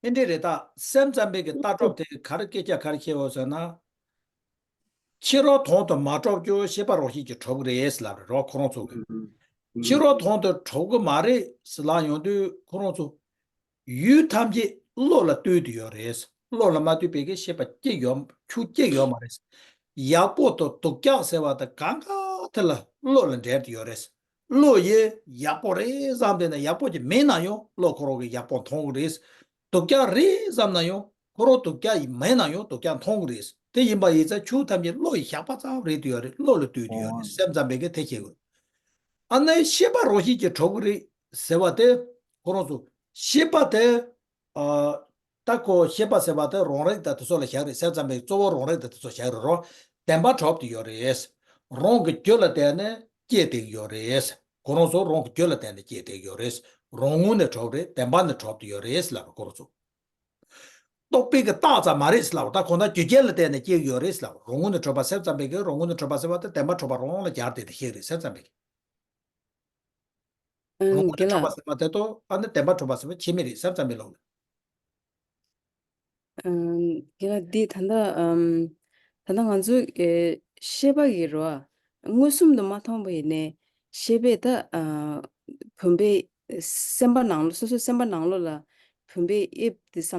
ཨེ་འདྲས་རེད། ད་སེམས་ཙམ་པའི་གི་ལྟ་གྲུབ་དེ་ག་རེ་སྐད་ཆ་ག་རེ་བཤད་འོ་ཟེར་ན། ཕྱི་རོལ་དོན་དུ་མ་གྲུབ་ཀྱང་ཤེས་པ་རང་བཞིན་གྱིས་གྲུབ་ཀྱི་རེད་ལབ་རེད་རོ་ཁོ་རང་ཚོ་གི། ཕྱི་རོལ་དོན་དུ་གྲུབ་ཀྱི་མ་རེད་ཟེར་ལབ་ཡོང་དུས་ཁོ་རང་ཚོ། ཡུལ་ཐམས་ཅད་བློ་ལ་ལྟོས་ཏེ་ཡོད་རེད། བློ་ལ་མ་ལྟོས་པའི་གི་ཤེས་པ་སྐྱེ་ཡོད་ཁྱུ་སྐྱེ་ཡོད་མ་རེད། ཡག་པོ་དང་སྡུག་ཅག་ཟེར་བ་དང་གང་ག་དེ་ལ་བློ་ལ་འབྲེལ་ཏེ་ཡོད་རེད། བློ་ཡིས་ཡག་པོ་རེད་བསམ་བསྡད་ན་ཡག་པོ་ཅིག་མེད་ན་ཡང་བློ་ཁོ་རང་གིས་ཡག་པོ་མཐོང་གི་རེད། སྡུག་ཅག་རེད་བསམ་ན་ཡང་ཁོ་རང་སྡུག་ཅག་ཡིན་མེད་ན་ཡང་སྡུག་ཅག་མཐོང་གི་རེད། དེ་ཡིན་པ་ཡིན་ཙང་ཁྱུ་ཐམས་ཅད་བློ་ཡི་ཞགས་པ་ཙམ་རེད་དུ་ཡོད་རེད། བློ་ལ་ལྟོས་དུ་ཡོད་རེད། སེམས་ཙམ་པའི་གི་དེ་ཤེས་དགོས། ཨ་ནི་ཤེས་པ་རང་བཞིན་གྱིས་གྲུབ་ཀྱི་རེད་ཟེར་བ་དེ་ཁོ་རང་ཚོ་ཤེས་པ་དེ་ཨ་ད་ཁོ་ཤེས་པ་ཟེར་བ་དེ་རང་རིག་དང་དེ་ཚོ་ལ་བཞག་རེད། སེམས་ཙམ་པའི་གཙོ་བོ་རང་རིག་དང་དེ་ཚོ་བཞག་རེད་རོ། བདེན་པ་གྲུབ་དུ་ཡོད་རེད། རང་གི་རྒྱུད་ལ་བརྟེན་ནས་སྐྱེས་བསྡད་ཀྱི་ཡོད་རེད། ཁོ་རང་ཚོ་རང་གི་རྒྱུད་ལ་བརྟེན་ནས་སྐྱེས་བསྡད་ཀྱི་ཡོད་རེད། རང་ངོས་ནས་གྲུབ་རེད། བདེན་པ་ནས་གྲུབ་དུ་ཡོད་རེད་ལབ་རེད་ཁོ་རང་ཚོ། རྟོག་པའི་གི་རྟགས་ཙམ་མ་རེད་ཟེར་ལབ། ད་ཁོ་ན་རྒྱུ་རྐྱེན་ལ་བརྟེན་ནས་སྐྱེ་གི་ཡོད་རེད་ཟེར་ལབ། རང་ངོས་ནས་གྲུབ་པ་སེམས་ཙམ་པའི་གི་རང་ངོས་ནས་གྲུབ་པ་ཟེར་བ་དེ་བདེན་པ་གྲུབ་པ་རང་ལ་སྦྱར་ཏེ་དེ་ཤེས་རེད་སེམས་ཙམ་པའི་གི། རང་ངོས་ནས་གྲུབ་པ་ཟེར་བ་དེ་དོ་ཨ་ནི་བདེན་པ་གྲུབ་པ་ཟེར་བ་ཁྱད་མེད་རེད་སེམས་ཙམ་པའི་ལུགས་ལ། ཨམ། དེ་ལ་འདི་ད་ལྟ་ཨམ། ད་ལྟ་ང་ཚོའི་ཨེ་ཤེས་པ་ཡི་རོ། མངོན་སུམ་དུ་མ་མཐོང་བ་ཡིན་ནའི་ཤེས་པས་ད་ཨ། བུམ་པའི་སེམས་པ་ནང་ལོགས་སོ་སོའི་སེམས་པ་ནང་ལོགས་ལ་བུམ་པའི་དབྱིབས་དེ་བསམ།